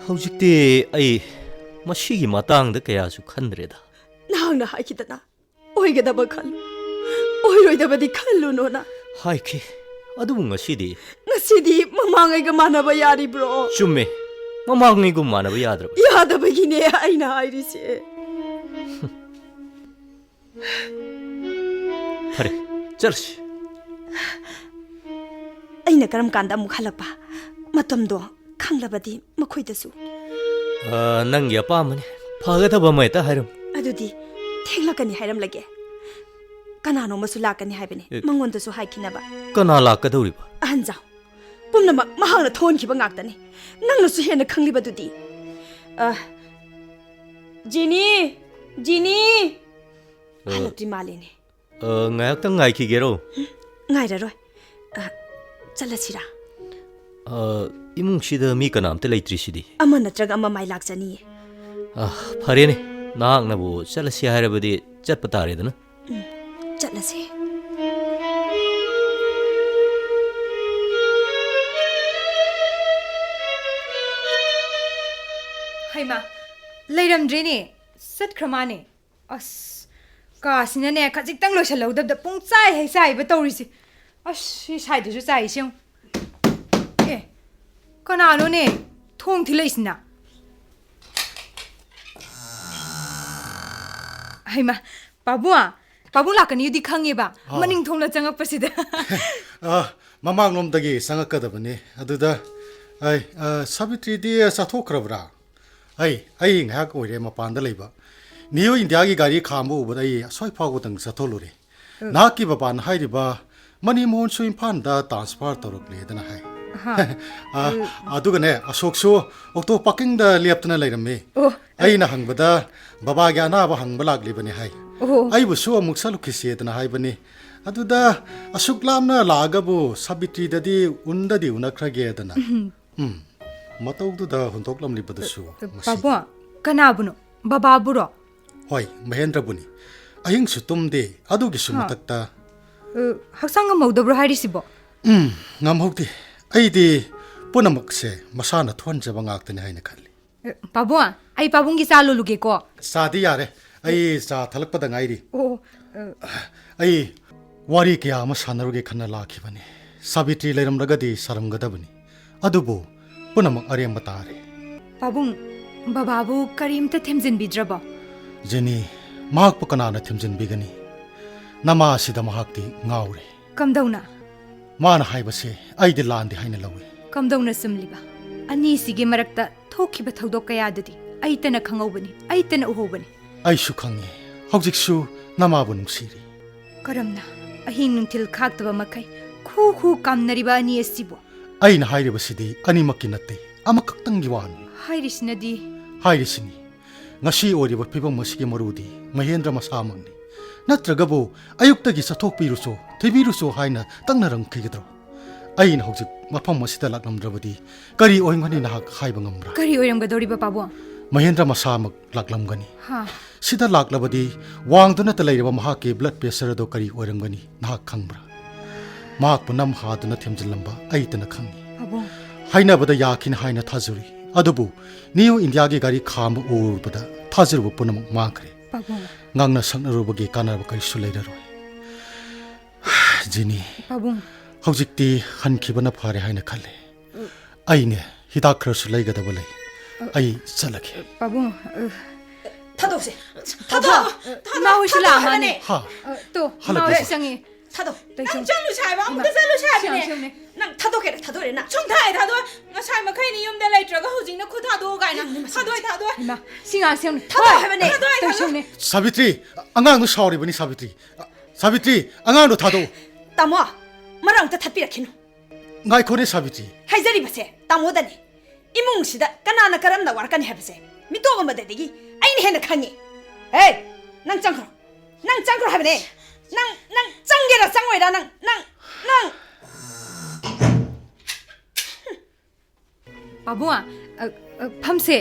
ꯍꯧꯖꯤꯛꯇꯤ ꯑꯩ ꯃꯁꯤꯒꯤ ꯃꯇꯥꯡꯗ ꯀꯌꯥꯁꯨ ꯈꯟꯗ꯭ꯔꯦꯗ꯫ ꯅꯍꯥꯛꯅ ꯍꯥꯏꯈꯤꯗꯅ, "ꯑꯣꯏꯒꯗꯕ ꯈꯜꯂꯨ, ꯑꯣꯏꯔꯣꯏꯗꯕꯗꯤ ꯈꯜꯂꯨꯅꯣꯅ"꯫ ꯍꯥꯏꯈꯤ, ꯑꯗꯨꯕꯨ ꯉꯁꯤꯗꯤ? ꯉꯁꯤꯗꯤ ꯃꯃꯥꯡꯉꯩꯒ ꯃꯥꯟꯅꯕ ꯌꯥꯔꯤꯕ꯭ꯔꯣ? ꯆꯨꯝꯃꯦ, ꯃꯃꯥꯡꯉꯩꯒꯨꯝ ꯃꯥꯟꯅꯕ ꯌꯥꯗ꯭ꯔꯕ? ꯌꯥꯗꯕꯒꯤꯅꯦ ꯑꯩꯅ ꯍꯥꯏꯔꯤꯁꯦ꯫ ꯐꯔꯦ, ꯆꯠꯂꯁꯤ꯫ ꯑꯩꯅ ꯀꯔꯝ ꯀꯥꯟꯗ ꯑꯃꯨꯛ ꯍꯜꯂꯛꯄ? ꯃꯇꯝꯗꯣ ꯈꯪꯂꯕꯗꯤ ꯃꯈꯣꯏꯗꯁꯨ꯫ ꯑ, ꯅꯪꯒꯤ ꯑꯄꯥꯝꯕꯅꯤ꯫ ꯐꯒꯗꯕ ꯑꯃ ꯍꯦꯛꯇ ꯍꯥꯏꯔꯝꯃꯨ꯫ ꯑꯗꯨꯗꯤ ꯊꯦꯡꯂꯛꯀꯅꯤ ꯍꯥꯏꯔꯝꯂꯒꯦ꯫ ꯀꯅꯥꯅꯣ ꯑꯃꯁꯨ ꯂꯥꯛꯀꯅꯤ ꯍꯥꯏꯕꯅꯤ, ꯑꯦ꯫ ꯃꯉꯣꯟꯗꯁꯨ ꯍꯥꯏꯈꯤꯅꯕ꯫ ꯀꯅꯥ ꯂꯥꯛꯀꯗꯧꯔꯤꯕ? ꯑꯍꯟꯖꯥꯎ꯫ ꯄꯨꯝꯅꯃꯛ ꯃꯍꯥꯛꯅ ꯊꯣꯛꯍꯟꯈꯤꯕ ꯉꯥꯛꯇꯅꯤ꯫ ꯅꯪꯅꯁꯨ ꯍꯦꯟꯅ ꯈꯪꯂꯤꯕꯗꯨꯗꯤ꯫ ꯑ, ꯖꯤꯅꯤ! ꯖꯤꯅꯤ! ꯑ꯫ ꯍꯜꯂꯛꯇ꯭ꯔꯤ ꯃꯥꯜꯂꯤꯅꯦ꯫ ꯑ, ꯉꯥꯏꯍꯥꯛꯇꯪ ꯉꯥꯏꯈꯤꯒꯦꯔꯣ? ꯎꯝ, ꯉꯥꯏꯔꯔꯣꯏ꯫ ꯑ, ꯆꯠꯂꯁꯤꯔꯥ? ꯑ, ꯏꯃꯨꯡꯁꯤꯗ ꯃꯤ ꯀꯅꯥꯝꯇ ꯂꯩꯇ꯭ꯔꯤꯁꯤꯗꯤ? ꯑꯃ ꯅꯠꯇ꯭ꯔꯒ ꯑꯃ ꯃꯥꯏ ꯂꯥꯛꯆꯅꯤꯌꯦ꯫ ꯑ, ꯐꯔꯦꯅꯦ, ꯅꯍꯥꯛꯅꯕꯨ ꯆꯠꯂꯁꯤ ꯍꯥꯏꯔꯕꯗꯤ ꯆꯠꯄ ꯇꯥꯔꯦꯗꯅ꯫ ꯎꯝ, ꯆꯠꯂꯁꯤ꯫ ꯍꯩꯃꯥ, ꯂꯩꯔꯝꯗ꯭ꯔꯦꯅꯦ, ꯆꯠꯈ꯭ꯔ ꯃꯥꯅꯦ꯫ ꯑꯁ, ꯀꯥꯁꯤꯅꯅꯦ, ꯈꯖꯤꯛꯇꯪ ꯂꯣꯏꯁꯜꯍꯧꯗꯕꯗ ꯄꯨꯡ ꯆꯥꯏ ꯍꯦꯛ ꯆꯥꯏꯕ ꯇꯧꯔꯤꯁꯦ꯫ ꯑꯁ, ꯁꯤ ꯁꯥꯏꯗꯁꯨ ꯆꯥꯏꯁꯦ ꯌꯦꯡꯉꯨ꯫ ꯑꯦ, ꯀꯅꯥꯅꯣꯅꯦ ꯊꯣꯡ ꯊꯤꯜꯂꯛꯏꯁꯤꯅ? ꯍꯩꯃꯥ, ꯄꯥꯕꯨꯡ, ꯄꯥꯕꯨꯡ ꯂꯥꯛꯀꯅꯤꯗꯤ ꯈꯪꯉꯦꯕ, ꯑꯥ꯫ ꯃꯅꯤꯡ ꯊꯣꯡꯅ ꯆꯪꯉꯛꯄꯁꯤꯗ꯫ ꯑꯥ, ꯃꯃꯥꯡꯂꯣꯝꯗꯒꯤ ꯆꯪꯉꯛꯀꯗꯕꯅꯤ꯫ ꯑꯗꯨꯗ, ꯑꯩ, ꯑꯥ, ꯁꯥꯕꯤꯇ꯭ꯔꯤꯗꯤ ꯆꯥꯊꯣꯛꯈ꯭ꯔꯕ꯭ꯔꯥ? ꯑꯩ, ꯑꯩ ꯉꯥꯏꯍꯥꯛ ꯑꯣꯏꯔꯦ ꯃꯄꯥꯟꯗ ꯂꯩꯕ꯫ ꯅ꯭ꯌꯨ ꯏꯟꯗꯤꯌꯥꯒꯤ ꯒꯥꯔꯤ ꯈꯥꯝꯕ ꯎꯕꯗ ꯑꯩ ꯑꯁ꯭ꯋꯥꯏ ꯐꯥꯎꯕꯗꯪ ꯆꯠꯊꯣꯛꯂꯨꯔꯦ꯫ ꯎꯝ꯫ ꯅꯍꯥꯛꯀꯤ ꯕꯕꯥꯅ ꯍꯥꯏꯔꯤꯕ ꯃꯅꯤ ꯃꯣꯍꯟꯁꯨ ꯏꯝꯐꯥꯜꯗ ꯇ꯭ꯔꯥꯟꯁꯐꯔ ꯇꯧꯔꯛꯂꯦꯗꯅ ꯍꯥꯏ꯫ ꯍꯥ꯫ ꯑ, ꯎꯝ꯫ ꯑꯗꯨꯒꯅꯦ, ꯑꯁꯣꯛꯁꯨ ꯑꯣꯛꯇꯣ ꯄꯥꯔꯀꯤꯡꯗ ꯂꯦꯞꯇꯨꯅ ꯂꯩꯔꯝꯃꯤ꯫ ꯑꯣ꯫ ꯑꯩꯅ ꯍꯪꯕꯗ ꯕꯕꯥꯒꯤ ꯑꯅꯥꯕ ꯍꯪꯕ ꯂꯥꯛꯂꯤꯕꯅꯤ ꯍꯥꯏ꯫ ꯑꯣ꯫ ꯑꯩꯕꯨꯁꯨ ꯑꯃꯨꯛ ꯆꯠꯂꯨꯈꯤꯁꯦꯗꯅ ꯍꯥꯏꯕꯅꯤ꯫ ꯑꯗꯨꯗ ꯑꯁꯨꯛ ꯂꯥꯞꯅ ꯂꯥꯛꯑꯒꯕꯨ ꯁꯥꯕꯤꯇ꯭ꯔꯤꯗꯗꯤ ꯎꯟꯗꯗꯤ ꯎꯅꯈ꯭ꯔꯒꯦꯗꯅ꯫ ꯎꯝ꯫ ꯎꯝ, ꯃꯇꯧꯗꯨꯗ ꯍꯨꯟꯗꯣꯛꯂꯝꯂꯤꯕꯗꯨꯁꯨ ꯑ, ꯃꯁꯤ꯫ ꯄꯥꯕꯨꯡ, ꯀꯅꯥꯕꯨꯅꯣ? ꯕꯕꯥꯕꯨꯔꯣ? ꯍꯣꯏ, ꯃꯍꯦꯟꯗ꯭ꯔꯕꯨꯅꯤ꯫ ꯑꯍꯤꯡꯁꯨ ꯇꯨꯝꯗꯦ, ꯑꯗꯨꯒꯤꯁꯨ ꯍꯥ꯫ ꯃꯊꯛꯇ꯫ ꯑ, ꯍꯛꯆꯥꯡ ꯉꯝꯍꯧꯗꯕ꯭ꯔꯣ ꯍꯥꯏꯔꯤꯁꯤꯕꯣ? ꯎꯝ, ꯉꯝꯍꯧꯗꯦ꯫ ꯑꯩꯗꯤ ꯄꯨꯝꯅꯃꯛꯁꯦ ꯃꯁꯥꯅ ꯊꯣꯟꯖꯕ ꯉꯥꯛꯇꯅꯤ ꯍꯥꯏꯅ ꯈꯜꯂꯤ꯫ ꯑ, ꯄꯥꯕꯨꯡ, ꯑꯩ ꯄꯥꯕꯨꯡꯒꯤ ꯆꯥ ꯂꯣꯜꯂꯨꯒꯦꯀꯣ꯫ ꯆꯥꯗꯤ ꯌꯥꯔꯦ, ꯑꯩ ꯆꯥ ꯊꯛꯂꯛꯄꯗ ꯉꯥꯏꯔꯤ꯫ ꯑꯣ, ꯑ, ꯑꯩ ꯋꯥꯔꯤ ꯀꯌꯥ ꯑꯃ ꯁꯥꯟꯅꯔꯨꯒꯦ ꯈꯟꯅ ꯂꯥꯛꯈꯤꯕꯅꯤ꯫ ꯁꯥꯕꯤꯇ꯭ꯔꯤ ꯂꯩꯔꯝꯂꯒꯗꯤ ꯁꯥꯔꯝꯒꯗꯕꯅꯤ꯫ ꯑꯗꯨꯕꯨ ꯄꯨꯝꯅꯃꯛ ꯑꯔꯦꯝꯕ ꯇꯥꯔꯦ꯫ ꯄꯥꯕꯨꯡ, ꯕꯕꯥꯕꯨ ꯀꯔꯤꯝꯇ ꯊꯦꯝꯖꯤꯟꯕꯤꯗ꯭ꯔꯕꯣ? ꯖꯦꯅꯤ, ꯃꯍꯥꯛꯄꯨ ꯀꯅꯥꯅ ꯊꯦꯝꯖꯤꯟꯕꯤꯒꯅꯤ? ꯅꯃꯥ ꯑꯁꯤꯗ ꯃꯍꯥꯛꯇꯤ ꯉꯥꯎꯔꯦ꯫ ꯀꯝꯗꯧꯅ? ꯃꯥꯅ ꯍꯥꯏꯕꯁꯦ ꯑꯩꯗꯤ ꯂꯥꯟꯗꯦ ꯍꯥꯏꯅ ꯂꯧꯏ꯫ ꯀꯝꯗꯧꯅ ꯆꯨꯝꯂꯤꯕ? ꯑꯅꯤꯁꯤꯒꯤ ꯃꯔꯛꯇ ꯊꯣꯛꯈꯤꯕ ꯊꯧꯗꯣꯛ ꯀꯌꯥꯗꯨꯗꯤ ꯑꯩꯇꯅ ꯈꯪꯍꯧꯕꯅꯤ, ꯑꯩꯇꯅ ꯎꯍꯧꯕꯅꯤ꯫ ꯑꯩꯁꯨ ꯈꯪꯉꯤ꯫ ꯍꯧꯖꯤꯛꯁꯨ ꯅꯃꯥꯕꯨ ꯅꯨꯡꯁꯤꯔꯤ꯫ ꯀꯔꯝꯅ? ꯑꯍꯤꯡ ꯅꯨꯡꯊꯤꯜ ꯈꯥꯛꯇꯕ ꯃꯈꯩ ꯈꯨ ꯈꯨ ꯀꯥꯝꯅꯔꯤꯕ ꯑꯅꯤ ꯑꯁꯤꯕꯨ? ꯑꯩꯅ ꯍꯥꯏꯔꯤꯕꯁꯤꯗꯤ ꯑꯅꯤꯃꯛꯀꯤ ꯅꯠꯇꯦ, ꯑꯃꯈꯛꯇꯪꯒꯤ ꯋꯥꯅꯤ꯫ ꯍꯥꯏꯔꯤꯁꯤꯅꯗꯤ? ꯍꯥꯏꯔꯤꯁꯤꯅꯤ, ꯉꯁꯤ ꯑꯣꯏꯔꯤꯕ ꯐꯤꯕꯝ ꯑꯁꯤꯒꯤ ꯃꯔꯨꯗꯤ ꯃꯍꯦꯟꯗ꯭ꯔ ꯃꯁꯥꯃꯛꯅꯤ꯫ ꯅꯠꯇ꯭ꯔꯒꯕꯨ ꯑꯌꯨꯛꯇꯒꯤ ꯆꯠꯊꯣꯛꯄꯤꯔꯨꯆꯣ, ꯊꯤꯕꯤꯔꯨꯆꯣ ꯍꯥꯏꯅ ꯇꯛꯅꯔꯝꯈꯤꯒꯗ꯭ꯔꯣ? ꯑꯩꯅ ꯍꯧꯖꯤꯛ ꯃꯐꯝ ꯑꯁꯤꯗ ꯂꯥꯛꯂꯝꯗ꯭ꯔꯕꯗꯤ ꯀꯔꯤ ꯑꯣꯏꯔꯝꯒꯅꯤ ꯅꯍꯥꯛ ꯍꯥꯏꯕ ꯉꯝꯕ꯭ꯔꯥ? ꯀꯔꯤ ꯑꯣꯏꯔꯝꯒꯗꯧꯔꯤꯕ, ꯄꯥꯕꯨꯡ? ꯃꯍꯦꯟꯗ꯭ꯔ ꯃꯁꯥꯃꯛ ꯂꯥꯛꯂꯝꯒꯅꯤ꯫ ꯍꯥ? ꯁꯤꯗ ꯂꯥꯛꯂꯕꯗꯤ ꯋꯥꯡꯗꯨꯅꯇ ꯂꯩꯔꯤꯕ ꯃꯍꯥꯛꯀꯤ blood pressure ꯑꯗꯨ ꯀꯔꯤ ꯑꯣꯏꯔꯝꯒꯅꯤ ꯅꯍꯥꯛ ꯈꯪꯕ꯭ꯔꯥ? ꯃꯍꯥꯛꯄꯨ ꯅꯝꯍꯥꯗꯨꯅ ꯊꯦꯝꯖꯤꯜꯂꯝꯕ ꯑꯩꯇꯅ ꯈꯪꯏ꯫ ꯄꯥꯕꯨꯡ꯫ ꯍꯥꯏꯅꯕꯗ ꯌꯥꯈꯤꯅꯤ ꯍꯥꯏꯅ ꯊꯥꯖꯔꯤ꯫ ꯑꯗꯨꯕꯨ New Indiaꯒꯤ ꯒꯥꯔꯤ ꯈꯥꯝꯕ ꯎꯔꯨꯕꯗ ꯊꯥꯖꯔꯨꯕ ꯄꯨꯝꯅꯃꯛ ꯃꯥꯡꯈ꯭ꯔꯦ꯫ ꯄꯥꯕꯨꯡ꯫ ꯉꯥꯡꯅ ꯁꯛꯅꯔꯨꯕꯒꯤ ꯀꯥꯟꯅꯕ ꯀꯔꯤꯁꯨ ꯂꯩꯔꯔꯣꯏ꯫ ꯖꯤꯅꯤ, ꯄꯥꯕꯨꯡ꯫ ꯍꯧꯖꯤꯛꯇꯤ ꯍꯟꯈꯤꯕꯅ ꯐꯔꯦ ꯍꯥꯏꯅ ꯈꯜꯂꯦ꯫ ꯑꯩꯅꯦ, ꯍꯤꯗꯥꯛ ꯈꯔꯁꯨ ꯂꯩꯒꯗꯕ ꯂꯩ꯫ ꯑꯩ ꯆꯠꯂꯒꯦ꯫ ꯄꯥꯕꯨꯡ꯫ ꯑ, ꯊꯥꯗꯣꯛꯁꯦ꯫ ꯊꯥꯗꯣꯛ꯫ ꯏꯃꯥ ꯍꯣꯏꯁꯨ ꯂꯥꯛꯑꯝꯃꯅꯦ꯫ ꯍꯥ? ꯑ, ꯇꯣ, ꯏꯃꯥ ꯍꯜꯂꯛꯄ ꯍꯣꯏꯁꯨ ꯏꯃꯥ꯫ ꯆꯪꯉꯦ꯫ ꯊꯥꯗꯣꯛ꯫ ꯇꯩꯁꯨꯝ꯫ ꯅꯪ ꯆꯠꯂꯨꯁꯦ ꯍꯥꯏꯕ? ꯑꯃꯨꯛꯇ ꯆꯠꯂꯨꯁꯦ ꯍꯥꯏꯕꯅꯦ꯫ ꯁꯤꯌꯥꯡꯁꯤꯌꯥꯡꯅꯦ꯫ ꯅꯪ ꯊꯥꯗꯣꯛꯀꯦꯔꯥ ꯊꯥꯗꯣꯛꯑꯦ ꯅꯪ? ꯁꯨꯡꯊꯥ ꯍꯦꯛ ꯊꯥꯗꯣꯛꯑꯣꯏ꯫ ꯉꯁꯥꯏ ꯃꯈꯩꯅ ꯌꯨꯝꯗ ꯂꯩꯇ꯭ꯔꯒ ꯍꯧꯖꯤꯛꯅ ꯈꯨꯠ ꯊꯥꯗꯣꯛꯑꯣ ꯀꯥꯏꯅ꯫ ꯊꯥꯗꯣꯛꯑꯣꯏ, ꯊꯥꯗꯣꯛꯑꯣꯏ꯫ ꯏꯃꯥ, ꯁꯤꯌꯥꯡꯁꯤꯌꯥꯡꯅꯦ꯫ ꯊꯥꯗꯣꯛꯑꯣ ꯍꯥꯏꯕꯅꯦ꯫ ꯇꯩꯁꯨꯝꯅꯦ꯫ ꯁꯥꯕꯤꯇ꯭ꯔꯤ, ꯑꯉꯥꯡꯗꯣ ꯁꯥꯎꯔꯤꯕꯅꯤ ꯁꯥꯕꯤꯇ꯭ꯔꯤ꯫ ꯁꯥꯕꯤꯇ꯭ꯔꯤ, ꯑꯉꯥꯡꯗꯣ ꯊꯥꯗꯣꯛꯎ꯫ ꯇꯥꯃꯣ, ꯃꯔꯛ ꯑꯝꯇ ꯊꯠꯄꯤꯔꯛꯈꯤꯅꯨ꯫ ꯉꯥꯏꯈꯣꯅꯦ ꯁꯥꯕꯤꯇ꯭ꯔꯤ꯫ ꯍꯥꯏꯖꯔꯤꯕꯁꯦ ꯇꯥꯃꯣꯗꯅꯦ꯫ ꯏꯃꯨꯡꯁꯤꯗ ꯀꯅꯥꯅ ꯀꯔꯝꯅ ꯋꯥꯔꯛꯀꯅꯤ ꯍꯥꯏꯕꯁꯦ ꯃꯤꯇꯣꯞ ꯑꯃꯗꯗꯒꯤ ꯑꯩꯅ ꯍꯦꯟꯅ ꯈꯪꯉꯤ꯫ ꯍꯦ, ꯅꯪ ꯆꯪꯈ꯭ꯔꯣ꯫ ꯅꯪ ꯆꯪꯈ꯭ꯔꯣ ꯍꯥꯏꯕꯅꯦ꯫ ꯅꯪ, ꯅꯪ ꯆꯪꯒꯦꯔꯥ ꯆꯪꯉꯣꯏꯔꯥ ꯅꯪ, ꯅꯪ, ꯅꯪ꯫ ꯄꯥꯕꯨꯡ, ꯑ, ꯑ, ꯐꯝꯁꯦ꯫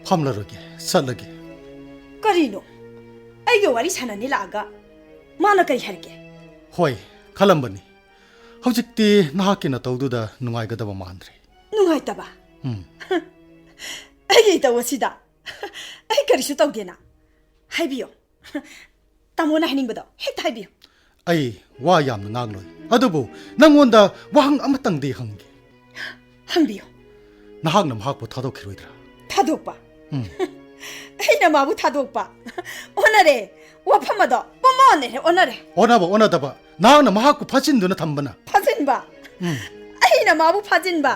ꯐꯝꯂꯔꯣꯏꯒꯦ, ꯆꯠꯂꯒꯦ꯫ ꯀꯔꯤꯅꯣ? ꯑꯩꯒ ꯋꯥꯔꯤ ꯁꯥꯟꯅꯅꯤ ꯂꯥꯛꯑꯒ ꯃꯥꯅ ꯀꯔꯤ ꯍꯥꯏꯔꯛꯀꯦ? ꯍꯣꯏ, ꯈꯜꯂꯝꯕꯅꯤ꯫ ꯍꯧꯖꯤꯛꯇꯤ ꯅꯍꯥꯛꯀꯤ ꯅꯇꯧꯗꯨꯗ ꯅꯨꯡꯉꯥꯏꯒꯗꯕ ꯃꯥꯟꯗ꯭ꯔꯦ꯫ ꯅꯨꯡꯉꯥꯏꯇꯕ? ꯎꯝ꯫ ꯑꯩꯒꯤ ꯏꯇꯧ ꯑꯁꯤꯗ ꯑꯩ ꯀꯔꯤꯁꯨ ꯇꯧꯗꯦꯅ ꯍꯥꯏꯕꯤꯌꯣ꯫ ꯇꯥꯃꯣꯅ ꯍꯥꯏꯅꯤꯡꯕꯗꯣ ꯍꯦꯛꯇ ꯍꯥꯏꯕꯤꯌꯨ꯫ ꯑꯩ ꯋꯥ ꯌꯥꯝꯅ ꯉꯥꯡꯂꯣꯏ, ꯑꯗꯨꯕꯨ ꯅꯪꯉꯣꯟꯗ ꯋꯥꯍꯪ ꯑꯃꯇꯪꯗꯤ ꯍꯪꯒꯦ꯫ ꯍꯪꯕꯤꯌꯨ꯫ ꯅꯍꯥꯛꯅ ꯃꯍꯥꯛꯄꯨ ꯊꯥꯗꯣꯛꯈꯤꯔꯣꯏꯗ꯭ꯔꯥ? ꯊꯥꯗꯣꯛꯄ? ꯎꯝ꯫ ꯑꯩꯅ ꯃꯥꯕꯨ ꯊꯥꯗꯣꯛꯄ? ꯑꯣꯟꯅꯔꯦ꯫ ꯋꯥꯐꯝ ꯑꯗꯣ ꯄꯨꯝꯑꯣꯟ ꯑꯣꯟꯅꯔꯦ, ꯑꯣꯟꯅꯔꯦ꯫ ꯑꯣꯟꯅꯕ ꯑꯣꯟꯅꯗꯕ, ꯅꯍꯥꯛꯅ ꯃꯍꯥꯛꯄꯨ ꯐꯥꯖꯤꯟꯗꯨꯅ ꯊꯝꯕꯅ꯫ ꯐꯥꯖꯤꯟꯕ? ꯎꯝ꯫ ꯑꯩꯅ ꯃꯥꯕꯨ ꯐꯥꯖꯤꯟꯕ?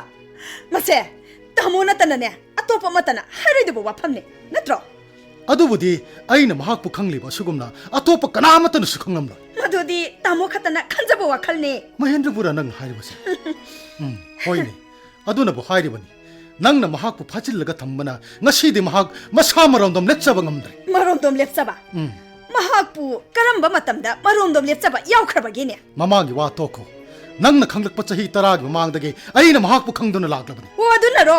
ꯃꯁꯦ ꯇꯥꯃꯣ ꯅꯠꯇꯅꯅꯦ ꯑꯇꯣꯞꯄ ꯑꯃꯠꯇꯅ ꯍꯥꯏꯔꯣꯏꯗꯕ ꯋꯥꯐꯝꯅꯦ, ꯅꯠꯇ꯭ꯔꯣ? ꯑꯗꯨꯕꯨꯗꯤ ꯑꯩꯅ ꯃꯍꯥꯛꯄꯨ ꯈꯪꯂꯤꯕ ꯑꯁꯤꯒꯨꯝꯅ ꯑꯇꯣꯞꯄ ꯀꯅꯥ ꯑꯃꯠꯇꯅꯁꯨ ꯈꯪꯂꯝꯂꯣꯏ꯫ ꯃꯗꯨꯗꯤ ꯇꯥꯃꯣ ꯈꯛꯇꯅ ꯈꯟꯖꯕ ꯋꯥꯈꯜꯅꯦ꯫ ꯃꯍꯦꯟꯗ꯭ꯔꯕꯨꯔ ꯅꯪ ꯍꯥꯏꯔꯤꯕꯁꯦ? ꯎꯝ, ꯍꯣꯏꯅꯦ꯫ ꯑꯗꯨꯅꯕꯨ ꯍꯥꯏꯔꯤꯕꯅꯤ꯫ ꯅꯪꯅ ꯃꯍꯥꯛꯄꯨ ꯐꯥꯖꯤꯜꯂꯒ ꯊꯝꯕꯅ ꯉꯁꯤꯗꯤ ꯃꯍꯥꯛ ꯃꯁꯥ ꯃꯔꯣꯝꯗꯣꯝ ꯂꯦꯞꯆꯕ ꯉꯝꯗ꯭ꯔꯦ꯫ ꯃꯔꯣꯝꯗꯣꯝ ꯂꯦꯞꯆꯕ? ꯎꯝ꯫ ꯃꯍꯥꯛꯄꯨ ꯀꯔꯝꯕ ꯃꯇꯝꯗ ꯃꯔꯣꯝꯗꯣꯝ ꯂꯦꯞꯆꯕ ꯌꯥꯎꯈ꯭ꯔꯕꯒꯦꯅꯦ? ꯃꯃꯥꯡꯒꯤ ꯋꯥ ꯇꯣꯛꯈꯣ꯫ ꯅꯪꯅ ꯈꯪꯂꯛꯄ ꯆꯍꯤ ꯇꯔꯥꯒꯤ ꯃꯃꯥꯡꯗꯒꯤ ꯑꯩꯅ ꯃꯍꯥꯛꯄꯨ ꯈꯪꯗꯨꯅ ꯂꯥꯛꯂꯕꯅꯤ꯫ ꯑꯣ, ꯑꯗꯨꯅꯔꯣ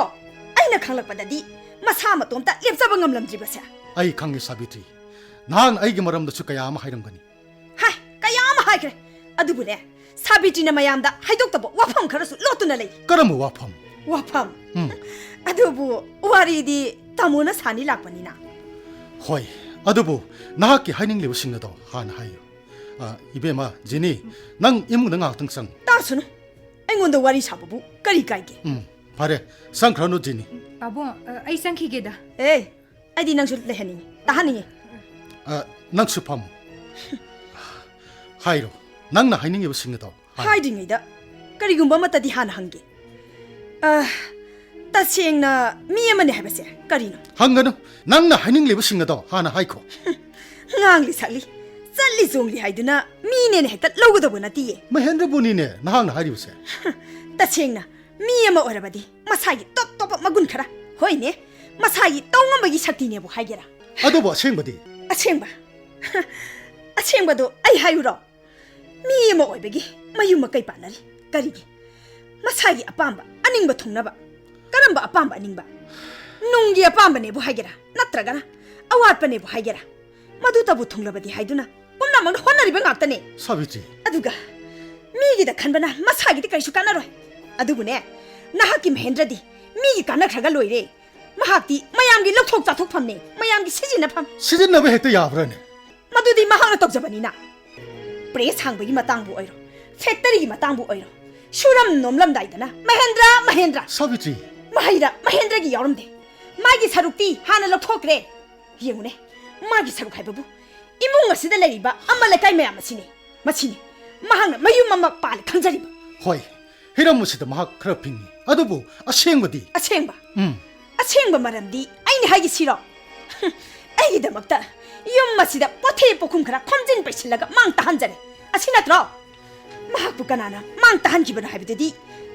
ꯑꯩꯅ ꯈꯪꯂꯛꯄꯗꯗꯤ ꯃꯁꯥ ꯃꯇꯣꯝꯇ ꯂꯦꯞꯆꯕ ꯉꯝꯂꯝꯗ꯭ꯔꯤꯕꯁꯦ? ꯑꯩ ꯈꯪꯉꯤ, ꯁꯥꯕꯤꯇ꯭ꯔꯤ꯫ ꯅꯍꯥꯛꯅ ꯑꯩꯒꯤ ꯃꯔꯝꯗꯁꯨ ꯀꯌꯥ ꯑꯃ ꯍꯥꯏꯔꯝꯒꯅꯤ꯫ ꯍꯥꯏ, ꯀꯌꯥ ꯑꯃ ꯍꯥꯏꯈ꯭ꯔꯦ꯫ ꯑꯗꯨꯕꯨꯅꯦ, ꯁꯥꯕꯤꯇ꯭ꯔꯤꯅ ꯃꯌꯥꯝꯗ ꯍꯥꯏꯗꯣꯛꯇꯕ ꯋꯥꯐꯝ ꯈꯔꯁꯨ ꯂꯣꯠꯇꯨꯅ ꯂꯩ꯫ ꯀꯔꯝꯕ ꯋꯥꯐꯝ? ꯋꯥꯐꯝ? ꯎꯝ꯫ ꯑꯗꯨꯕꯨ ꯋꯥꯔꯤꯗꯤ ꯇꯥꯃꯣꯅ ꯁꯥꯅꯤ ꯂꯥꯛꯄꯅꯤꯅ꯫ ꯍꯣꯏ, ꯑꯗꯨꯕꯨ ꯅꯍꯥꯛꯀꯤ ꯍꯥꯏꯅꯤꯡꯂꯤꯕꯁꯤꯡ ꯑꯗꯣ ꯍꯥꯟꯅ ꯍꯥꯏꯌꯨ꯫ ꯑ, ꯏꯕꯦꯝꯃ, ꯖꯤꯅꯤ, ꯅꯪ ꯏꯃꯨꯡꯗ ꯉꯥꯏꯍꯥꯛꯇꯪ ꯆꯪ꯫ ꯇꯥꯁꯅꯨ꯫ ꯑꯩꯉꯣꯟꯗ ꯋꯥꯔꯤ ꯁꯥꯕꯕꯨ ꯀꯔꯤ ꯀꯥꯏꯒꯦ? ꯎꯝ, ꯐꯔꯦ, ꯆꯪꯈ꯭ꯔꯅꯨ, ꯖꯤꯅꯤ꯫ ꯄꯥꯕꯨꯡ, ꯑ, ꯑꯩ ꯆꯪꯈꯤꯒꯦꯗ꯫ ꯑꯦ, ꯑꯩꯗꯤ ꯅꯪꯁꯨ ꯂꯩꯍꯟꯅꯤꯡꯉꯤ, ꯇꯥꯍꯟꯅꯤꯡꯉꯤ꯫ ꯑ, ꯅꯪꯁꯨ ꯐꯝꯃꯨ꯫ ꯍꯥꯏꯔꯣ, ꯅꯪꯅ ꯍꯥꯏꯅꯤꯡꯉꯤꯕꯁꯤꯡ ꯑꯗꯣ ꯍꯥꯏꯔꯣ꯫ ꯍꯥꯏꯗ꯭ꯔꯤꯉꯩꯗ ꯀꯔꯤꯒꯨꯝꯕ ꯑꯃꯠꯇꯗꯤ ꯍꯥꯟꯅ ꯍꯪꯒꯦ꯫ ꯑ, ꯇꯁꯦꯡꯅ ꯃꯤ ꯑꯃꯅꯤ ꯍꯥꯏꯕꯁꯦ ꯀꯔꯤꯅꯣ? ꯍꯪꯒꯅꯨ, ꯅꯪꯅ ꯍꯥꯏꯅꯤꯡꯂꯤꯕꯁꯤꯡ ꯑꯗꯣ ꯍꯥꯟꯅ ꯍꯥꯏꯈꯣ꯫ ꯉꯥꯡꯂꯤ ꯁꯛꯂꯤ, ꯆꯠꯂꯤ ꯆꯣꯡꯂꯤ ꯍꯥꯏꯗꯨꯅ ꯃꯤꯅꯦꯅ ꯍꯦꯛꯇ ꯂꯧꯒꯗꯧꯕ ꯅꯠꯇꯤꯌꯦ꯫ ꯃꯍꯦꯟꯗ꯭ꯔꯕꯨꯅꯤꯅꯦ ꯅꯍꯥꯛꯅ ꯍꯥꯏꯔꯤꯕꯁꯦ꯫ ꯇꯁꯦꯡꯅ ꯃꯤ ꯑꯃ ꯑꯣꯏꯔꯕꯗꯤ ꯃꯁꯥꯒꯤ ꯇꯣꯞ ꯇꯣꯞꯄ ꯃꯒꯨꯟ ꯈꯔ, ꯍꯣꯏꯅꯦ, ꯃꯁꯥꯒꯤ ꯇꯧꯉꯝꯕꯒꯤ ꯁꯛꯇꯤꯅꯦꯕꯨ ꯍꯥꯏꯒꯦꯔꯥ? ꯑꯗꯨꯕꯨ ꯑꯁꯦꯡꯕꯗꯤ? ꯑꯁꯦꯡꯕ? ꯑꯁꯦꯡꯕꯗꯣ ꯑꯩ ꯍꯥꯏꯌꯨꯔꯣ? ꯃꯤ ꯑꯃ ꯑꯣꯏꯕꯒꯤ ꯃꯌꯨꯝ ꯃꯀꯩ ꯄꯥꯟꯅꯔꯤ꯫ ꯀꯔꯤꯒꯤ? ꯃꯁꯥꯒꯤ ꯑꯄꯥꯝꯕ ꯑꯅꯤꯡꯕ ꯊꯨꯡꯅꯕ꯫ ꯀꯔꯝꯕ ꯑꯄꯥꯝꯕ ꯑꯅꯤꯡꯕ? ꯅꯨꯡꯒꯤ ꯑꯄꯥꯝꯕꯅꯦꯕꯨ ꯍꯥꯏꯒꯦꯔꯥ, ꯅꯠꯇ꯭ꯔꯒꯅ ꯑꯋꯥꯠꯄꯅꯦꯕꯨ ꯍꯥꯏꯒꯦꯔꯥ, ꯃꯗꯨꯇꯕꯨ ꯊꯨꯡꯂꯕꯗꯤ ꯍꯥꯏꯗꯨꯅ ꯄꯨꯝꯅꯃꯛꯅ ꯍꯣꯠꯅꯔꯤꯕ ꯉꯥꯛꯇꯅꯦ꯫ ꯁꯥꯕꯤꯇ꯭ꯔꯤ꯫ ꯑꯗꯨꯒ ꯃꯤꯒꯤꯗ ꯈꯟꯕꯅ ꯃꯁꯥꯒꯤꯗꯤ ꯀꯔꯤꯁꯨ ꯀꯥꯟꯅꯔꯣꯏ꯫ ꯑꯗꯨꯕꯨꯅꯦ, ꯅꯍꯥꯛꯀꯤ ꯃꯍꯦꯟꯗ꯭ꯔꯗꯤ ꯃꯤꯒꯤ ꯀꯥꯟꯅꯈ꯭ꯔꯒ ꯂꯣꯏꯔꯦ꯫ ꯃꯍꯥꯛꯇꯤ ꯃꯌꯥꯝꯒꯤ ꯂꯧꯊꯣꯛ ꯆꯥꯊꯣꯛꯐꯝꯅꯦ, ꯃꯌꯥꯝꯒꯤ ꯁꯤꯖꯤꯟꯅꯐꯝ꯫ ꯁꯤꯖꯤꯟꯅꯕ ꯍꯦꯛꯇ ꯌꯥꯕ꯭ꯔꯥꯅꯦ? ꯃꯗꯨꯗꯤ ꯃꯍꯥꯛꯅ ꯇꯧꯖꯕꯅꯤꯅ꯫ ꯄ꯭ꯔꯦꯁ ꯍꯥꯡꯕꯒꯤ ꯃꯇꯥꯡꯕꯨ ꯑꯣꯏꯔꯣ, ꯐꯦꯛꯇꯔꯤꯒꯤ ꯃꯇꯥꯡꯕꯨ ꯑꯣꯏꯔꯣ, ꯁꯨꯔꯝ ꯅꯣꯝꯂꯝꯗꯥꯏꯗꯅ ꯃꯍꯦꯟꯗ꯭ꯔ, ꯃꯍꯦꯟꯗ꯭ꯔ꯫ ꯁꯥꯕꯤꯇ꯭ꯔꯤ꯫ ꯃꯍꯩꯔ ꯃꯍꯦꯟꯗ꯭ꯔꯒꯤ ꯌꯥꯎꯔꯝꯗꯦ꯫ ꯃꯥꯒꯤ ꯁꯔꯨꯛꯇꯤ ꯍꯥꯟꯅ ꯂꯧꯊꯣꯛꯈ꯭ꯔꯦ꯫ ꯌꯦꯡꯉꯨꯅꯦ, ꯃꯥꯒꯤ ꯁꯔꯨꯛ ꯍꯥꯏꯕꯕꯨ ꯏꯃꯨꯡ ꯑꯁꯤꯗ ꯂꯩꯔꯤꯕ ꯑꯃ ꯂꯩꯀꯥꯏ ꯃꯌꯥꯝ ꯑꯁꯤꯅꯤ꯫ ꯃꯁꯤꯅꯤ ꯃꯍꯥꯛꯅ ꯃꯌꯨꯝ ꯑꯃ ꯄꯥꯜꯂꯦ ꯈꯟꯖꯔꯤꯕ꯫ ꯍꯣꯏ, ꯍꯤꯔꯝ ꯑꯁꯤꯗ ꯃꯍꯥꯛ ꯈꯔ ꯐꯤꯡꯉꯤ, ꯑꯗꯨꯕꯨ ꯑꯁꯦꯡꯕꯗꯤ? ꯑꯁꯦꯡꯕ? ꯎꯝ꯫ ꯑꯁꯦꯡꯕ ꯃꯔꯝꯗꯤ ꯑꯩꯅ ꯍꯥꯏꯒꯤꯁꯤꯔꯣ? ꯑꯩꯒꯤꯗꯃꯛꯇ ꯌꯨꯝ ꯑꯁꯤꯗ ꯄꯣꯠꯊꯤ ꯄꯣꯠꯈꯨꯝ ꯈꯔ ꯈꯣꯝꯖꯤꯟ ꯄꯩꯁꯤꯜꯂꯒ ꯃꯥꯡ ꯇꯥꯍꯟꯖꯔꯦ꯫ ꯑꯁꯤ ꯅꯠꯇ꯭ꯔꯣ? ꯃꯍꯥꯛꯄꯨ ꯀꯅꯥꯅ ꯃꯥꯡ ꯇꯥꯍꯟꯈꯤꯕꯅꯣ ꯍꯥꯏꯕꯗꯨꯗꯤ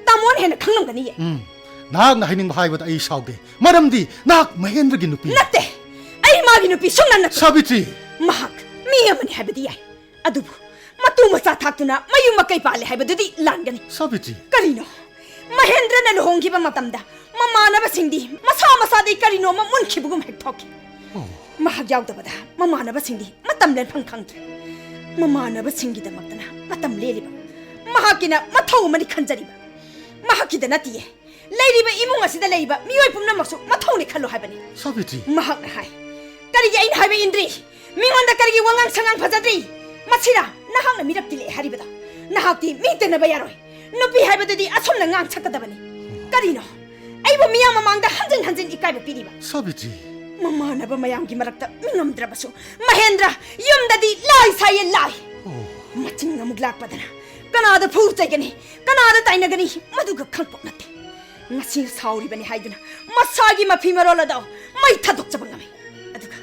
ꯇꯥꯃꯣꯅ ꯍꯦꯟꯅ ꯈꯪꯂꯝꯒꯅꯤꯌꯦ꯫ ꯎꯝ, ꯅꯍꯥꯛꯅ ꯍꯥꯏꯅꯤꯡꯕ ꯍꯥꯏꯕꯗ ꯑꯩ ꯁꯥꯎꯗꯦ, ꯃꯔꯝꯗꯤ ꯅꯍꯥꯛ ꯃꯍꯦꯟꯗ꯭ꯔꯒꯤ ꯅꯨꯄꯤ꯫ ꯅꯠꯇꯦ, ꯑꯩ ꯃꯥꯒꯤ ꯅꯨꯄꯤ ꯁꯨꯡꯅ ꯅꯠꯇꯦ꯫ ꯁꯥꯕꯤꯇ꯭ꯔꯤ! ꯃꯍꯥꯛ ꯃꯤ ꯑꯃꯅꯤ ꯍꯥꯏꯕꯗꯤ ꯌꯥꯏ, ꯑꯗꯨꯕꯨ ꯃꯇꯨ ꯃꯆꯥ ꯊꯥꯛꯇꯨꯅ ꯃꯌꯨꯝ ꯃꯀꯩ ꯄꯥꯜꯂꯦ ꯍꯥꯏꯕꯗꯨꯗꯤ ꯂꯥꯟꯒꯅꯤ꯫ ꯁꯥꯕꯤꯇ꯭ꯔꯤ꯫ ꯀꯔꯤꯅꯣ? ꯃꯍꯦꯟꯗ꯭ꯔꯅ ꯂꯨꯍꯣꯡꯈꯤꯕ ꯃꯇꯝꯗ ꯃꯃꯥꯟꯅꯕꯁꯤꯡꯗꯤ ꯃꯁꯥ ꯃꯁꯥꯗꯒꯤ ꯀꯔꯤꯅꯣꯃ ꯃꯨꯟꯈꯤꯕꯒꯨꯝ ꯍꯦꯛ ꯊꯣꯛꯈꯤ꯫ ꯑꯣ꯫ ꯃꯍꯥꯛ ꯌꯥꯎꯗꯕꯗ ꯃꯃꯥꯟꯅꯕꯁꯤꯡꯗꯤ ꯃꯇꯝ ꯂꯦꯟꯐꯝ ꯈꯪꯗ꯭ꯔꯦ꯫ ꯃꯃꯥꯟꯅꯕꯁꯤꯡꯒꯤꯗꯃꯛꯇꯅ ꯃꯇꯝ ꯂꯦꯜꯂꯤꯕ꯫ ꯃꯍꯥꯛꯀꯤꯅ ꯃꯊꯧ ꯑꯃꯅꯤ ꯈꯟꯖꯔꯤꯕ꯫ ꯃꯍꯥꯛꯀꯤꯗ ꯅꯠꯇꯤꯌꯦ꯫ ꯂꯩꯔꯤꯕ ꯏꯃꯨꯡ ꯑꯁꯤꯗ ꯂꯩꯔꯤꯕ ꯃꯤꯑꯣꯏ ꯄꯨꯝꯅꯃꯛꯁꯨ ꯃꯊꯧꯅꯤ ꯈꯜꯂꯣ ꯍꯥꯏꯕꯅꯤ꯫ ꯁꯥꯕꯤꯇ꯭ꯔꯤ꯫ ꯃꯍꯥꯛꯅ ꯍꯥꯏ, "ꯀꯔꯤꯒꯤ ꯑꯩꯅ ꯍꯥꯏꯕ ꯏꯟꯗ꯭ꯔꯤ? ꯃꯤꯉꯣꯟꯗ ꯀꯔꯤꯒꯤ ꯋꯥꯉꯥꯡ ꯁꯉꯥꯡ ꯐꯖꯗ꯭ꯔꯤ? ꯃꯁꯤꯔꯥ ꯅꯍꯥꯛꯅ ꯃꯤꯔꯛ ꯇꯤꯜꯂꯛꯑꯦ ꯍꯥꯏꯔꯤꯕꯗꯣ? ꯅꯍꯥꯛꯇꯤ ꯃꯤ ꯇꯤꯟꯅꯕ ꯌꯥꯔꯣꯏ꯫ ꯅꯨꯄꯤ ꯍꯥꯏꯕꯗꯨꯗꯤ ꯑꯁꯨꯝꯅ ꯉꯥꯡ ꯁꯛꯀꯗꯕꯅꯤ꯫ ꯀꯔꯤꯅꯣ? ꯑꯩꯕꯨ ꯃꯤꯌꯥꯝ ꯃꯃꯥꯡꯗ ꯍꯟꯖꯤꯟ ꯍꯟꯖꯤꯟ ꯏꯀꯥꯏꯕ ꯄꯤꯔꯤꯕ?" ꯁꯥꯕꯤꯇ꯭ꯔꯤ꯫ ꯃꯃꯥꯟꯅꯕ ꯃꯌꯥꯝꯒꯤ ꯃꯔꯛꯇ ꯃꯤ ꯉꯝꯗ꯭ꯔꯕꯁꯨ ꯃꯍꯦꯟꯗ꯭ꯔ ꯌꯨꯝꯗꯗꯤ ꯂꯥꯏ ꯁꯥꯏꯌꯦ, ꯂꯥꯏ꯫ ꯑꯣ꯫ ꯃꯆꯤꯟ ꯑꯃꯨꯛ ꯂꯥꯛꯄꯗꯅ ꯀꯅꯥꯗ ꯐꯨ ꯆꯩꯒꯅꯤ, ꯀꯅꯥꯗ ꯇꯥꯏꯅꯒꯅꯤ, ꯃꯗꯨꯒ ꯈꯪꯄꯣꯛ ꯅꯠꯇꯦ꯫ ꯉꯁꯤ ꯁꯥꯎꯔꯤꯕꯅꯤ ꯍꯥꯏꯗꯨꯅ ꯃꯁꯥꯒꯤ ꯃꯐꯤ ꯃꯔꯣꯜ ꯑꯗꯣ ꯃꯩ ꯊꯥꯗꯣꯛꯆꯕ ꯉꯝꯃꯤ꯫ ꯑꯗꯨꯒ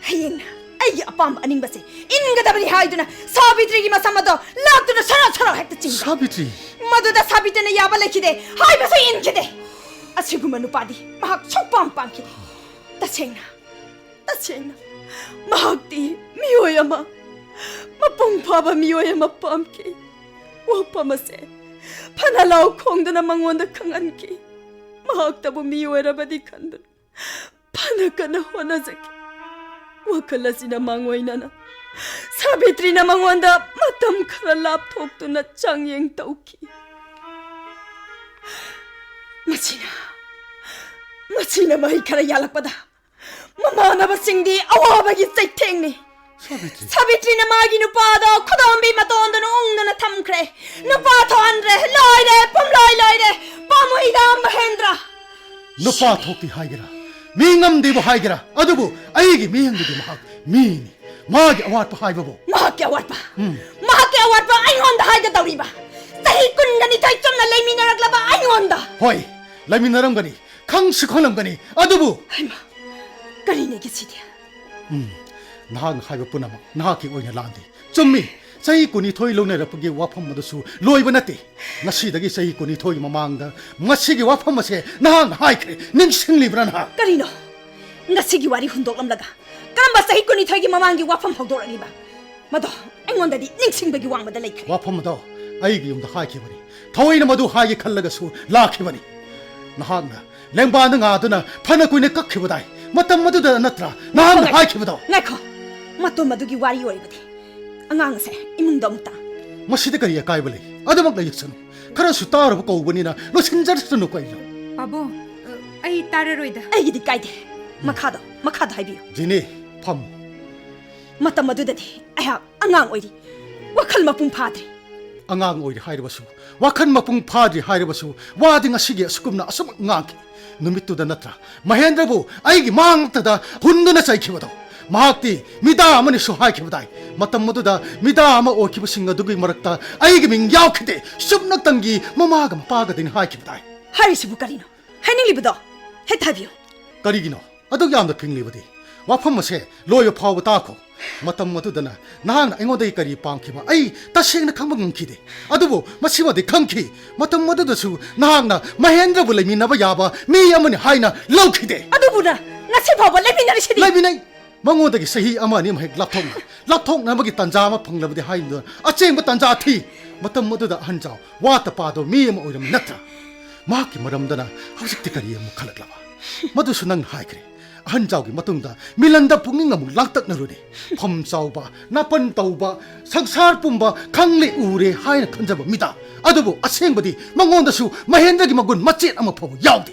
ꯍꯌꯦꯡꯅ ꯑꯩꯒꯤ ꯑꯄꯥꯝꯕ ꯑꯅꯤꯡꯕꯁꯦ ꯏꯟꯒꯗꯕꯅꯤ ꯍꯥꯏꯗꯨꯅ ꯁꯥꯕꯤꯇ꯭ꯔꯤꯒꯤ ꯃꯁꯝ ꯑꯗꯣ ꯂꯥꯛꯇꯨꯅ ꯁꯔꯥ ꯁꯔꯥ ꯍꯦꯛꯇ ꯆꯤꯡꯕ꯫ ꯁꯥꯕꯤꯇ꯭ꯔꯤ꯫ ꯃꯗꯨꯗ ꯁꯥꯕꯤꯇ꯭ꯔꯤꯅ ꯌꯥꯕ ꯂꯩꯈꯤꯗꯦ, ꯍꯥꯏꯕꯁꯨ ꯏꯟꯈꯤꯗꯦ꯫ ꯑꯁꯤꯒꯨꯝꯕ ꯅꯨꯄꯥꯗꯤ ꯃꯍꯥꯛ ꯁꯨꯛꯄꯥꯝ ꯄꯥꯝꯈꯤꯗꯦ꯫ ꯇꯁꯦꯡꯅ, ꯇꯁꯦꯡꯅ, ꯃꯍꯥꯛꯇꯤ ꯃꯤꯑꯣꯏ ꯑꯃ, ꯃꯄꯨꯡ ꯐꯥꯕ ꯃꯤꯑꯣꯏ ꯑꯃ ꯄꯥꯝꯈꯤ꯫ ꯋꯥꯐꯝ ꯑꯁꯦ ꯐꯅ ꯂꯥꯎ ꯈꯣꯡꯗꯨꯅ ꯃꯉꯣꯟꯗ ꯈꯪꯍꯟꯈꯤ꯫ ꯃꯍꯥꯛꯇꯕꯨ ꯃꯤ ꯑꯣꯏꯔꯕꯗꯤ ꯈꯟꯗꯨꯅ ꯐꯅ ꯀꯟꯅ ꯍꯣꯠꯅꯖꯈꯤ꯫ ꯋꯥꯈꯜ ꯑꯁꯤꯅ ꯃꯥꯡꯑꯣꯏꯅꯅ ꯁꯥꯕꯤꯇ꯭ꯔꯤꯅ ꯃꯉꯣꯟꯗ ꯃꯇꯝ ꯈꯔ ꯂꯥꯞꯊꯣꯛꯇꯨꯅ ꯆꯥꯡꯌꯦꯡ ꯇꯧꯈꯤ꯫ ꯃꯁꯤꯅ, ꯃꯁꯤꯅ ꯃꯍꯩ ꯈꯔ ꯌꯥꯜꯂꯛꯄꯗ ꯃꯃꯥꯟꯅꯕꯁꯤꯡꯗꯤ ꯑꯋꯥꯕꯒꯤ ꯆꯩꯊꯦꯡꯅꯤ꯫ ꯁꯥꯕꯤꯇ꯭ꯔꯤ꯫ ꯁꯥꯕꯤꯇ꯭ꯔꯤꯅ ꯃꯥꯒꯤ ꯅꯨꯄꯥꯗꯣ ꯈꯨꯗꯣꯝꯕꯤ ꯃꯇꯣꯟꯗꯨꯅ ꯎꯪꯗꯨꯅ ꯊꯝꯈ꯭ꯔꯦ꯫ ꯅꯨꯄꯥ ꯊꯣꯛꯍꯟꯗ꯭ꯔꯦ꯫ ꯂꯣꯏꯔꯦ, ꯄꯨꯝꯂꯣꯏ ꯂꯣꯏꯔꯦ꯫ ꯄꯥꯝꯃꯨꯏꯗ ꯃꯍꯦꯟꯗ꯭ꯔ꯫ ꯅꯨꯄꯥ ꯊꯣꯛꯇꯦ ꯍꯥꯏꯒꯦꯔꯥ, ꯃꯤ ꯉꯝꯗꯦꯕꯨ ꯍꯥꯏꯒꯦꯔꯥ, ꯑꯗꯨꯕꯨ ꯑꯩꯒꯤ ꯃꯤꯠꯌꯦꯡꯗꯗꯤ ꯃꯍꯥꯛ ꯃꯤꯅꯤ꯫ ꯃꯥꯒꯤ ꯑꯋꯥꯠꯄ ꯍꯥꯏꯕꯕꯨ? ꯃꯍꯥꯛꯀꯤ ꯑꯋꯥꯠꯄ? ꯎꯝ꯫ ꯃꯍꯥꯛꯀꯤ ꯑꯋꯥꯠꯄ ꯑꯩꯉꯣꯟꯗ ꯍꯥꯏꯒꯗꯧꯔꯤꯕ? ꯆꯍꯤ ꯀꯨꯟꯒ ꯅꯤꯊꯣꯏ ꯆꯨꯝꯅ ꯂꯩꯃꯤꯟꯅꯔꯛꯂꯕ ꯑꯩꯉꯣꯟꯗ? ꯍꯣꯏ, ꯂꯩꯃꯤꯟꯅꯔꯝꯒꯅꯤ, ꯈꯪꯁꯨ ꯈꯪꯂꯝꯒꯅꯤ, ꯑꯗꯨꯕꯨ ꯍꯩꯃꯥ, ꯀꯔꯤꯅꯦꯒꯦ ꯁꯤꯗꯤ? ꯎꯝ, ꯅꯍꯥꯛꯅ ꯍꯥꯏꯕ ꯄꯨꯝꯅꯃꯛ ꯅꯍꯥꯛꯀꯤ ꯑꯣꯏꯅ ꯂꯥꯟꯗꯦ꯫ ꯆꯨꯝꯃꯤ, ꯆꯍꯤ ꯀꯨꯟꯅꯤꯊꯣꯏ ꯂꯧꯅꯔꯛꯄꯒꯤ ꯋꯥꯐꯝ ꯑꯗꯨꯁꯨ ꯂꯣꯏꯕ ꯅꯠꯇꯦ꯫ ꯉꯁꯤꯗꯒꯤ ꯆꯍꯤ ꯀꯨꯟꯅꯤꯊꯣꯏꯒꯤ ꯃꯃꯥꯡꯗ ꯃꯁꯤꯒꯤ ꯋꯥꯐꯝ ꯑꯁꯦ ꯅꯍꯥꯛꯅ ꯍꯥꯏꯈ꯭ꯔꯦ꯫ ꯅꯤꯡꯁꯤꯡꯂꯤꯕ꯭ꯔꯥ ꯅꯍꯥꯛ? ꯀꯔꯤꯅꯣ? ꯉꯁꯤꯒꯤ ꯋꯥꯔꯤ ꯍꯨꯟꯗꯣꯛꯂꯝꯂꯒ ꯀꯔꯝꯕ ꯆꯍꯤ ꯀꯨꯟꯅꯤꯊꯣꯏꯒꯤ ꯃꯃꯥꯡꯒꯤ ꯋꯥꯐꯝ ꯍꯧꯗꯣꯔꯛꯂꯤꯕ? ꯃꯗꯣ ꯑꯩꯉꯣꯟꯗꯗꯤ ꯅꯤꯡꯁꯤꯡꯕꯒꯤ ꯋꯥꯡꯃꯗ ꯂꯩꯈ꯭ꯔꯦ꯫ ꯋꯥꯐꯝ ꯑꯗꯣ ꯑꯩꯒꯤ ꯌꯨꯝꯗ ꯍꯥꯏꯈꯤꯕꯅꯤ꯫ ꯊꯑꯣꯏꯅ ꯃꯗꯨ ꯍꯥꯏꯒꯦ ꯈꯜꯂꯒꯁꯨ ꯂꯥꯛꯈꯤꯕꯅꯤ꯫ ꯅꯍꯥꯛꯅ ꯂꯦꯡꯕꯥꯟꯗ ꯉꯥꯗꯨꯅ ꯐꯅ ꯀꯨꯏꯅ ꯀꯛꯈꯤꯕꯗꯥꯏ꯫ ꯃꯇꯝ ꯑꯗꯨꯗ ꯅꯠꯇ꯭ꯔꯥ ꯅꯍꯥꯛꯅ ꯉꯥꯏꯈꯣ, ꯍꯥꯏꯈꯤꯕꯗꯣ? ꯉꯥꯏꯈꯣ꯫ ꯃꯇꯝ ꯑꯗꯨꯒꯤ ꯋꯥꯔꯤ ꯑꯣꯏꯔꯕꯗꯤ ꯑꯉꯥꯡ ꯑꯁꯦ ꯏꯃꯨꯡꯗ ꯑꯃꯨꯛꯇ꯫ ꯃꯁꯤꯗ ꯀꯔꯤ ꯑꯀꯥꯏꯕ ꯂꯩ? ꯑꯗꯨꯃꯛ ꯂꯩꯁꯅꯨ꯫ ꯈꯔꯁꯨ ꯇꯥꯔꯕ ꯀꯧꯕꯅꯤꯅ ꯂꯣꯏꯁꯤꯟꯖꯔꯁꯅꯨ ꯀꯩꯅꯣ꯫ ꯄꯥꯕꯨꯡ, ꯑ, ꯑꯩ ꯇꯥꯔꯔꯣꯏꯗ꯫ ꯑꯩꯒꯤꯗꯤ ꯀꯥꯏꯗꯦ꯫ ꯃꯈꯥꯗꯣ, ꯃꯈꯥꯗꯣ ꯍꯥꯏꯕꯤꯌꯨ꯫ ꯖꯤꯅꯤ, ꯐꯝꯃꯨ꯫ ꯃꯇꯝ ꯑꯗꯨꯗꯗꯤ ꯑꯩꯍꯥꯛ ꯑꯉꯥꯡ ꯑꯣꯏꯔꯤ, ꯋꯥꯈꯜ ꯃꯄꯨꯡ ꯐꯥꯗ꯭ꯔꯤ꯫ ꯑꯉꯥꯡ ꯑꯣꯏꯔꯤ ꯍꯥꯏꯔꯕꯁꯨ, ꯋꯥꯈꯜ ꯃꯄꯨꯡ ꯐꯥꯗ꯭ꯔꯤ ꯍꯥꯏꯔꯕꯁꯨ, ꯋꯥꯗꯤ ꯉꯁꯤꯒꯤ ꯑꯁꯨꯒꯨꯝꯅ ꯑꯁꯨꯃꯛ ꯉꯥꯡꯈꯤ꯫ ꯅꯨꯃꯤꯠꯇꯨꯗ ꯅꯠꯇ꯭ꯔꯥ ꯃꯍꯦꯟꯗ꯭ꯔꯕꯨ ꯑꯩꯒꯤ ꯃꯥꯡꯂꯛꯇꯗ ꯍꯨꯟꯗꯨꯅ ꯆꯩꯈꯤꯕꯗꯣ? ꯃꯍꯥꯛꯇꯤ ꯃꯤꯗꯥ ꯑꯃꯅꯤꯁꯨ ꯍꯥꯏꯈꯤꯕꯗꯥꯏ꯫ ꯃꯇꯝ ꯑꯗꯨꯗ ꯃꯤꯗꯥ ꯑꯃ ꯑꯣꯏꯈꯤꯕꯁꯤꯡ ꯑꯗꯨꯒꯤ ꯃꯔꯛꯇ ꯑꯩꯒꯤ ꯃꯤꯡ ꯌꯥꯎꯈꯤꯗꯦ꯫ ꯁꯨꯞꯅꯛꯇꯪꯒꯤ ꯃꯃꯥꯒ ꯃꯄꯥꯒꯗꯅꯤ ꯍꯥꯏꯈꯤꯕꯗꯥꯏ꯫ ꯍꯥꯏꯔꯤꯁꯤꯕꯨ ꯀꯔꯤꯅꯣ? ꯍꯥꯏꯅꯤꯡꯂꯤꯕꯗꯣ ꯍꯦꯛꯇ ꯍꯥꯏꯕꯤꯌꯨ꯫ ꯀꯔꯤꯒꯤꯅꯣ ꯑꯗꯨꯛ ꯌꯥꯝꯅ ꯐꯤꯡꯂꯤꯕꯗꯤ? ꯋꯥꯐꯝ ꯑꯁꯦ ꯂꯣꯏꯕ ꯐꯥꯎꯕ ꯇꯥꯈꯣ꯫ ꯃꯇꯝ ꯑꯗꯨꯗꯅ ꯅꯍꯥꯛꯅ ꯑꯩꯉꯣꯟꯗꯒꯤ ꯀꯔꯤ ꯄꯥꯝꯈꯤꯕ ꯑꯩ ꯇꯁꯦꯡꯅ ꯈꯪꯕ ꯉꯝꯈꯤꯗꯦ꯫ ꯑꯗꯨꯕꯨ ꯃꯁꯤꯃꯗꯤ ꯈꯪꯈꯤ, ꯃꯇꯝ ꯑꯗꯨꯗꯁꯨ ꯅꯍꯥꯛꯅ ꯃꯍꯦꯟꯗ꯭ꯔꯕꯨ ꯂꯩꯃꯤꯟꯅꯕ ꯌꯥꯕ ꯃꯤ ꯑꯃꯅꯤ ꯍꯥꯏꯅ ꯂꯧꯈꯤꯗꯦ꯫ ꯑꯗꯨꯕꯨꯅ ꯉꯁꯤ ꯐꯥꯎꯕ ꯂꯩꯃꯤꯟꯅꯔꯤꯁꯤꯗꯤ꯫ ꯂꯩꯃꯤꯟꯅꯩ꯫ ꯃꯉꯣꯟꯗꯒꯤ ꯆꯍꯤ ꯑꯃ ꯑꯅꯤ ꯑꯃ ꯍꯦꯛ ꯂꯥꯞꯊꯣꯛꯅ, ꯂꯥꯞꯊꯣꯛꯅꯕꯒꯤ ꯇꯥꯟꯖꯥ ꯑꯃ ꯐꯪꯂꯕꯗꯤ ꯍꯥꯏꯗꯨꯅ ꯑꯆꯦꯡꯕ ꯇꯥꯟꯖꯥ ꯊꯤ꯫ ꯃꯇꯝ ꯑꯗꯨꯗ ꯑꯍꯟꯖꯥꯎ ꯋꯥ ꯇꯄꯥꯗꯣ ꯃꯤ ꯑꯃ ꯑꯣꯏꯔꯝꯃꯤ ꯅꯠꯇ꯭ꯔꯥ? ꯃꯍꯥꯛꯀꯤ ꯃꯔꯝꯗꯅ ꯍꯧꯖꯤꯛꯇꯤ ꯀꯔꯤ ꯑꯃꯨꯛ ꯈꯜꯂꯛꯂꯕ? ꯃꯗꯨꯁꯨ ꯅꯪꯅ ꯍꯥꯏꯈ꯭ꯔꯦ꯫ ꯑꯍꯟꯖꯥꯎꯒꯤ ꯃꯇꯨꯡꯗ ꯃꯤꯂꯟꯗ ꯄꯨꯛꯅꯤꯡ ꯑꯃꯨꯛ ꯂꯥꯡꯇꯛꯅꯔꯨꯔꯦ꯫ ꯐꯝ ꯆꯥꯎꯕ, ꯅꯥꯄꯟ ꯇꯧꯕ, ꯁꯪꯁꯥꯔ ꯄꯨꯝꯕ ꯈꯪꯂꯦ ꯎꯔꯦ ꯍꯥꯏꯅ ꯈꯟꯖꯕ ꯃꯤꯗ꯫ ꯑꯗꯨꯕꯨ ꯑꯁꯦꯡꯕꯗꯤ ꯃꯉꯣꯟꯗꯁꯨ ꯃꯍꯦꯟꯗ꯭ꯔꯒꯤ ꯃꯒꯨꯟ ꯃꯆꯦꯠ ꯑꯃ ꯐꯥꯎꯕ ꯌꯥꯎꯗꯦ꯫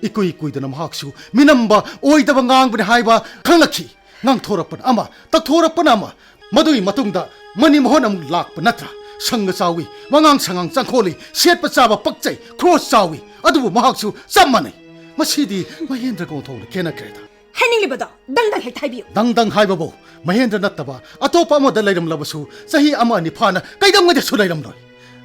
ꯏꯀꯨꯏ ꯀꯨꯏꯗꯅ ꯃꯍꯥꯛꯁꯨ ꯃꯤꯅꯝꯕ ꯑꯣꯏꯗꯕ ꯉꯥꯡꯕꯅꯤ ꯍꯥꯏꯕ ꯈꯪꯂꯛꯈꯤ꯫ ꯉꯥꯡꯊꯣꯔꯛꯄꯅ ꯑꯃ, ꯇꯛꯊꯣꯔꯛꯄꯅ ꯑꯃ꯫ ꯃꯗꯨꯒꯤ ꯃꯇꯨꯡꯗ ꯃꯅꯤ ꯃꯣꯍꯟ ꯑꯃꯨꯛ ꯂꯥꯛꯄ ꯅꯠꯇ꯭ꯔꯥ? ꯁꯪꯒ ꯆꯥꯎꯏ, ꯋꯥꯉꯥꯡ ꯁꯉꯥꯡ ꯆꯪꯈꯣꯜꯂꯤ, ꯁꯦꯠꯄ ꯆꯥꯕ ꯄꯛꯆꯩ, ꯈ꯭ꯔꯣꯁ ꯆꯥꯎꯏ꯫ ꯑꯗꯨꯕꯨ ꯃꯍꯥꯛꯁꯨ ꯆꯞ ꯃꯥꯟꯅꯩ꯫ ꯃꯁꯤꯗꯤ ꯃꯍꯦꯟꯗ꯭ꯔꯒ ꯑꯣꯟꯊꯣꯛꯅ ꯈꯦꯠꯅꯈ꯭ꯔꯦꯗ꯫ ꯍꯥꯏꯅꯤꯡꯂꯤꯕꯗꯣ ꯗꯪꯗꯪ ꯍꯦꯛꯇ ꯍꯥꯏꯕꯤꯌꯨ꯫ ꯗꯪꯗꯪ ꯍꯥꯏꯕꯕꯨ ꯃꯍꯦꯟꯗ꯭ꯔ ꯅꯠꯇꯕ ꯑꯇꯣꯞꯄ ꯑꯃꯗ ꯂꯩꯔꯝꯂꯕꯁꯨ ꯆꯍꯤ ꯑꯃ ꯑꯅꯤ ꯐꯥꯅ ꯀꯩꯗꯧꯉꯩꯗꯁꯨ ꯂꯩꯔꯝꯂꯣꯏ꯫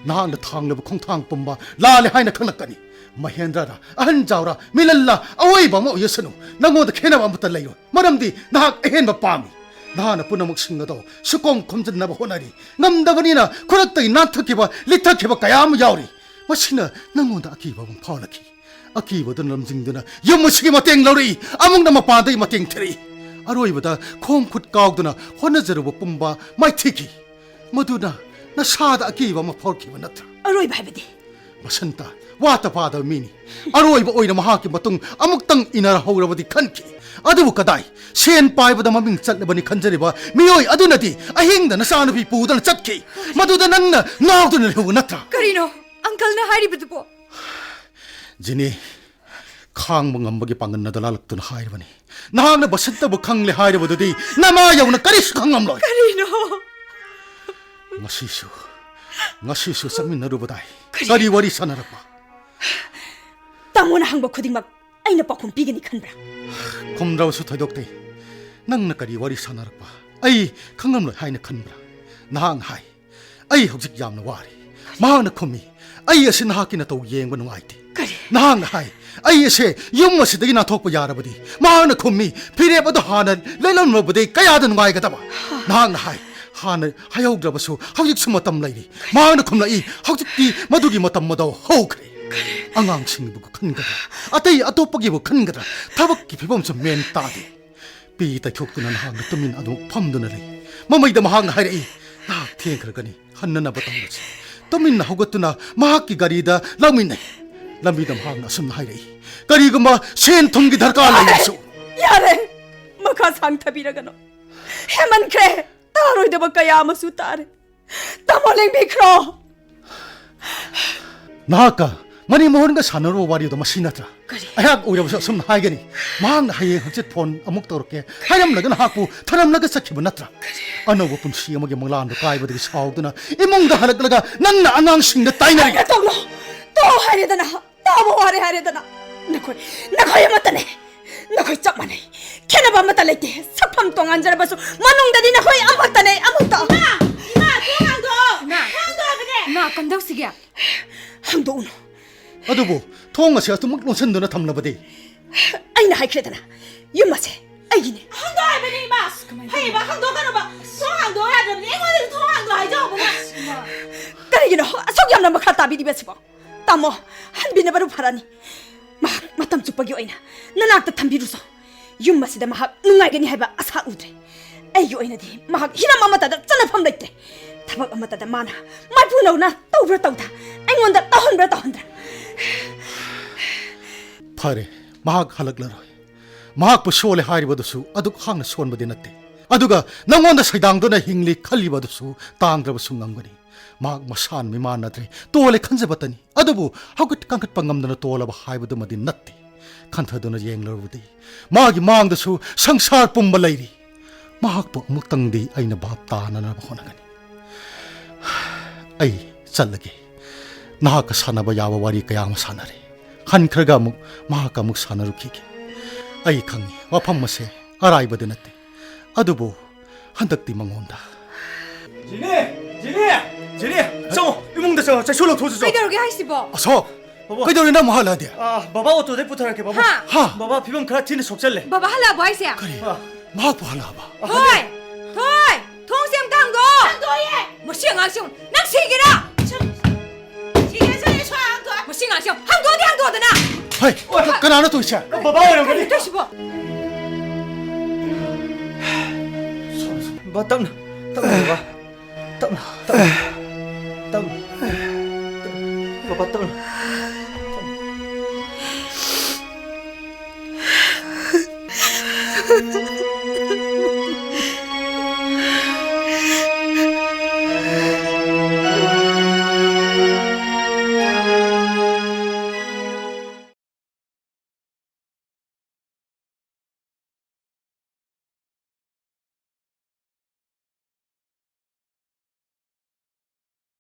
ꯅꯍꯥꯛꯅ ꯊꯥꯡꯂꯕ ꯈꯣꯡꯊꯥꯡ ꯄꯨꯝꯕ ꯂꯥꯜꯂꯦ ꯍꯥꯏꯅ ꯈꯪꯂꯛꯀꯅꯤ꯫ ꯃꯍꯦꯟꯗ꯭ꯔꯔ, ꯑꯍꯟ ꯖꯥꯎꯔ, ꯃꯤꯂꯜꯂ, ꯑꯑꯣꯏꯕ ꯑꯃ ꯑꯣꯏꯖꯁꯅꯨ, ꯅꯉꯣꯟꯗ ꯈꯦꯠꯅꯕ ꯑꯃꯠꯇ ꯂꯩꯔꯣꯏ꯫ ꯃꯔꯝꯗꯤ ꯅꯍꯥꯛ ꯑꯍꯦꯟꯕ ꯄꯥꯝꯃꯤ꯫ ꯅꯍꯥꯛꯅ ꯄꯨꯝꯅꯃꯛꯁꯤꯡ ꯑꯗꯣ ꯁꯨꯀꯣꯝ ꯈꯣꯝꯖꯤꯟꯅꯕ ꯍꯣꯠꯅꯔꯤ꯫ ꯉꯝꯗꯕꯅꯤꯅ ꯈꯨꯗꯛꯇꯒꯤ ꯅꯥꯟꯊꯈꯤꯕ, ꯂꯤꯊꯈꯤꯕ ꯀꯌꯥ ꯑꯃ ꯌꯥꯎꯔꯤ꯫ ꯃꯁꯤꯅ ꯅꯉꯣꯟꯗ ꯑꯀꯤꯕ ꯑꯃ ꯐꯥꯎꯍꯜꯂꯛꯈꯤ꯫ ꯑꯀꯤꯕꯗꯨꯅ ꯂꯝꯖꯤꯡꯗꯨꯅ ꯌꯨꯝ ꯑꯁꯤꯒꯤ ꯃꯇꯦꯡ ꯂꯧꯔꯛꯏ, ꯑꯃꯨꯛꯅ ꯃꯄꯥꯟꯗꯒꯤ ꯃꯇꯦꯡ ꯊꯤꯔꯛꯏ꯫ ꯑꯔꯣꯏꯕꯗ ꯈꯣꯡ ꯈꯨꯠ ꯀꯥꯎꯗꯨꯅ ꯍꯣꯠꯅꯖꯔꯨꯕ ꯄꯨꯝꯕ ꯃꯥꯏꯊꯤꯈꯤ꯫ ꯃꯗꯨꯅ ꯅꯁꯥꯗ ꯑꯀꯤꯕ ꯑꯃ ꯐꯥꯎꯔꯛꯈꯤꯕ ꯅꯠꯇ꯭ꯔꯥ? ꯑꯔꯣꯏꯕ ꯍꯥꯏꯕꯗꯤ? ꯕꯁꯟꯇ, ꯋꯥ ꯇꯥ ꯐꯥꯗꯕ ꯃꯤꯅꯤ꯫ ꯑꯔꯣꯏꯕ ꯑꯣꯏꯅ ꯃꯍꯥꯛꯀꯤ ꯃꯇꯨꯡ ꯑꯃꯨꯛꯇꯪ ꯏꯟꯅꯍꯧꯔꯕꯗꯤ ꯈꯟꯈꯤ꯫ ꯑꯗꯨꯕꯨ ꯀꯗꯥꯏ? ꯁꯦꯟ ꯄꯥꯏꯕꯗ ꯃꯃꯤꯡ ꯆꯠꯂꯕꯅꯤ ꯈꯟꯖꯔꯤꯕ ꯃꯤꯑꯣꯏ ꯑꯗꯨꯅꯗꯤ ꯑꯍꯤꯡꯗ ꯅꯆꯥꯅꯨꯄꯤ ꯄꯨꯗꯨꯅ ꯆꯠꯈꯤ꯫ ꯃꯗꯨꯗ ꯅꯪꯅ ꯉꯥꯎꯗꯨꯅ ꯂꯩꯍꯧꯕ ꯅꯠꯇ꯭ꯔꯥ? ꯀꯔꯤꯅꯣ ꯑꯪꯀꯜꯅ ꯍꯥꯏꯔꯤꯕꯗꯨꯕꯣ? ꯖꯤꯅꯤ, ꯈꯥꯡꯕ ꯉꯝꯕꯒꯤ ꯄꯥꯡꯒꯜ ꯑꯗꯨ ꯂꯥꯜꯂꯛꯇꯨꯅ ꯍꯥꯏꯔꯕꯅꯤ꯫ ꯅꯍꯥꯛꯅ ꯕꯁꯟꯇꯕꯨ ꯈꯪꯂꯦ ꯍꯥꯏꯔꯕꯗꯨꯗꯤ ꯅꯃꯥ ꯌꯧꯅ ꯀꯔꯤꯁꯨ ꯈꯪꯉꯝꯂꯣꯏ꯫ ꯀꯔꯤꯅꯣ? ꯉꯁꯤꯁꯨ, ꯉꯁꯤꯁꯨ ꯆꯠꯃꯤꯟꯅꯔꯨꯕꯗꯥꯏ꯫ ꯀꯔꯤ? ꯀꯔꯤ ꯋꯥꯔꯤ ꯁꯥꯟꯅꯔꯛꯄ? ꯇꯥꯃꯣꯅ ꯍꯪꯕ ꯈꯨꯗꯤꯡꯃꯛ ꯑꯩꯅ ꯄꯥꯎꯈꯨꯝ ꯄꯤꯒꯅꯤ ꯈꯟꯕ꯭ꯔꯥ? ꯈꯨꯝꯗ꯭ꯔꯕꯁꯨ ꯊꯣꯏꯗꯣꯛꯇꯦ꯫ ꯅꯪꯅ ꯀꯔꯤ ꯋꯥꯔꯤ ꯁꯥꯟꯅꯔꯛꯄ ꯑꯩ ꯈꯪꯉꯝꯂꯣꯏ ꯍꯥꯏꯅ ꯈꯟꯕ꯭ꯔꯥ? ꯅꯍꯥꯛꯅ ꯍꯥꯏ, "ꯑꯩ ꯍꯧꯖꯤꯛ ꯌꯥꯝꯅ ꯋꯥꯔꯦ"꯫ ꯃꯍꯥꯛꯅ ꯈꯨꯝꯃꯤ, "ꯑꯩ ꯑꯁꯤ ꯅꯍꯥꯛꯀꯤ ꯅꯇꯧ ꯌꯦꯡꯕ ꯅꯨꯡꯉꯥꯏꯇꯦ"꯫ ꯀꯔꯤ? ꯅꯍꯥꯛꯅ ꯍꯥꯏ, "ꯑꯩ ꯑꯁꯦ ꯌꯨꯝ ꯑꯁꯤꯗꯒꯤ ꯅꯥꯟꯊꯣꯛꯄ ꯌꯥꯔꯕꯗꯤ"꯫ ꯃꯍꯥꯛꯅ ꯈꯨꯝꯃꯤ, "ꯐꯤꯔꯦꯞ ꯑꯗꯨ ꯍꯥꯟꯅ ꯂꯩꯔꯝꯂꯕꯗꯤ ꯀꯌꯥꯗ ꯅꯨꯡꯉꯥꯏꯒꯗꯕ"꯫ ꯅꯍꯥꯛꯅ ꯍꯥꯏ, "ꯍꯥꯟꯅ ꯍꯥꯏꯍꯧꯗ꯭ꯔꯕꯁꯨ ꯍꯧꯖꯤꯛꯁꯨ ꯃꯇꯝ ꯂꯩꯔꯤ"꯫ ꯃꯍꯥꯛꯅ ꯈꯨꯝꯂꯛꯏ, "ꯍꯧꯖꯤꯛꯇꯤ ꯃꯗꯨꯒꯤ ꯃꯇꯝ ꯑꯗꯣ ꯍꯧꯈ꯭ꯔꯦ"꯫ ꯑꯉꯥꯡꯁꯤꯡꯒꯤꯕꯨ ꯈꯟꯒꯗ꯭ꯔꯥ, ꯑꯇꯩ ꯑꯇꯣꯞꯄꯒꯤꯕꯨ ꯈꯟꯒꯗ꯭ꯔꯥ, ꯊꯕꯛꯀꯤ ꯐꯤꯕꯝꯁꯨ ꯃꯦꯟ ꯇꯥꯗꯦ꯫ ꯄꯤ ꯇꯩꯊꯣꯛꯇꯨꯅ ꯅꯍꯥꯛꯅ ꯇꯨꯃꯤꯟ ꯑꯗꯨꯝ ꯐꯝꯗꯨꯅ ꯂꯩ꯫ ꯃꯃꯩꯗ ꯃꯍꯥꯛꯅ ꯍꯥꯏꯔꯛꯏ, "ꯅꯍꯥꯛ ꯊꯦꯡꯈ꯭ꯔꯒꯅꯤ, ꯍꯟꯅꯅꯕ ꯇꯧꯔꯁꯤ"꯫ ꯇꯨꯃꯤꯟꯅ ꯍꯧꯒꯠꯇꯨꯅ ꯃꯍꯥꯛꯀꯤ ꯒꯥꯔꯤꯗ ꯂꯥꯛꯃꯤꯟꯅꯩ꯫ ꯂꯝꯕꯤꯗ ꯃꯍꯥꯛꯅ ꯑꯁꯨꯝꯅ ꯍꯥꯏꯔꯛꯏ, "ꯀꯔꯤꯒꯨꯝꯕ ꯁꯦꯟ ꯊꯨꯝꯒꯤ ꯗꯔꯀꯥꯔ ꯂꯩꯔꯁꯨ"꯫ ꯌꯥꯔꯦ, ꯃꯈꯥ ꯁꯥꯡꯊꯕꯤꯔꯒꯅꯨ꯫ ꯍꯦꯟꯃꯟꯈ꯭ꯔꯦ, ꯇꯥꯔꯣꯏꯗꯕ ꯀꯌꯥ ꯑꯃꯁꯨ ꯇꯥꯔꯦ꯫ ꯇꯥꯃꯣ, ꯂꯦꯡꯕꯤꯈ꯭ꯔꯣ꯫ ꯅꯍꯥꯛꯀ ꯃꯅꯤꯃꯣꯍꯟꯒ ꯁꯥꯟꯅꯔꯨꯕ ꯋꯥꯔꯤꯗꯣ ꯃꯁꯤ ꯅꯠꯇ꯭ꯔꯥ? ꯀꯔꯤ? ꯑꯩꯍꯥꯛ ꯑꯣꯏꯔꯕꯁꯨ ꯑꯁꯨꯝꯅ ꯍꯥꯏꯒꯅꯤ꯫ ꯃꯍꯥꯛꯅ ꯍꯌꯦꯡ ꯍꯪꯆꯤꯠ ꯐꯣꯟ ꯑꯃꯨꯛ ꯇꯧꯔꯛꯀꯦ ꯍꯥꯏꯔꯝꯂꯒ ꯅꯍꯥꯛꯄꯨ ꯊꯅꯝꯂꯒ ꯆꯠꯈꯤꯕ ꯅꯠꯇ꯭ꯔꯥ? ꯑꯅꯧꯕ ꯄꯨꯟꯁꯤ ꯑꯃꯒꯤ ꯃꯪꯂꯥꯟꯗꯣ ꯀꯥꯏꯕꯗꯒꯤ ꯁꯥꯎꯗꯨꯅ ꯏꯃꯨꯡꯗ ꯍꯜꯂꯛꯂꯒ ꯅꯪꯅ ꯑꯉꯥꯡꯁꯤꯡꯗ ꯇꯥꯏꯅꯔꯤ꯫ ꯇꯣꯛꯂꯣ! ꯇꯣꯛꯑꯣ ꯍꯥꯏꯔꯦꯗꯅ! ꯇꯥꯕ ꯋꯥꯔꯦ ꯍꯥꯏꯔꯦꯗꯅ! ꯅꯈꯣꯏ, ꯅꯈꯣꯏ ꯑꯃꯠꯇꯅꯦ! ꯅꯈꯣꯏ ꯆꯞ ꯃꯥꯟꯅꯩ! ꯈꯦꯠꯅꯕ ꯑꯃꯠꯇ ꯂꯩꯇꯦ! ꯁꯛꯐꯝ ꯇꯣꯉꯥꯟꯖꯔꯕꯁꯨ ꯃꯅꯨꯡꯗꯗꯤ ꯅꯈꯣꯏ ꯑꯃꯠꯇꯅꯦ! ꯑꯃꯠꯇ! ꯏꯃꯥ! ꯏꯃꯥ! ꯊꯣꯡ ꯍꯥꯡꯗꯣꯛꯑꯣ! ꯏꯃꯥ! ꯊꯣꯡ ꯍꯥꯡꯗꯣꯛꯑꯣ ꯍꯥꯏꯕꯅꯦ! ꯏꯃꯥ, ꯀꯝꯗꯧꯁꯤꯒꯦ? ꯍꯥꯡꯗꯣꯛꯎꯅꯨ꯫ ꯑꯗꯨꯕꯨ ꯊꯣꯡ ꯑꯁꯤ ꯑꯗꯨꯃꯛ ꯂꯣꯟꯁꯤꯟꯗꯨꯅ ꯊꯝꯂꯕꯗꯤ? ꯑꯩꯅ ꯍꯥꯏꯈ꯭ꯔꯦꯗꯅ, ꯌꯨꯝ ꯑꯁꯦ ꯑꯩꯒꯤꯅꯦ꯫ ꯍꯥꯡꯗꯣꯛꯑꯣ ꯍꯥꯏꯕꯅꯤ, ꯏꯃꯥ! ꯀꯃꯥꯏꯅ ꯐꯩꯕ, ꯇꯧꯕ? ꯍꯥꯡꯗꯣꯛꯀꯅꯨꯕ! ꯊꯣꯡ ꯍꯥꯡꯗꯣꯛꯑꯣ ꯌꯥꯗ꯭ꯔꯕꯅꯤ! ꯑꯩꯉꯣꯟꯗꯁꯨ ꯊꯣꯡ ꯍꯥꯡꯗꯣꯛꯑꯣ ꯍꯥꯏꯖꯍꯧꯕꯅꯦ! ꯏꯃꯥ! ꯀꯔꯤꯒꯤꯅꯣ ꯑꯁꯨꯛ ꯌꯥꯝꯅ ꯃꯈꯥ ꯇꯥꯕꯤꯔꯤꯕꯁꯤꯕꯣ? ꯇꯥꯃꯣ, ꯍꯟꯕꯤꯅꯕꯅ ꯐꯔꯅꯤ꯫ ꯃꯍꯥꯛ ꯃꯇꯝ ꯆꯨꯞꯄꯒꯤ ꯑꯣꯏꯅ ꯅꯅꯥꯛꯇ ꯊꯝꯕꯤꯔꯨꯆꯣ꯫ ꯌꯨꯝ ꯑꯁꯤꯗ ꯃꯍꯥꯛ ꯅꯨꯡꯉꯥꯏꯒꯅꯤ ꯍꯥꯏꯕ ꯑꯁꯥ ꯎꯗ꯭ꯔꯦ꯫ ꯑꯩꯒꯤ ꯑꯣꯏꯅꯗꯤ ꯃꯍꯥꯛ ꯍꯤꯔꯝ ꯑꯃꯠꯇꯗ ꯆꯠꯅꯐꯝ ꯂꯩꯇ꯭ꯔꯦ꯫ ꯊꯕꯛ ꯑꯃꯠꯇꯗ ꯃꯥꯅ ꯃꯥꯏꯄꯨꯅꯧꯅ ꯇꯧꯕ꯭ꯔꯥ ꯇꯧꯗ꯭ꯔꯥ, ꯑꯩꯉꯣꯟꯗ ꯇꯧꯍꯟꯕ꯭ꯔꯥ ꯇꯧꯍꯟꯗ꯭ꯔꯥ꯫ ꯐꯔꯦ, ꯃꯍꯥꯛ ꯍꯜꯂꯛꯂꯔꯣꯏ꯫ ꯃꯍꯥꯛꯄꯨ ꯁꯣꯜꯂꯦ ꯍꯥꯏꯔꯤꯕꯗꯨꯁꯨ ꯑꯗꯨꯛ ꯍꯥꯡꯅ ꯁꯣꯟꯕꯗꯤ ꯅꯠꯇꯦ꯫ ꯑꯗꯨꯒ ꯅꯪꯉꯣꯟꯗ ꯁꯩꯗꯥꯡꯗꯨꯅ ꯍꯤꯡꯂꯤ ꯈꯜꯂꯤꯕꯗꯨꯁꯨ ꯇꯥꯡꯗ꯭ꯔꯕꯁꯨ ꯉꯝꯒꯅꯤ꯫ ꯃꯍꯥꯛ ꯃꯁꯥꯅ ꯃꯤꯃꯥꯟꯅꯗ꯭ꯔꯦ, ꯇꯣꯜꯂꯦ ꯈꯟꯖꯕꯇꯅꯤ꯫ ꯑꯗꯨꯕꯨ ꯍꯧꯒꯠ ꯀꯥꯡꯈꯠꯄ ꯉꯝꯗꯅ ꯇꯣꯜꯂꯕ ꯍꯥꯏꯕꯗꯨꯃꯗꯤ ꯅꯠꯇꯦ꯫ ꯈꯟꯊꯗꯨꯅ ꯌꯦꯡꯂꯨꯔꯕꯗꯤ ꯃꯥꯒꯤ ꯃꯥꯡꯗꯁꯨ ꯁꯪꯁꯥꯔ ꯄꯨꯝꯕ ꯂꯩꯔꯤ꯫ ꯃꯍꯥꯛꯄꯨ ꯑꯃꯨꯛꯇꯪꯗꯤ ꯑꯩꯅ ꯚꯥꯞ ꯇꯥꯅꯅꯕ ꯍꯣꯠꯅꯒꯅꯤ꯫ ꯑꯩ ꯆꯠꯂꯒꯦ꯫ ꯅꯍꯥꯛꯀ ꯁꯥꯟꯅꯕ ꯌꯥꯕ ꯋꯥꯔꯤ ꯀꯌꯥ ꯑꯃ ꯁꯥꯟꯅꯔꯦ꯫ ꯍꯟꯈ꯭ꯔꯒ ꯑꯃꯨꯛ ꯃꯍꯥꯛꯀ ꯑꯃꯨꯛ ꯁꯥꯟꯅꯔꯨꯈꯤꯒꯦ꯫ ꯑꯩ ꯈꯪꯉꯤ, ꯋꯥꯐꯝ ꯑꯁꯦ ꯑꯔꯥꯏꯕꯗꯤ ꯅꯠꯇꯦ꯫ ꯑꯗꯨꯕꯨ ꯍꯟꯗꯛꯇꯤ ꯃꯉꯣꯟꯗ꯫ ꯖꯤꯅꯤ! ꯖꯤꯅꯤ! ꯖꯤꯅꯤ! ꯆꯪꯉꯣ! ꯏꯃꯨꯡꯗ ꯆꯪꯉꯣ! ꯆꯩꯁꯨ ꯂꯧꯊꯣꯛꯑꯁꯤ ꯆꯪꯉꯣ! ꯀꯩꯗꯧꯔꯒꯦ ꯍꯥꯏꯁꯤꯕꯣ? ꯑꯁꯣꯛ! ꯕꯕꯥ! ꯀꯩꯗꯧꯔꯤꯅꯣ ꯑꯃꯨꯛ ꯍꯜꯂꯛꯑꯗꯤ? ꯑꯥ, ꯕꯕꯥ ꯑꯣꯇꯣꯗꯩ ꯄꯨꯊꯔꯛꯀꯦ, ꯕꯕꯥ꯫ ꯍꯥ? ꯍꯥ? ꯕꯕꯥ, ꯐꯤꯕꯝ ꯈꯔ ꯊꯤꯅ ꯁꯣꯛꯆꯜꯂꯦ꯫ ꯕꯕꯥ ꯍꯜꯂꯛꯑꯕꯣ ꯍꯥꯏꯁꯦ? ꯀꯔꯤ? ꯑꯥ꯫ ꯃꯍꯥꯛꯄꯨ ꯍꯜꯂꯛꯑꯕ? ꯊꯣꯏ! ꯊꯣꯏ! ꯊꯣꯡꯁꯦ ꯑꯝꯇ ꯍꯥꯡꯗꯣꯛꯑꯣ! ꯍꯥꯡꯗꯣꯛꯑꯣꯌꯦ! ꯃꯁꯤ ꯑꯉꯥꯡꯁꯤ ꯌꯦꯡꯉꯨ꯫ ꯅꯪ ꯁꯤꯒꯦꯔꯥ? ꯁꯤꯒꯦ, ꯁꯤꯒꯦ, ꯁ꯭ꯋꯥꯏ ꯍꯥꯡꯗꯣꯛꯑꯣ! ꯃꯁꯤ ꯑꯉꯥꯡꯁꯤ ꯌꯦꯡꯉꯨ꯫ ꯍꯥꯡꯗꯣꯛꯑꯗꯤ ꯍꯥꯡꯗꯣꯛꯑꯣꯗꯅ! ꯍꯩ! ꯀꯅꯥꯅꯣ ꯇꯧꯔꯤꯁꯦ? ꯕꯕꯥ ꯑꯣꯏꯔꯝꯒꯅꯤ꯫ ꯀꯩꯅꯣ ꯇꯧꯏꯁꯤꯕꯣ? ꯕꯕꯥ, ꯇꯞꯅ, ꯇꯞꯅ, ꯕꯕꯥ꯫ ꯇꯞꯅ, ꯇꯞꯅ, ꯇꯞꯅ, ꯇꯞꯅ꯫ ꯕꯕꯥ, ꯇꯞꯅ꯫